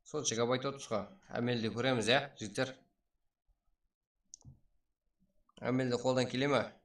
Sonsha gap aytıp otırmız ǵoy. Ámelde kóremiz, ya, jigitler. Ámelde qoldan kele me?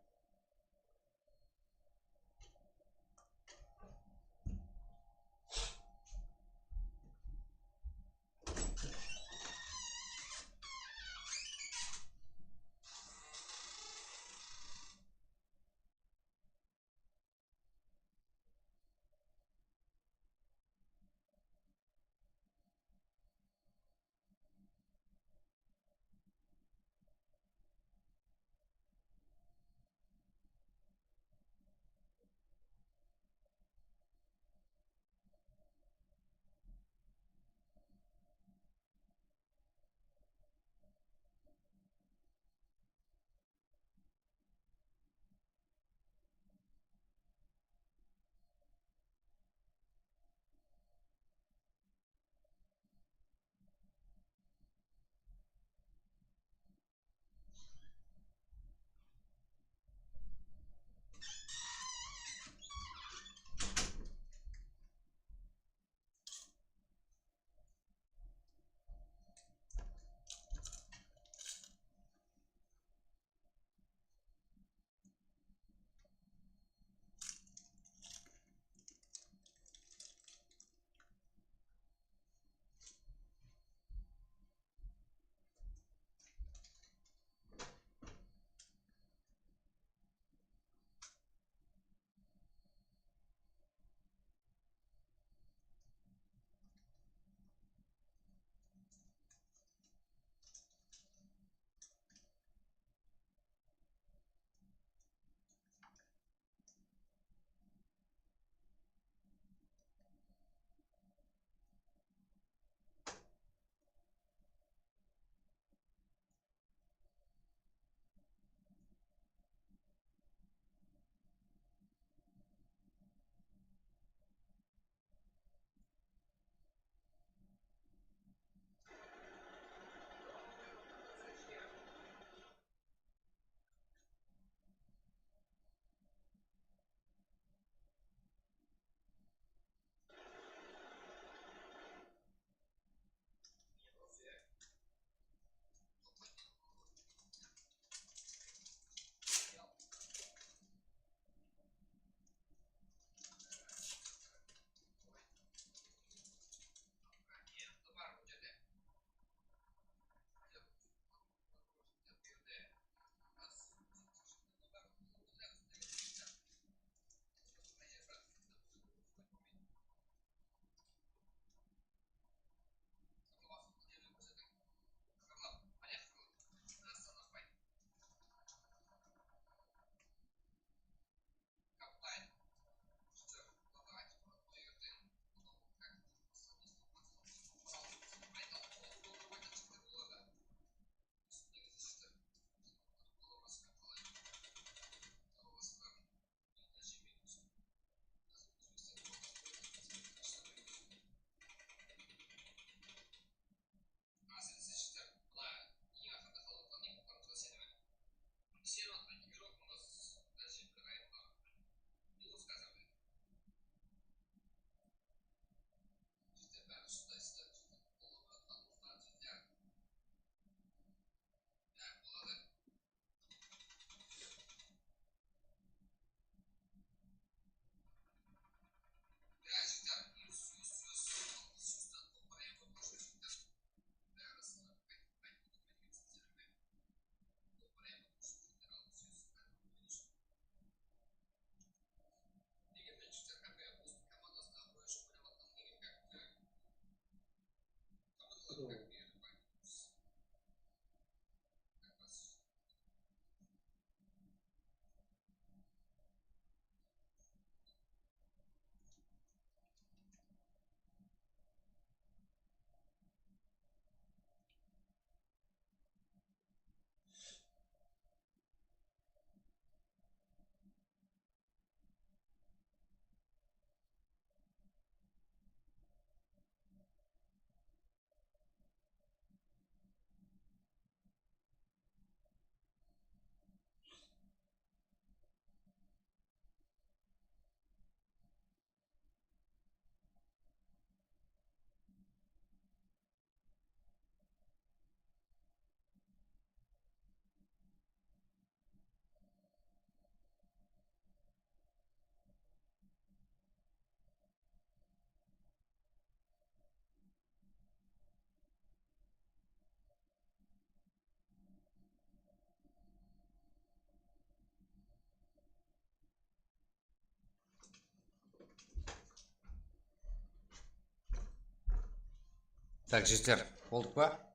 Tak, jigitler, boldıq pa?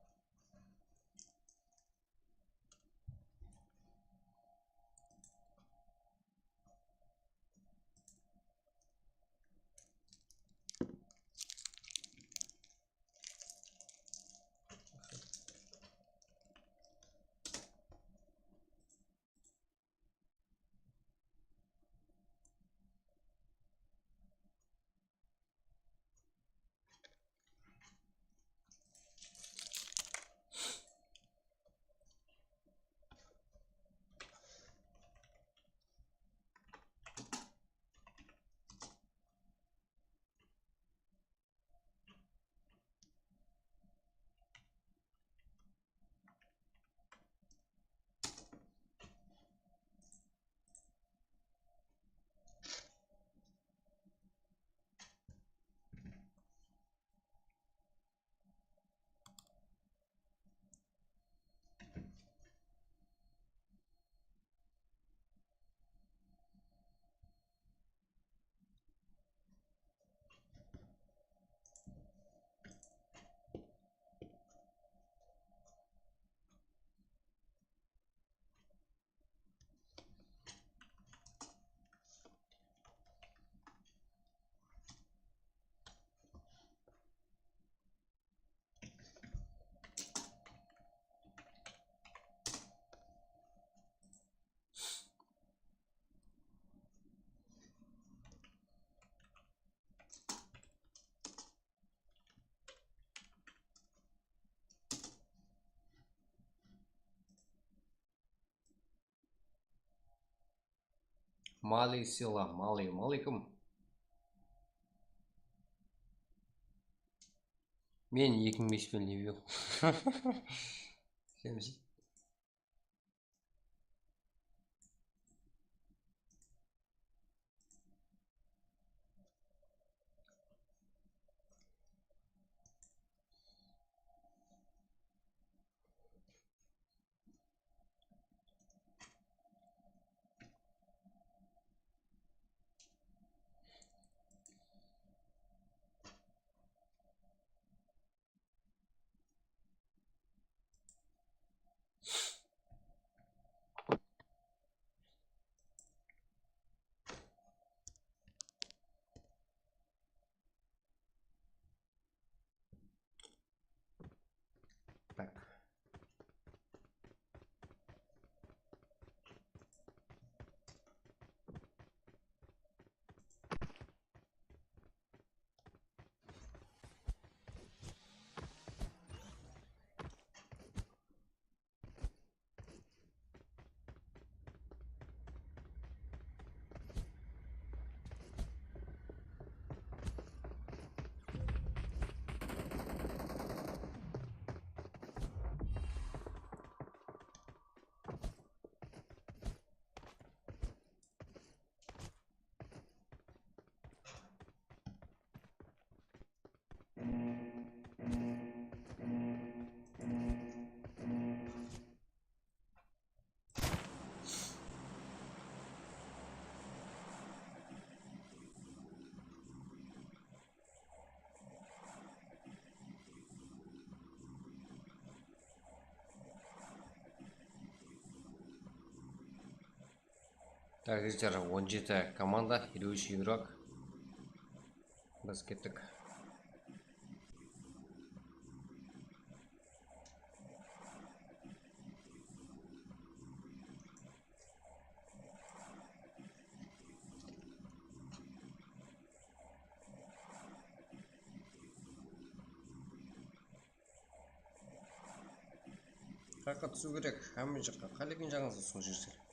Maley selam, maley, maleykum. Men eki mıń bes penen level. Jemisi. Tak, jigitler, on jeti komanda, elli úsh igrok. Biz kettik. Qayaqqa túsiw kerek, hámme jaqqa. Qálegen jaǵıńızǵa túsiń, jigitler.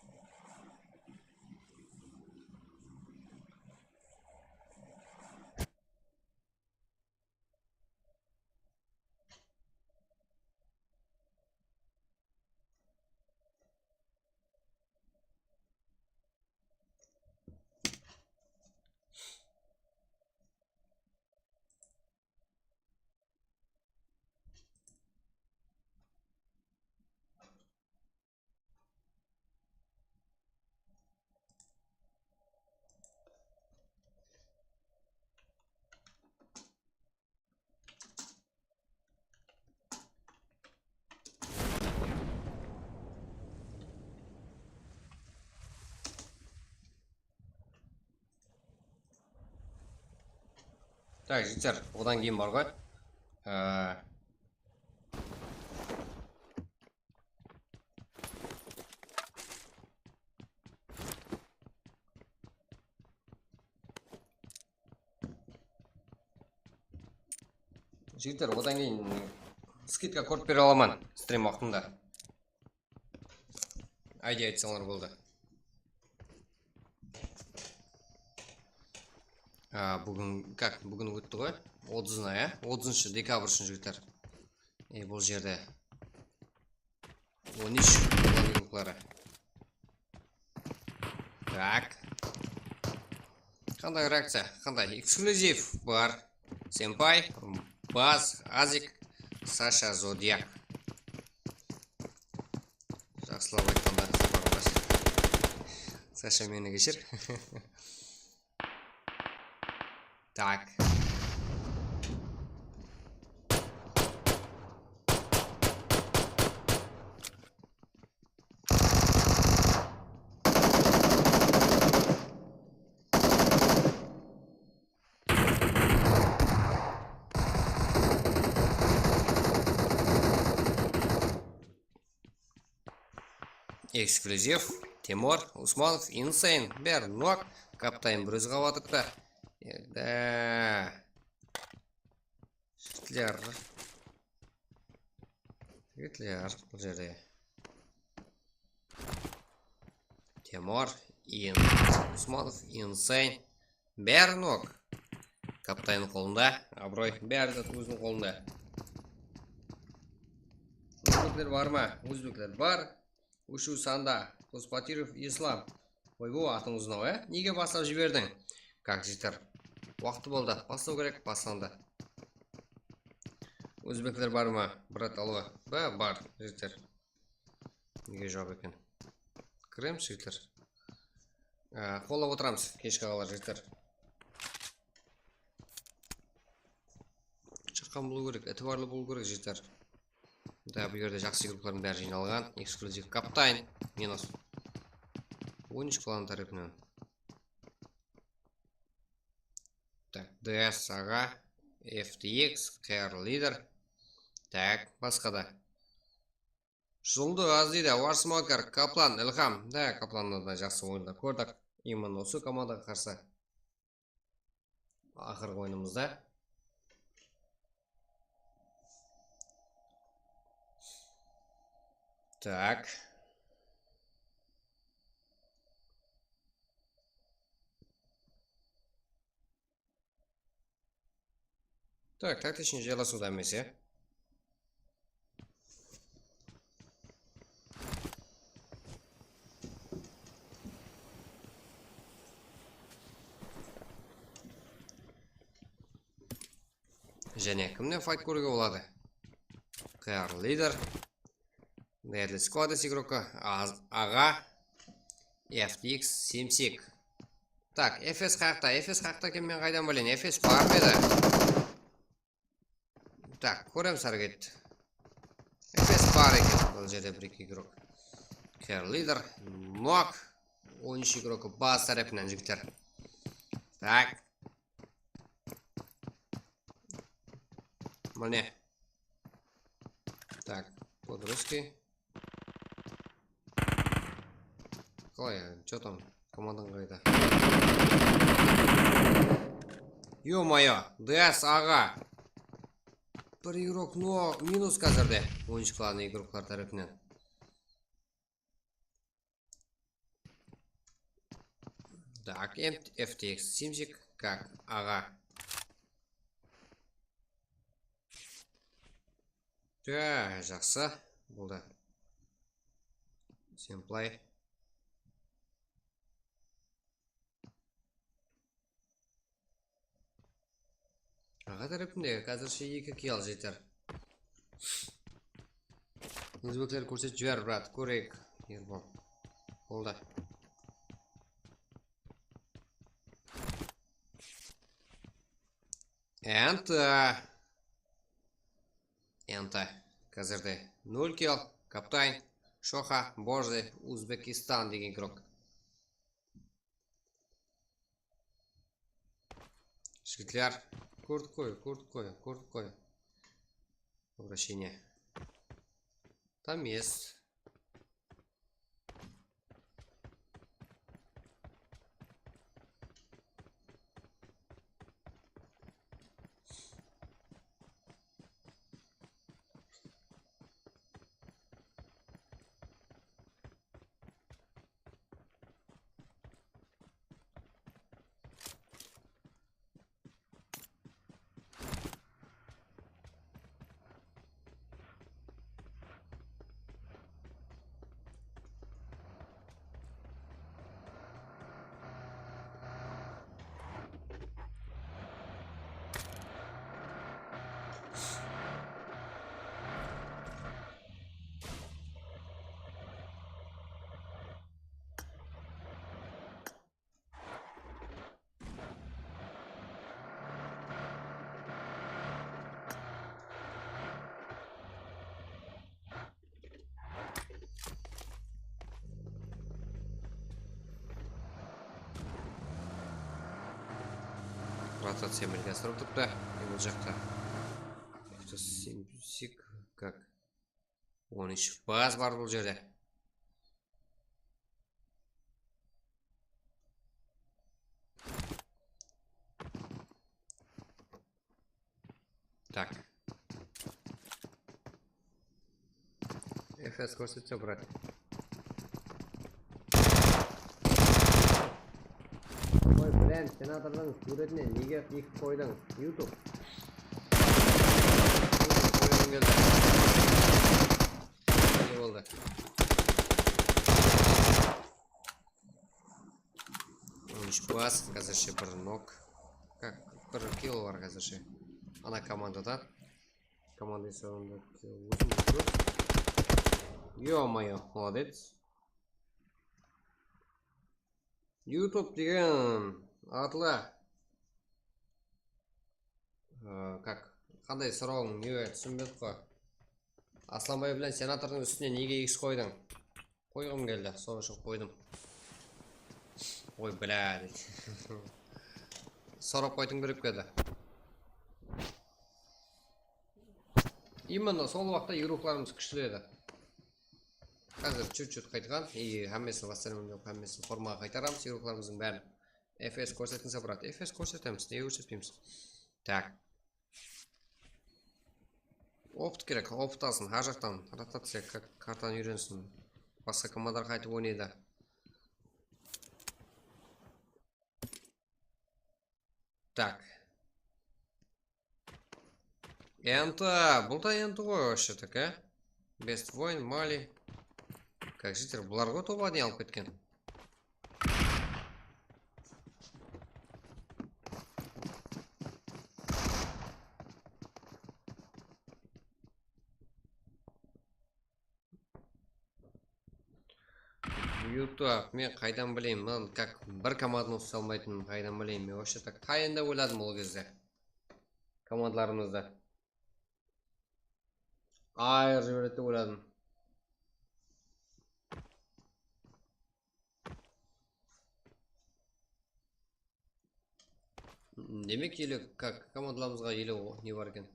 Tak, jigitler, odan keyin bar ǵoy. Á, jigitler, odan keyin skidka kóp bere alaman stream waqtında. Ayda aytsańlar boldı. A, búgin, kak, búgin ótti ǵoy? Otızına, ya? Otızınshı dekabr ushın, jigitler. E, bul jerde on úsh. Tak. Qanday reakciya? Qanday? Eksklyuziv bar. Senpay, Baz, Azik, Sasha, Zodiak. Jaqsılap aytqanda, Sasha, meni keshir. Tak. Eksklyuziv. Temur Usmonov, Insane, Bernok, Kaptayn bir ózi qalıp atırıptı. Endi. Jigitler. Jigitler, bul jerde. Temur, In-, Usmonov, Insane, Bernok. Kaptaynnıń qolında, abıroy, bári zat óziniń qolında. Ózbekler bar ma? Ózbekler bar. Úshew sanda. Dosbatirov Islam. Oy-bu, atıń uzın-aw, á? Nege baslap jiberdiń? Kak, jigitler. Waqtı boldı. Baslaw kerek, baslandı. Ózbekler bar ma? Brat, alwa. Ba, bar, jigitler. Nege juwap eken? Kiremiz, jigitler. Á, qollap otıramız, keshki aǵalar, jigitler. Shaqqan bolıw kerek, itibarlı bolıw kerek, jigitler. Da, bul jerde jaqsı igroklardıń bári jıynalǵan. Eksklyuziv kaptayn. Minus. On úsh klan tárepinen. Tak, D S aǵa, F T X, Q R Leader. Tak, basqa da. Juldız deydi, Warsmoker, Kaplan, Ilham. Da, Kaplannan da jaqsı oyınlar kórdik. Именно usı komandaǵa qarsı. Aqırǵı oyınımızda. Tak. Tak, taqtichniy jaylasıwda emes, ya. Jáne kimnen fayt kóriwge boladı? Q R Leader. Nerede squad igroki? Az-, aǵa. F T X Simsik. Tak, F S qayaqta? F S qayaqta eken, men qaydan bileyin? F S bar ma edi? Tak, kóremiz, háreket. F S bar eken, bul jerde bir-eki igrok. Q R Leader, Nok. On úsh igrok baz tárepinen, jigitler. Tak. Mine. Tak, podroski. Qalay, chё tam, komandań qayda? Ё-моё, D S aǵa. Bir igrok no minus házirde. On úsh klassnıy igroklar tárepinen. Так, F T X simsik, как, aǵa. Já, jaqsı boldı. Sen play. Aǵa tárepinde házirshe eki kill jeter. Ózbekler kórsetip jiber, brat, kóreyik. Erbol. Boldı. Enta. Enta. Házirde nol kill. Kaptan Shoxa Borze, Uzbekistan degen igrok. Jigitler, kórdik qoy, kórdik qoy, kórdik qoy. Обращение. Там есть. Rotaciya amelge asırılıp turıptı. Endi bul jaqta. Как? On úsh baz bar bul jerde. Так. F S kórsetse, brat. Oy, Bren, senatordıń súwretine nege tek qoydıń? YouTube. Qoyǵım keldi. Ne boldı? On úsh baz, házirshe bir nok. Как, bir kill bar házirshe. Ana komandadan. Komanda ise onda ózim. Ё-моё, молодец. YouTube degen atlı. Aa, как, qanday sorawıń, ne, túsinbedik ǵoy. Aslanbay bilen senatordıń ústine nege X qoydıń? Qoyǵım keldi, sol ushın qoydım. Oy, блядь. Sorap qoydım, berip keldi. Именно sol waqıtta igroklarımız kúshli edi. Házir чуть-чуть qaytqan, и hámmesin восстановим, hámmesin formaǵa qaytaramız, igroklarımızdıń bárin. F S kórsetińiz, brat. F S kórsetemiz, nege kórsetpeymiz? Так. Opıt kerek, opıt alsın, hár jaqtan rotaciya ka-, kartanı úyrensin. Basqa komandalar qaytıp oynaydı. Так. Enta, bul da enta ǵoy, вообще так, a? Best Wine, Mali. Как же, bular ǵoy tobadin alıp ketken. YouTube, men qaydan bileyin, mınan как bir komandanı usta almaytınımdı qaydan bileyin, men вообще так tayında oyladım ol gezde. Komandalarımızdı ayırıp jiberedi dep oyladım. Demek, ele, как, komandalarımızǵa ele o-, ne bar eken?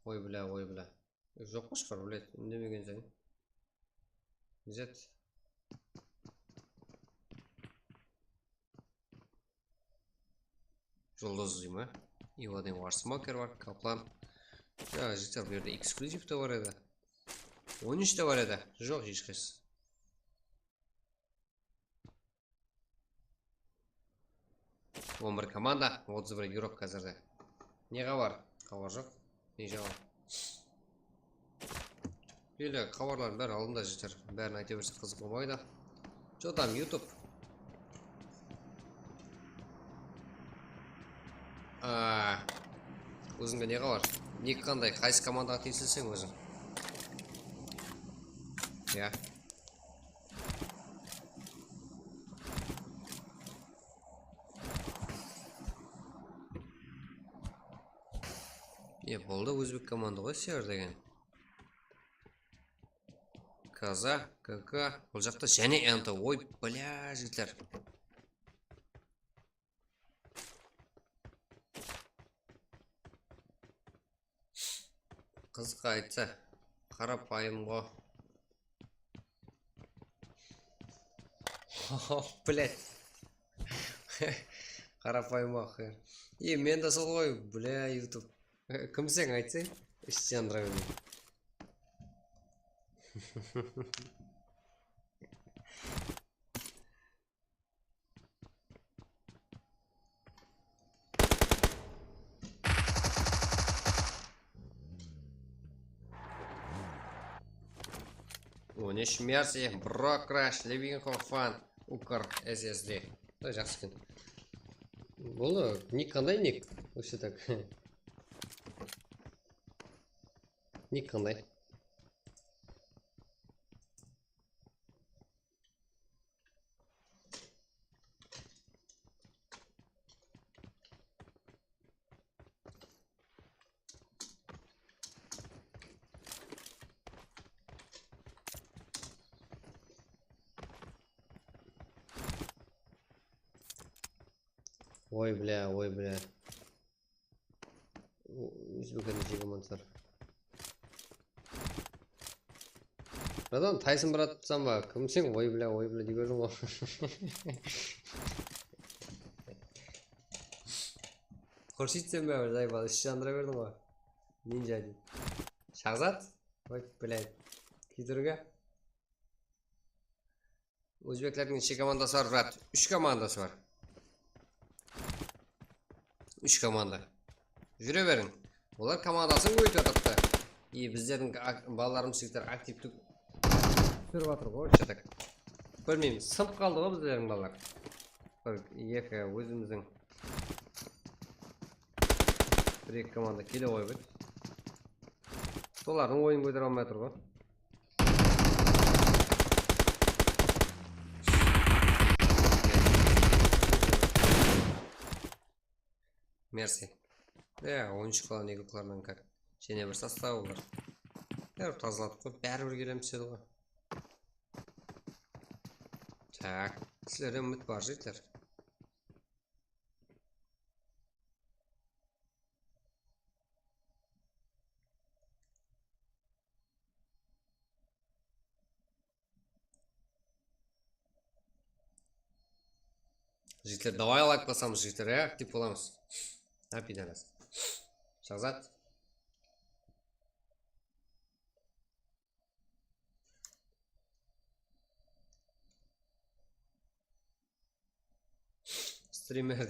Oy, bla, oy, bla. Joq, qosh bar, блядь, indemegen sayin. Zet. Juldız deyme. Ivadan bar, Smoker bar, Kaplan. Ya, jigitler, bu jerde ekskluziv de bar edi. On úsh te bar edi. Joq, hesh qaysı. On bir komanda, otız bir igrok házirde. Ne xabar? Xabar joq. Ne jawap? Ele, xabarlardıń bári aldında, jigitler. Bárin ayta berse qızıq bolmaydı. Что там, YouTube? Aa, ózińde ne xabar? Nik qanday? Qaysı komandaǵa tiyisliseń óziń? Ya. E, boldı, ózbek komanda ǵoy, Sever degen. Kaza, K K, bul jaqta jáne N T, oy, blya, jigitler. Qızıq aytsa, qarapayım ǵo. Блядь. Qarapayım ǵo. E, men de sol ǵoy, блядь, YouTube. Kimseń aytsang, ish jandıra bermey. On úsh Mercy, Bro Crash, Living for Fun, Ukr, S S D. Da, jaqsı eken. Bul, nik qanday nik? Вообще так. Nik qanday? Oy, блядь, oy, блядь. Ózbeklerden jege mantar. Bratан, Tayson brat san ba? Kimseń? Oy, блядь, oy, блядь, dey berdiń ǵoy. Xurshid sen be, bir zaybalı, ish jandıra berdiń ǵoy. Ninja deydi. Shahzat? Oy, блядь. Kiydirge. Ózbeklerdiń neshe komandası bar, brat? Úsh komandası bar. Úsh komanda. Júre beriń. Olar komandasın kóbeytip atırıptı. E, bizlerdiń ak-, balalarımız, jigitler, aktivti túsirip atır ǵoy, что-то. Bilmeymiz, sınıp qaldı ǵoy bizlerdiń balalar. Bir, eki, ózimizdiń bir-eki komanda kele qoyıp edi. Solardıń oyının kótere almay atır ǵoy. Mercy. Ya, oyınshıqlar ne qılarınan kak. Jáne bir sostav olar. Báribir tazaladıq ǵoy, báribir kelemiz dedi ǵoy. Tak, sizlerden úmit bar, jigitler. Jigitler, davay, layk basamız, jigitler, ya, aktiv bolamız. Ha, pidanas. Shahzat. Strimer.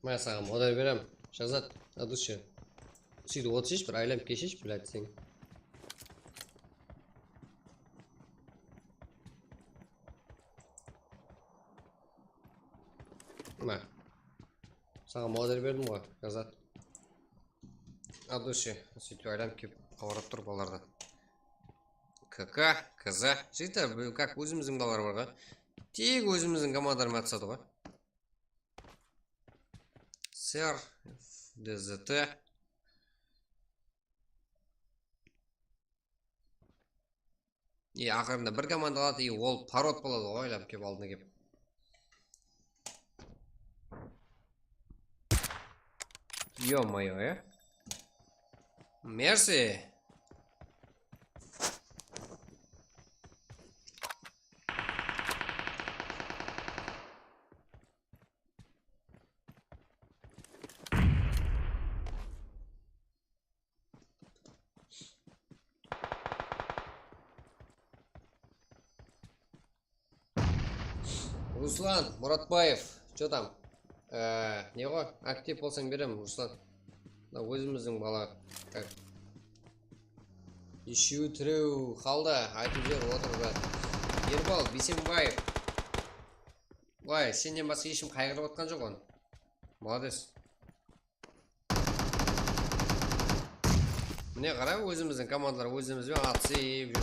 Mına saǵan model berem. Shahzat, от души. Sóytip otırshı, bir aylanıp kelsheyshi, блядь, sen. Mına. Saǵan model berdim ǵoy, Shahzat. От души, sóytip aylanıp kelip qawarap tur balalardı. K K, K Z. Jigitler, bu как ózimizdiń balalar bar ǵoy. Tek ózimizdiń komandalarımız atsadı ǵoy. Ser, D Z T. E, aqırında bir komanda qaladı, e, ol porod boladı ǵoy, aylanıp kelip aldına kelip. Ё-моё, e? Mersi. Ruslan Muratbaev, что там? Ee, ne ǵoy? Aktiv bolsań berem, Ruslan. Mına ózimizdiń bala. Tak. Eshewi tirew qaldı, aytıp jiber, otır, brat. Erbal Biysenbaev. Vay, sennen basqa hesh kim qayǵırıp atqan joq onı. Молодец. Mine qara, ózimizdiń komandalar ózimizben atısıp júr.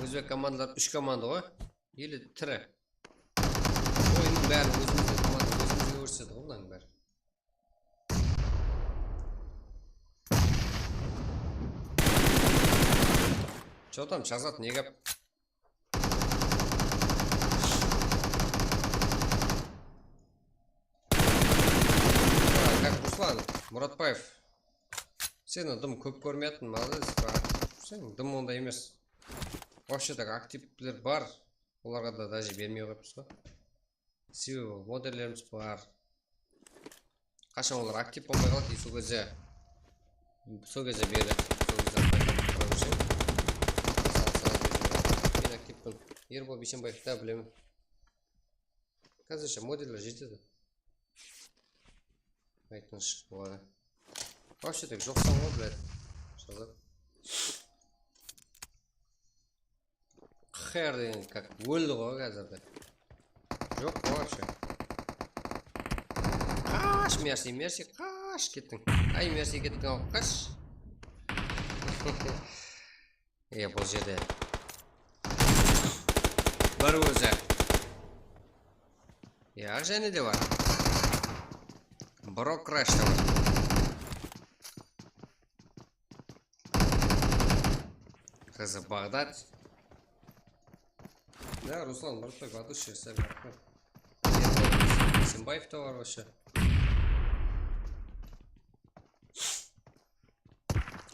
Ózbek komandalar úsh komanda ǵoy. Ele tiri. Oyınnıń bárin ózimizdiń komanda ózimizge kórsetedi ǵoy, mınanıń bári. Что там, Shahzat, ne gáp? Так, Ruslan Muratbaev. Seni dım kóp kórmeyatın, молодец, brat. Sen dım onday emes. Вообще так aktivler bar. Olarǵa da даже bermey qoyıppız ǵoy. Sebebi moderlerimiz bar. Qashan olar aktiv bolmay qaladı, sol gezde, sol gezde berip, sol gezde atpay tura berseń. Saǵan, saǵan berip. Men aktivpen. Erbol Biysenbaev, da, bilemen. Házirше moderler jetedi. Aytıńızshı, boladı. Вообще так joqsań ǵoy, блядь. Shahzat. Qıhır degen как óldi ǵoy házirde. Joq ǵoy вообще. Qash, Mersi, Mersi, qash, kettiń. Ay, Mersi, kettiń-aw, qash. E, bul jerde bir ózi. Ya, jáne de bar. Bro Crash ta bar. Qızı Baǵdad. Ya, Ruslan Muratbaev, Adush, sál raxmet. Erkol Bisenbaev ta bar вообще.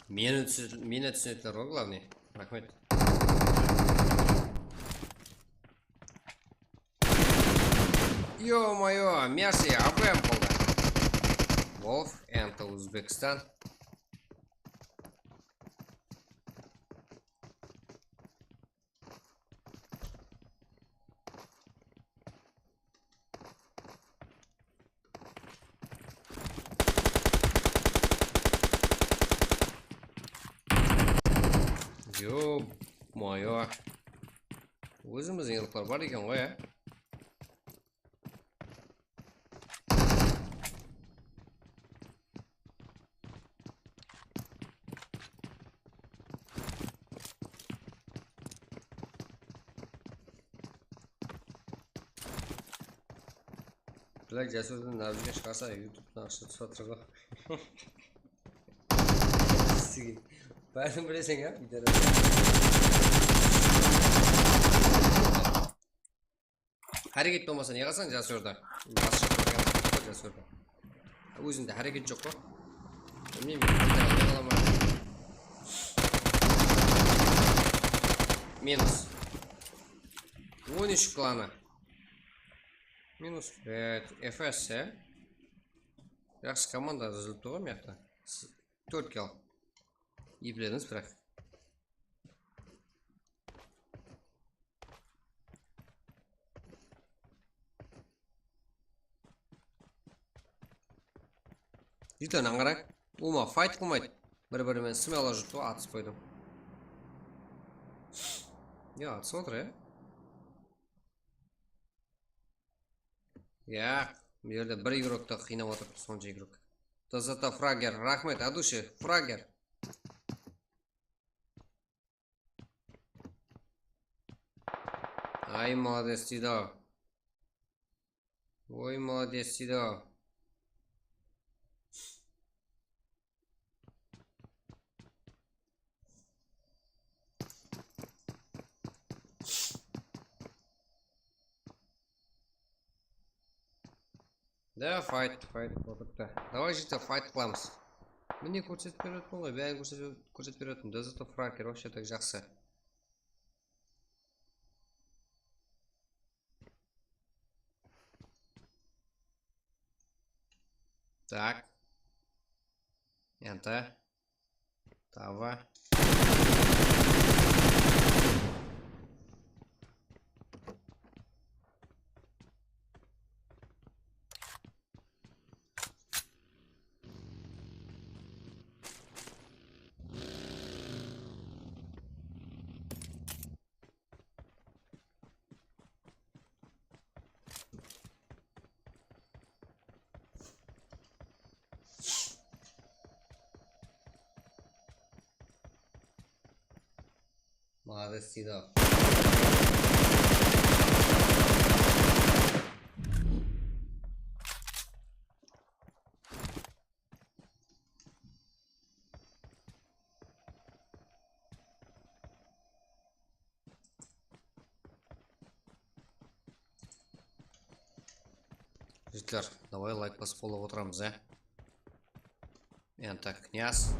Meni túsi-, meni túsinediler ǵoy, главный. Raxmet. Ё-моё, Mersi, A W M qolda. Wolf and Uzbekistan. Ё-моё. Ózimizdiń yılqılar bar eken ǵoy, ya. Блядь, Jasúrdi Nargizge shıǵarsa, YouTube'tan aqsha túsip atır ǵo. Bárin bileseń, ya, biytara. Háreket bolmasa ne qılsań, Jasúrdi? Basshı qılǵan Jasúrdi. Ózinde háreket joq pa? Bilmeymen, qanday qıla alaman. Minus. On úsh klanı. Minus. Evet, F S, e? Jaqsı komanda dúzilip tur ǵoy mıyaqta. S-, tórt kill. Epledińiz, biraq. Júdá nańǵırak. Uma, fayt qılmaydı. Bir-biri menen smela jurıp atısıp qoydı. Ya, atısıp atır, ya. Ya, bu jerde bir igrokta qıynap atır, sonsha igrok. T Z T Frager, raxmet, Adushi, Frager. Ay, молодец deydi-aw. Oy, молодец deydi-aw. Da, fight, fight, otırıptı. Davay, jigitler, fight qılamız. Mine, kórsetip beretuǵın ǵoy, bárin kórsetip, kórsetip beretuǵın. Да зато фраг вообще так jaqsı. Так. Enter. Давай. Молодец, Сидо. Jigitler, davay, layk basıp qollap otıramız, e. Enter, knyaz.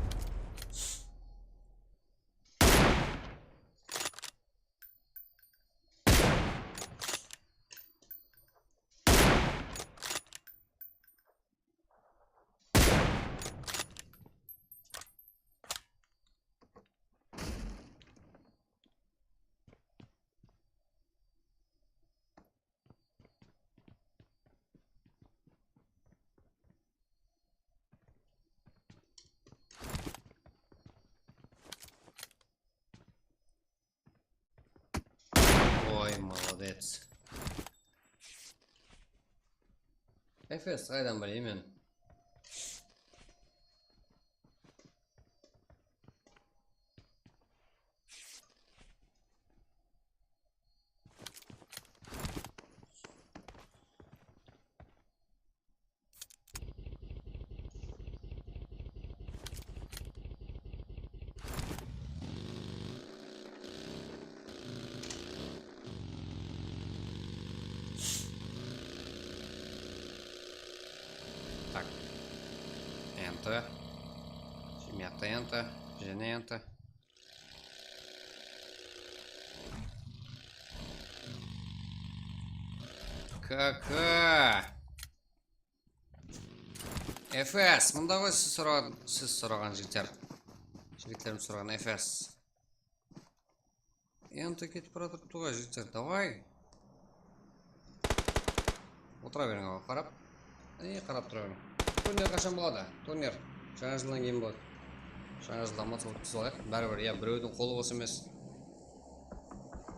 Oy, молодец. Efes, qaydan bileymen? Так. Enter. Semyaqta enter. Jáne enter. K K. F S, mında ǵoy siz soraǵan, siz soraǵan jigitler. Jigitlerim soraǵan F S. Endi ketip baratırıptı ǵoy, jigitler, davay. Otıra beriń, aǵa, qarap. Ey, qarap tura beriń. Turnir qashan boladı? Turnir. Jańa jıldan keyin boladı. Jańa jıldan bolsa ótkizip alayıq. Báribir, ya birewdiń qolı bos emes.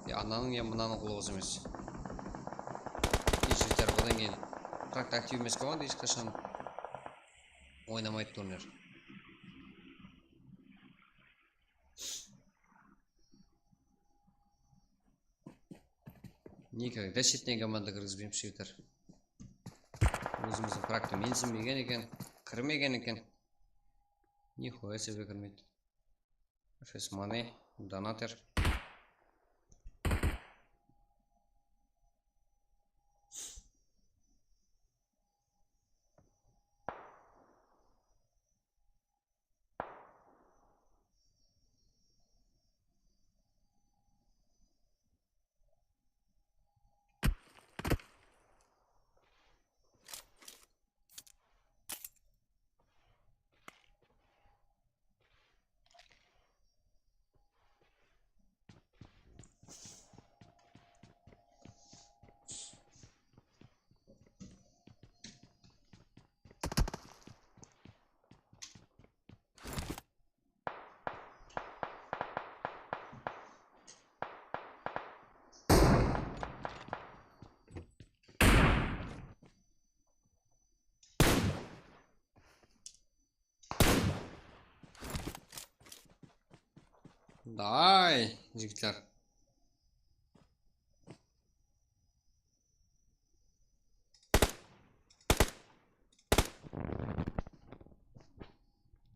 Ya ananıń, ya mınanıń qolı bos emes. Ey, jigitler, odan keyin. Trakta aktiv emes komanda hesh qashan oynamaydı turnir. Никогда shetinen komanda kirgizbeymiz, jigitler. Ózimizdiń prakta mensinbegen eken, kirmegen eken. Нихуя себе kirmeydi. F S money, donater. Davay, jigitler.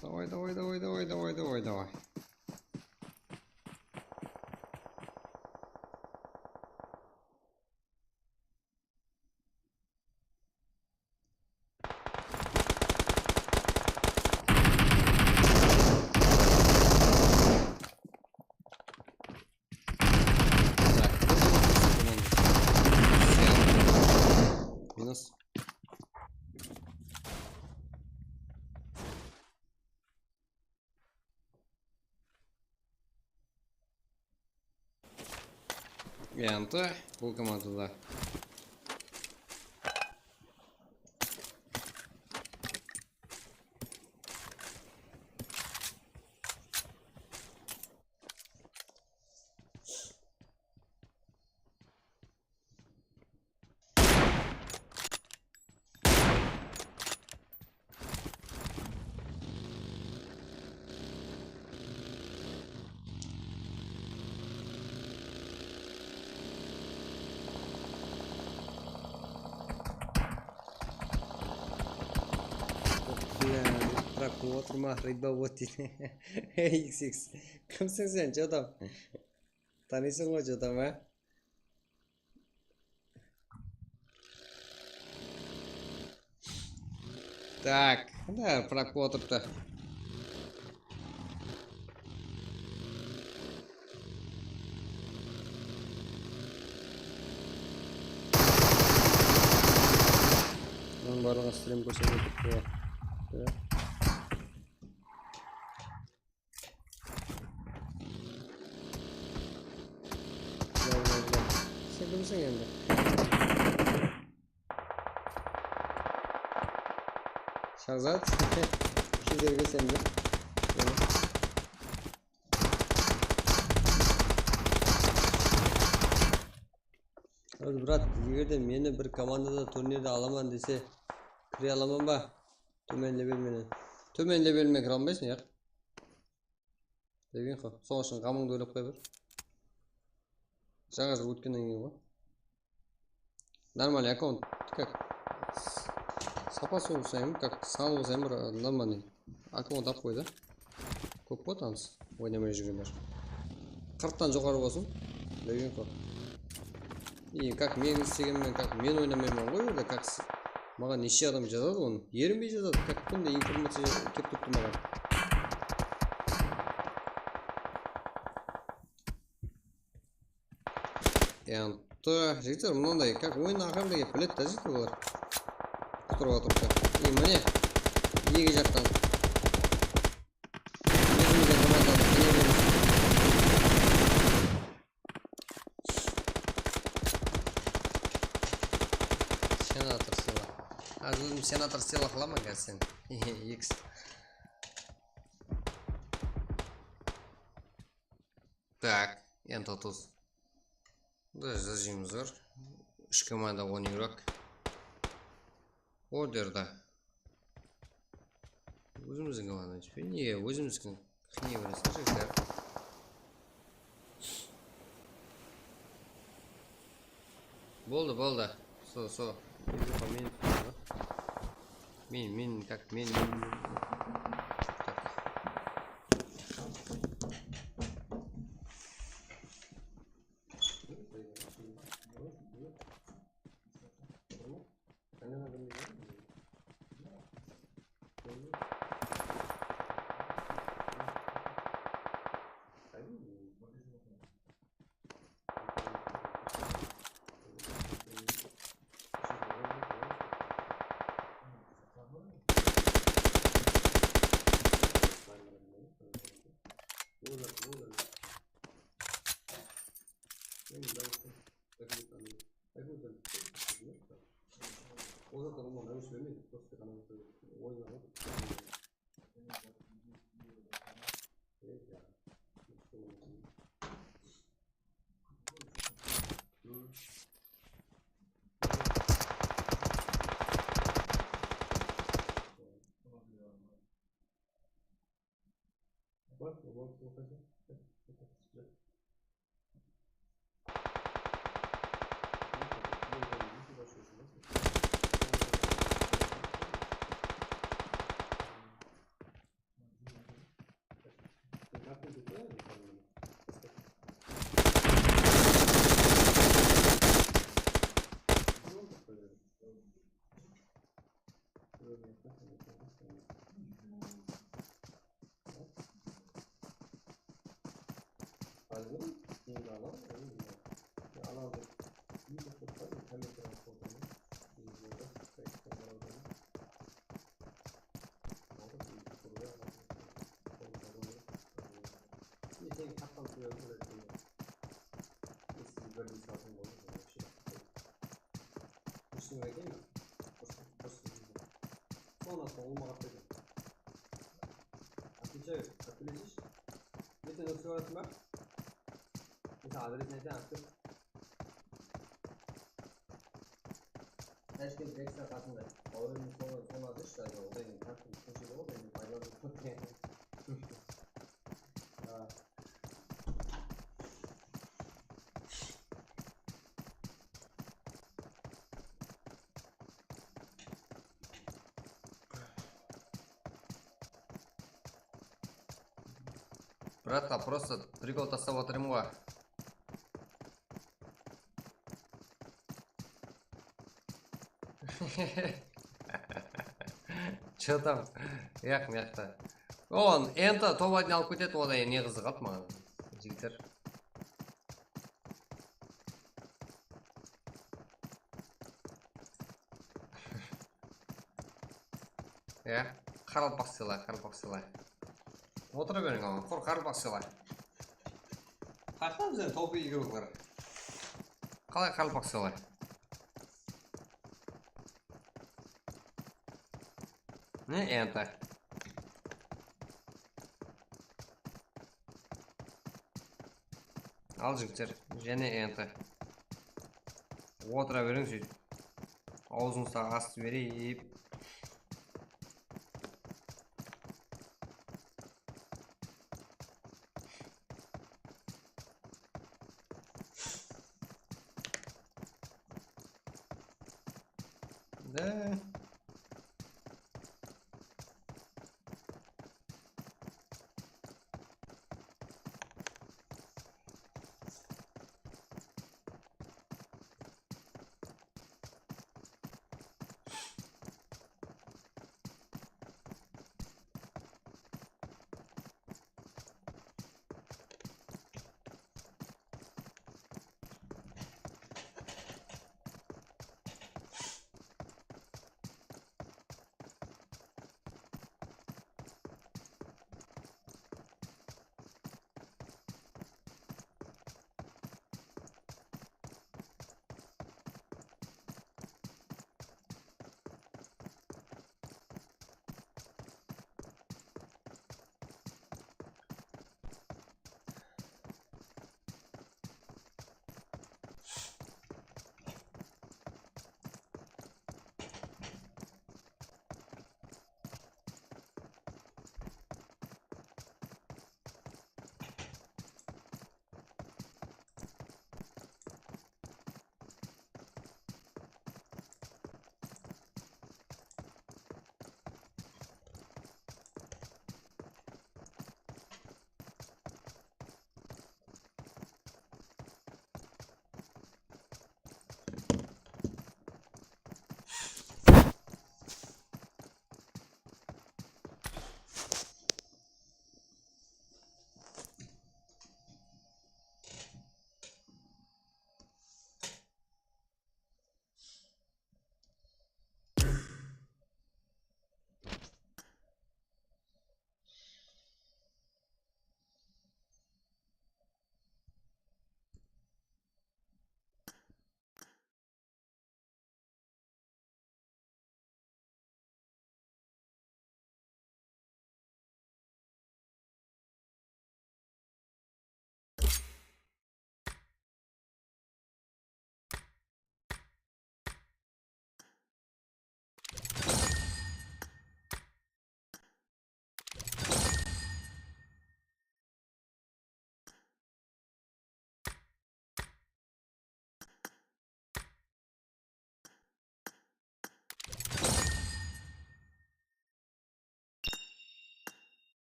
Davay, davay, davay, davay, davay, davay, davay. Yandı bul komandada. Bırak otırma, rıba ot deydi. X X. Kimsiń sen, jodam? Tanıysıń ǵoy, jodam, á? Tak, mına prak otırıptı. Bunıń barlıǵın stream kórsetip turıptı. Gel, gel, gel. Sen kimsiń endi? Shahzat. Kederge sen de. Gel. Dur, brat, eger de meni bir komandada turnirde alaman dese, kire alaman ba? Tómen level menen. Tómen level menen kire almaysıń, yaq. Bilgen ǵo. Sonıń ushın ǵamıńdı oylap qoya ber. Jańa jıl ótkennen keyin ǵo. Нормальный аккаунт, как s-, sapası bolsa em, как sanı bolsa em, bir, ı, нормальный аккаунт alıp qoy da. Kóp ǵo tanıs oynamay júrgenler. Qırqtan joqarı bolsın. Bilgen ǵo. И как men istegenmen, как men oynamayman ǵoy, o jerde как s-, maǵan neshe adam jazadı onı. Erinbey jazadı, как kúnde informaciya kelip turıptı maǵan. Endi, jigitler, mınanday, как oyın aqırında kelip biledi da, jigitler, bular. Qutırıp atırıptı. И mine, eki jaqtan. Ózimizdiń komandanı qıya beremiz. Senator sıyla. Házir ózim senator sıyla qılaman házir sen. X. Так, endi otız. Bunda jazıymız bar. Úsh komanda, on igrók. Orderda. Ózimizdiń komanda. Nege ózimizdiń qıya beresiz, jigitler? Boldı, boldı. So, so. Men, men, men, так, men, men, men. Так. Ol zatlar onnan rawishli emes, просто ǵana oynaǵan. Birdey salsam boldı, вообще. Durısın aytayın ba? Durısın, durısın. Sol atpa, ulıwma qatlaydı. Отвечаю, отвечаешь? Erteń ótkizip alatın ba? Mısal, adresin aytayın, aktyor. Tashkent Rexta qasında. Al endi sol, sol adres, oday endi Tashkent kóshede ǵoy, endi baylanıp. Bratlar, просто прикол taslap atırım ǵoy. Чё там? Yaq, mıyaqta. Oǵan enta top adın alıp ketedi, oday ne qızıǵadı maǵan. Jigitler. Ya, qaraqalpaq sılay, qaraqalpaq sılay. Otıra beriń, aǵa, qur qaraqalpaq sılay. Qaqta bizden topı igrular. Qalay qaraqalpaq sılay? Ne enta? Al, jigitler, jáne enta. Otıra beriń sóytip. Awzıńızdı asıp bereyip. Da.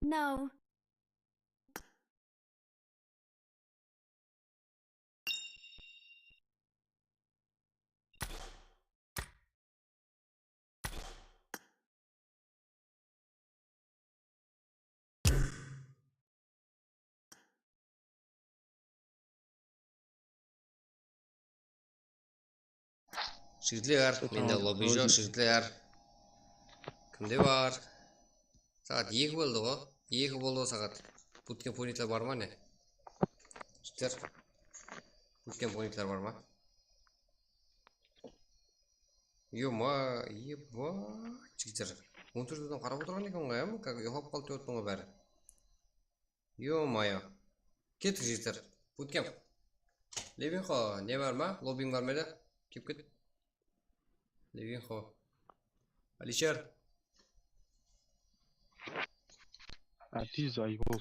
No. Jigitler, mende lobby joq, jigitler. Kimde bar? Saat eki boldı ǵo. Eki boldı ǵo saat. Bootcamp oynaytuǵınlar bar ma ne? Jigitler. Bootcamp oynaytuǵınlar bar ma? Ё-моё, ебать, jigitler. On tórt adam qarap otırǵan eken ǵoy, ya, как uyıqlap qaldı dep otırman ǵoy bári. Ё-моё. Kettik, jigitler. Bootcamp. Levinxo, ne bar ma? Lobbiń bar ma edi? Kep ket. Levinxo. Alisher. Atiz, Aybol.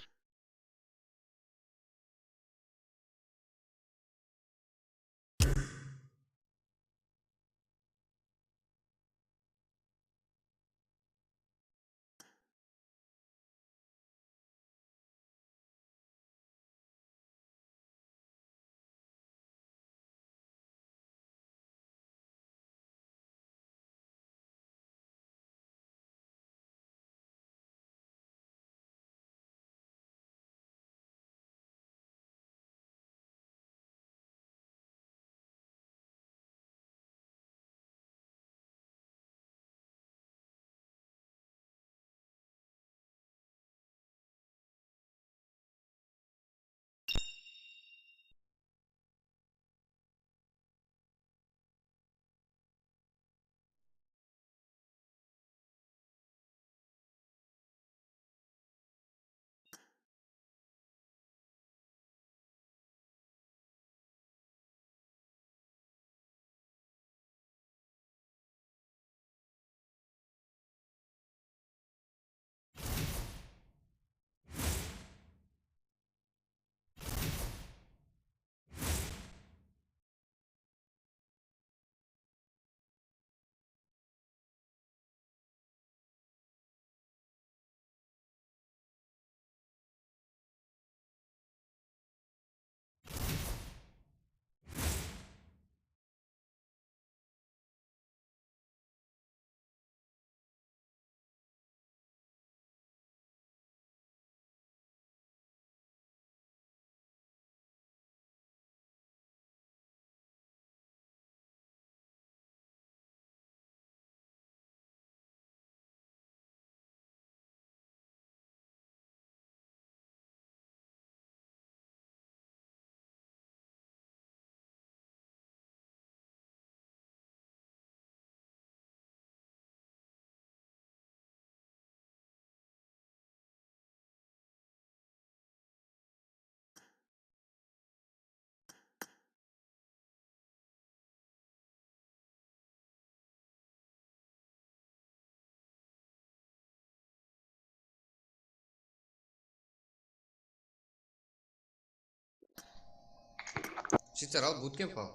Jigitler, al, bootcamp al.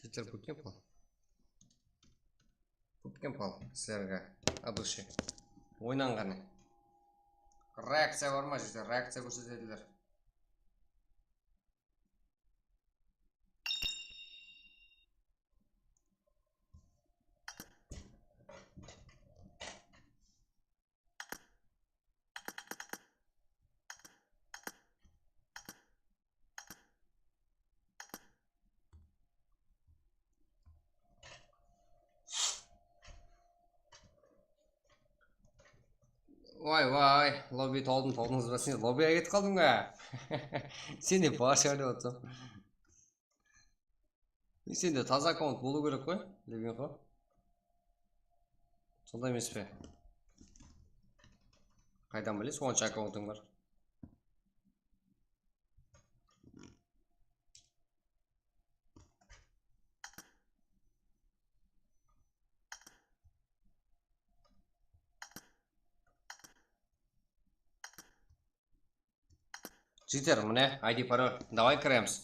Jigitler, bootcamp al. Bootcamp al, sizlerge. От души. Oynan qáne. Reakciya bar ma, jigitler? Reakciya kórsetediler. Vay, vay, lobby toldım, toldıńız ba? Sen lobbyge ketip qaldıń ba? Sen de bar shıǵar dep atırsań. Sende taza akkaunt bolıw kerek ǵoy, Levinxo. Sonday emes pe? Qaydan bilesiz, onsha akkauntıń bar? Jigitler, mine, I D parol. Davay, kiremiz.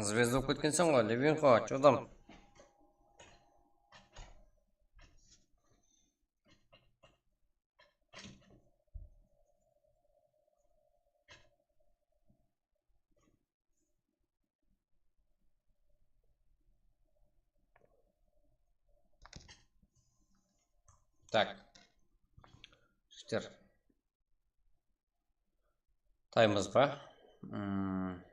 Zvezda bolıp ketkenseń ǵoy, Levinxo, чё там? Так. Jigitler. Taymız ba? Hmm.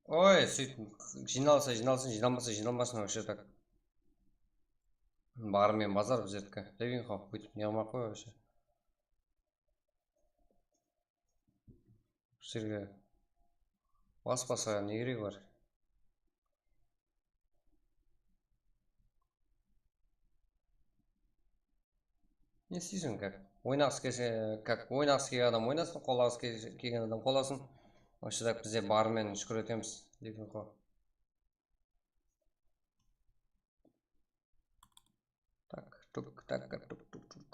Oy, sóytip jıynalsa jıynalsın, jıynalmasa jıynalmasın, вообще так. Barı menen bazar bizerdiki. Levinxo, búytip ne qılmay-aq qoy, вообще. Bizlerge bas-basa ne keregi bar? Ne isteyseń, как? Oynaǵısı kelse, как, oynaǵısı kelgen adam oynasın, qol alǵısı ke-, kelgen adam qol alsın. Вообще так, bizde barı menen shúkir etemiz, Levinxo. Tak, tuk, tak, tuk, tuk, tuk.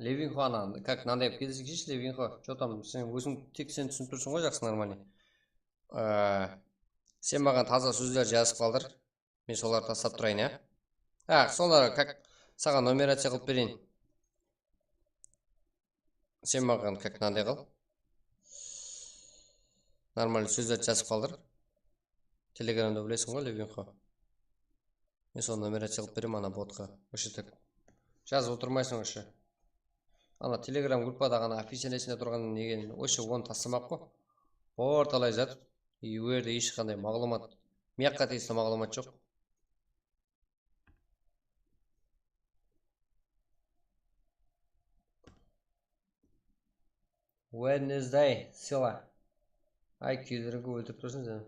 Levinxo, ana, как, mınanday qılıp kelseńshi, Levinxo. Что там, sen óziń tek sen túsinip tursıń ǵoy, jaqsı, нормальный. Ee, sen maǵan taza sózler jazıp qaldır. Men solardı taslap turayın, ya. Ha, solar, как, saǵan numeraciya qılıp bereyin. Sen maǵan, как, mınanday qıl. Нормальный sózlerdi jazıp qaldır. Telegramda bilesiń ǵoy, Levinxo. Men sonı numeraciya qılıp beremen ana botqa. Вообще так. Jazıp otırmaysıń вообще. Ana Telegram gruppadaǵı ana официальный esinde turǵan negen, вообще onı taslamaq ǵoy. Bor talay zat. И ol jerde hesh qanday maǵlıwmat, mıyaqqa tiyisli maǵlıwmat joq. Wednesday, sila. Ay, keyinlerge óltirip tursań sen.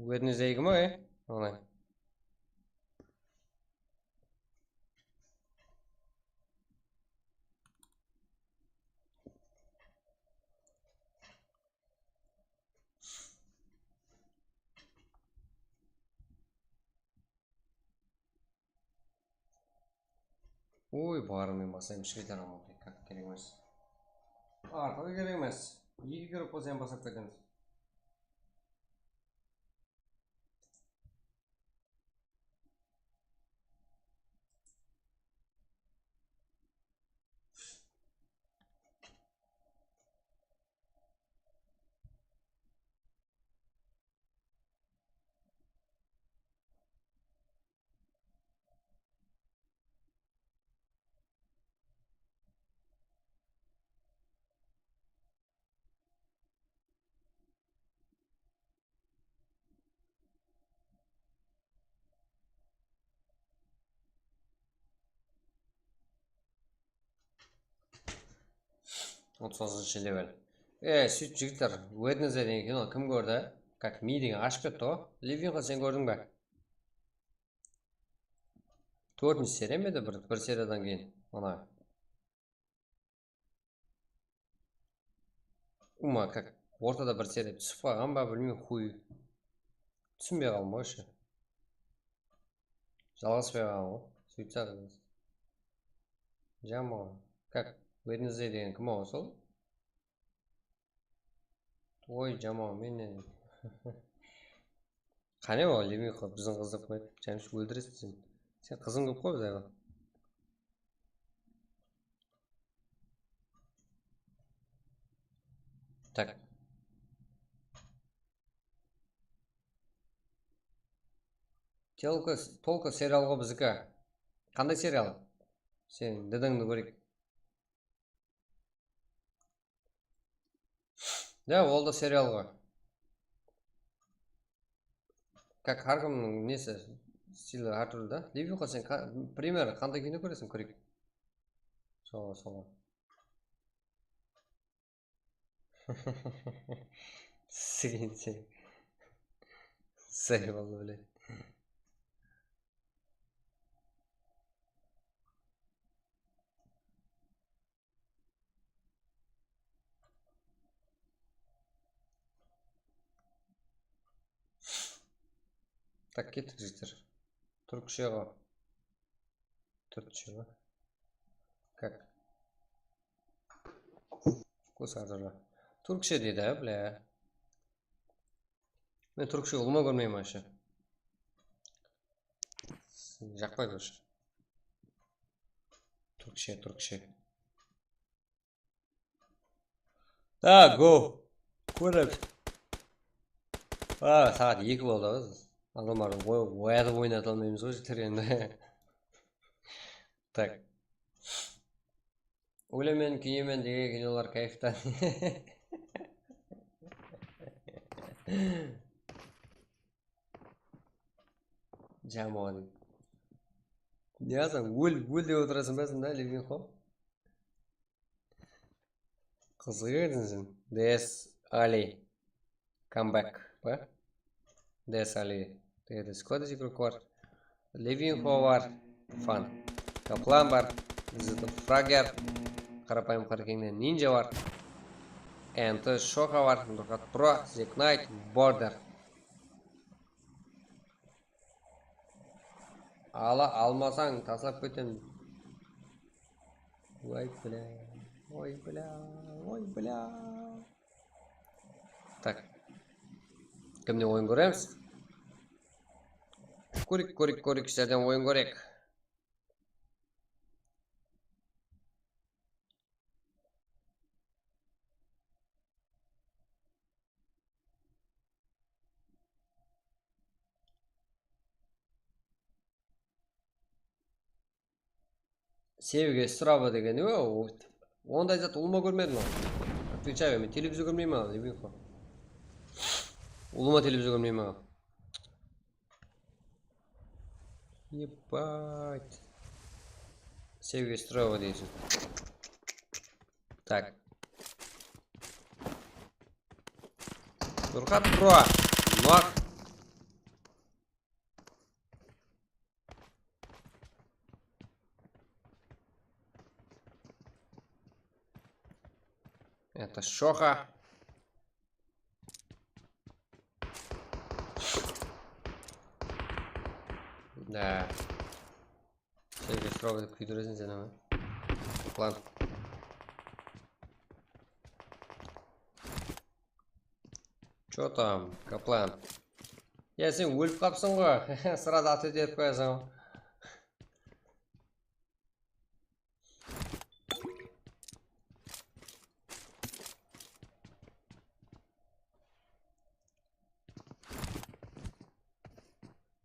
Wednesday kim, ey? Onay. Oy, barı menen basayın, eshkey taramawdı, как, kerek emes. Artıǵı kerek emes. Eki gruppa sen basap ketemiz. Otız toǵızınshı level. E, sóytip, jigitler, Wednesday degen kino kim kórdi? Как, Mi degen ashıp ketti ǵoy. Levinxo, sen kórdiń be? Tórtinshi seriya ma edi bir, bir seriyadan keyin? Ana. Uma, как, ortada bir seriya túsip qalǵan ba, bilmeymen, xuy. Túsinbey qaldım ǵoy, вообще. Jalǵaspay qalǵan ǵoy. Sóytse, jama. Как, Wednesday degen kim awa sol? Oy, jama, men ne? Qáne, o, Levinxo, biziń qızdı qoyıp, jámshik óltiresiz sen. Sen qızıń kóp ǵoy bizde. Tak. Tolko, Tolko serial ǵo biziki. Qanday serial? Sen dedeńdi kóreyik. Ya, ol da serial ǵoy. Kak, hár kimniń nesi, stili hár túrli da. Levinxo, sen qa-, primer, qanday kino kóreseń, kóreyik. Sol, sol. Sıyınseń. Say boldı, блядь. Tak, kettik, jigitler. Túrkshe ǵo. Túrkshe ǵo. Kak. Вкус артура. Túrkshe deydi, bla. Men túrkshe ulıwma kórmeymen, вообще. Jaqpaydı, вообще. Túrkshe, túrkshe. Da, go. Kóremiz. A, saat eki boldı. Adamlardı oy-, oyatıp oynata almaymız ǵoy, jigitler, endi. Tak. Ólemen, kúyemen degen kinolar kayftan. Jamon. Ne yazasań, ól, ól dep otırasań ba, sonda, Levinxo? Qızıq eken sen. D S Ali. Comeback pa? D S Ali. Degende squad игрок bar. Levinxo bar. Fan. Kaplan bar. Zito Frager. Qarapayım Qarakeńnen Ninja bar. Enti Shoxa bar. Nurxat Pro. Zack Knight. Border. Ala almasań, taslap ketem. Oy, bla, oy, bla, oy, bla. Tak. Kimnen oyın kóremiz? Kóreyik, kóreyik, kóreyik, sizlerden oyın kóreyik. Sevgi ısırabı degeni o, onday zat ulıwma kórmedim al. Отвечаю, men televizor kórmeymen al, Levinxo. Ulıwma televizor kórmeymen al. Ебать. Sevgi ısırabı deysiń. Tak. Nurxat Pro. Nok. Это Shoxa. Da. Sen de strogo kúydireseń sen ama. Plan. Чё там, Kaplan? Ya sen ólip qapsıń ǵoy. Сразу ответ berip qoyasań.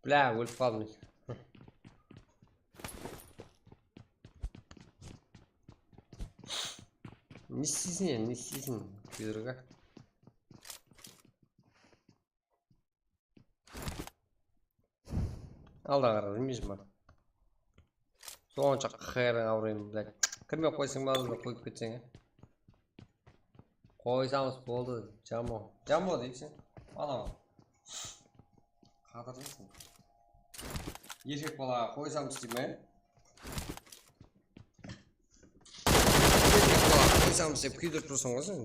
Bla, ólip qaldım. Ne isteysiń endi, ne isteysiń? Kúydirgi. Alda qara, bilmeysiz ba? Sonsha qırıń awırayım, блядь. Kirmey qoysań ba, qoyıp ketseń, e? Qoysamız boldı, jamo. Jamo deydi sen. Ana. Qadırlısıń. Erkek balaǵa qoysamız deyme. Erkek balaǵa qoysamız dep kúydirip tursań ǵoy sen.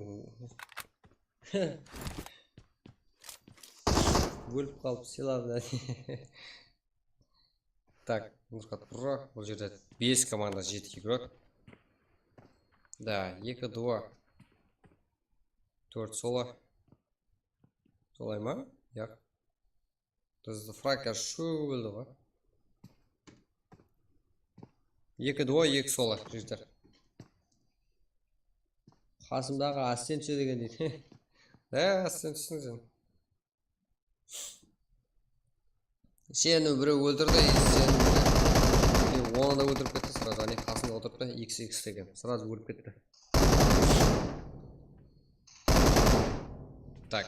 Ólip qalıp, силаб. Так, Nurxat Pro. Bul jerde bes komanda, jeti игрок. Да, eki duo. Tórt solo. Solay ma? Yaq. Bizdi frakker shu bildi ǵoy. Eki duo, eki solo, jigitler. Qasımdaǵı assistentshi degen deydi. Há, assistentshisiń sen. Seni birew óltirdi, seni birew, e, onı da óltirip ketti, srazı, áne, qasında otırıptı, iks iks degen, srazı ólip ketti. Так.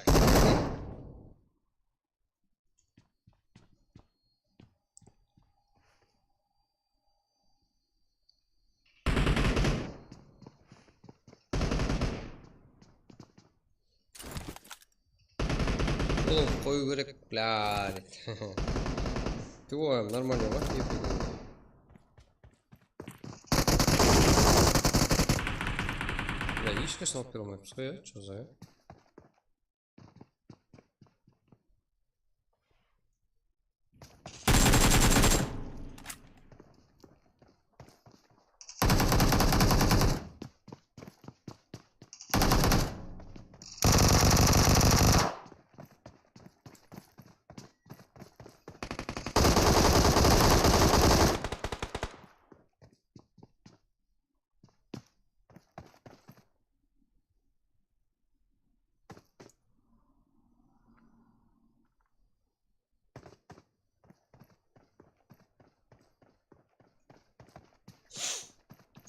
Olar qoyıw kerek, блядь. Ты, o, normalno ǵoy. Bля, hesh qashan alıp bere almaypız ǵoy, ya, чё за, ya?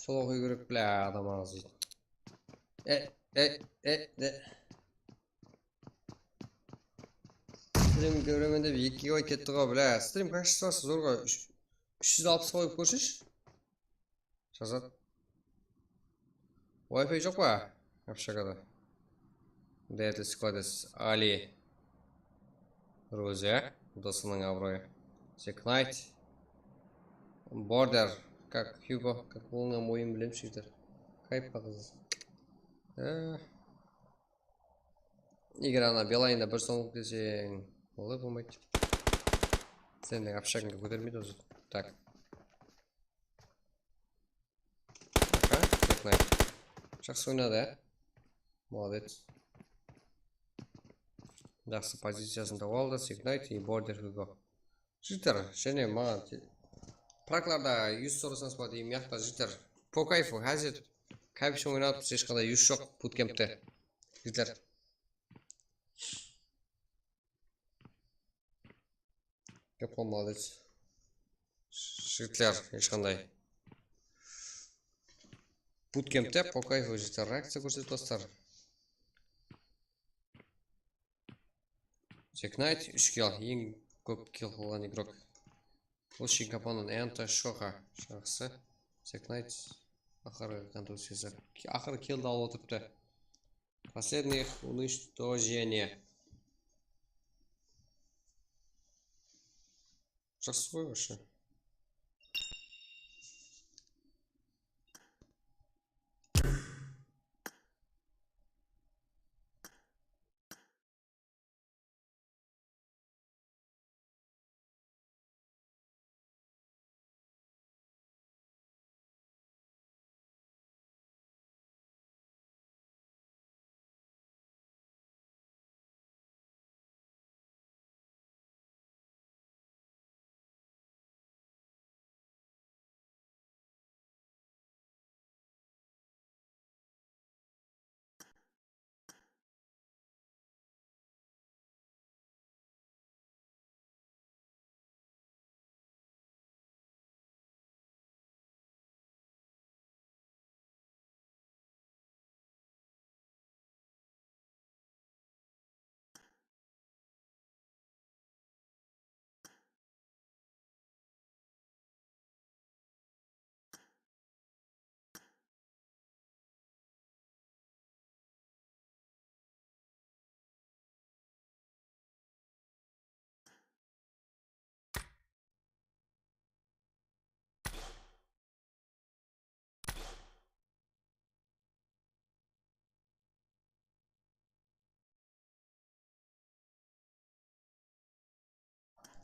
Sol oqıw kerek, bля, adam aǵzı. E, e, e, e. Stream kóremen dep eki gigabayt ketti ǵo, bля. Stream kachestvosı zor ǵo. Úsh, úsh júz alpıs qoyıp kórsheshi. Shahzad. Wi-Fi joq pa? Общagada. Deadly Squad, Ali. Roze. Dosınıń abıroyı. Sek Knight. Border. Как Hugo. Как bolınǵan oyın bilemiz jigitler. Kayıp pa qız? Eh. Eger ana Beeline-da bir somlıq deseń, olay bolmaydı. Seniń общagańa kótermeydi ózi. Tak. Aka, Sek Knight. Jaqsı oynadı, ya. Molodec. Jaqsı poziciyasın tawıp aldı, Sek Knight и Border Hugo. Jigitler, jáne maǵan te-, praklarda júz sorasańız ba deyim, mıyaqta, jigitler. По кайфу, házir кайф ushın oynatıpız, hesh qanday júz joq, bootcampte. Jigitler. Yapon молодец. Jigitler, hesh qanday. Bootcampte по кайфу, jigitler, reakciya kórsetip baslar. Sek Knight, úsh kill, eń kóp kill qılǵan igrok. Лучший компанон Enta Shoxa, jaqsı. Sek Knight, aqırǵı kontusiyası. Ki-, aqırı killdi alıp otırıptı. Последних уничтожение. Jaqsı ǵoy, вообще.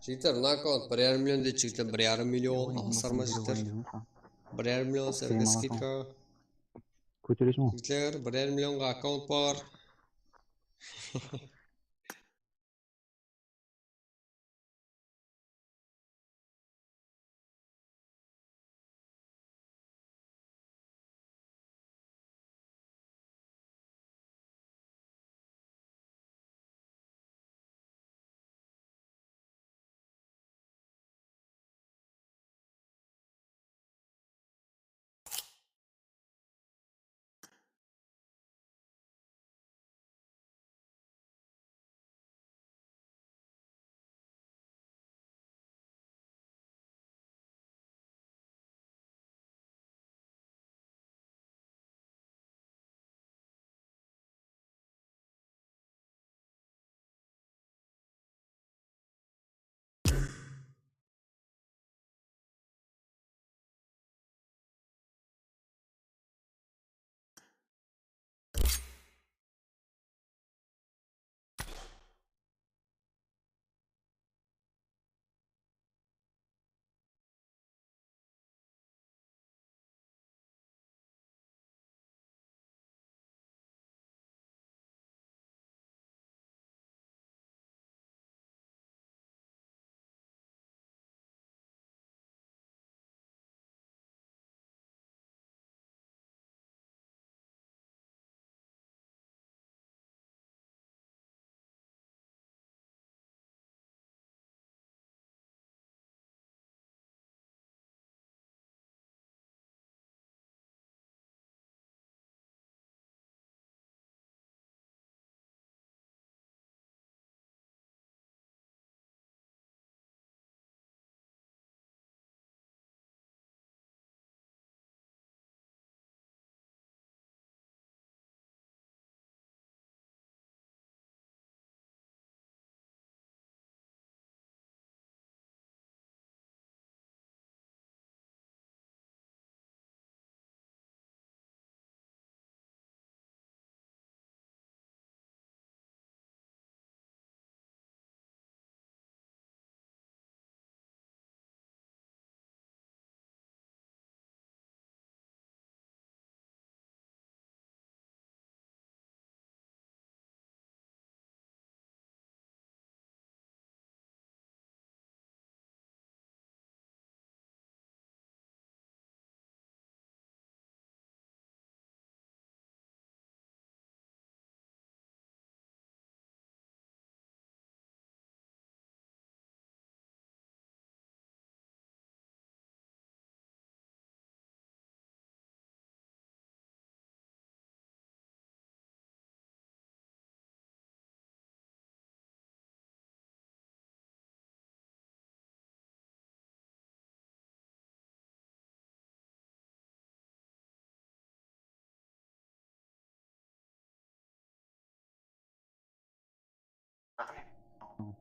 Jigitler, mına akkaunt bir yarım million deydi, jigitler, bir yarım million, alǵıslar ma, jigitler? Bir yarım million sizlerge skidka. Kótereseń ǵoy. Jigitler, bir yarım millionǵa akkaunt bar.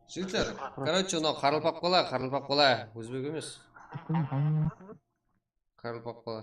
Jigitler, короче, mınaw qarılpaq bala, qarılpaq bala, ózbek emes. Qarılpaq bala.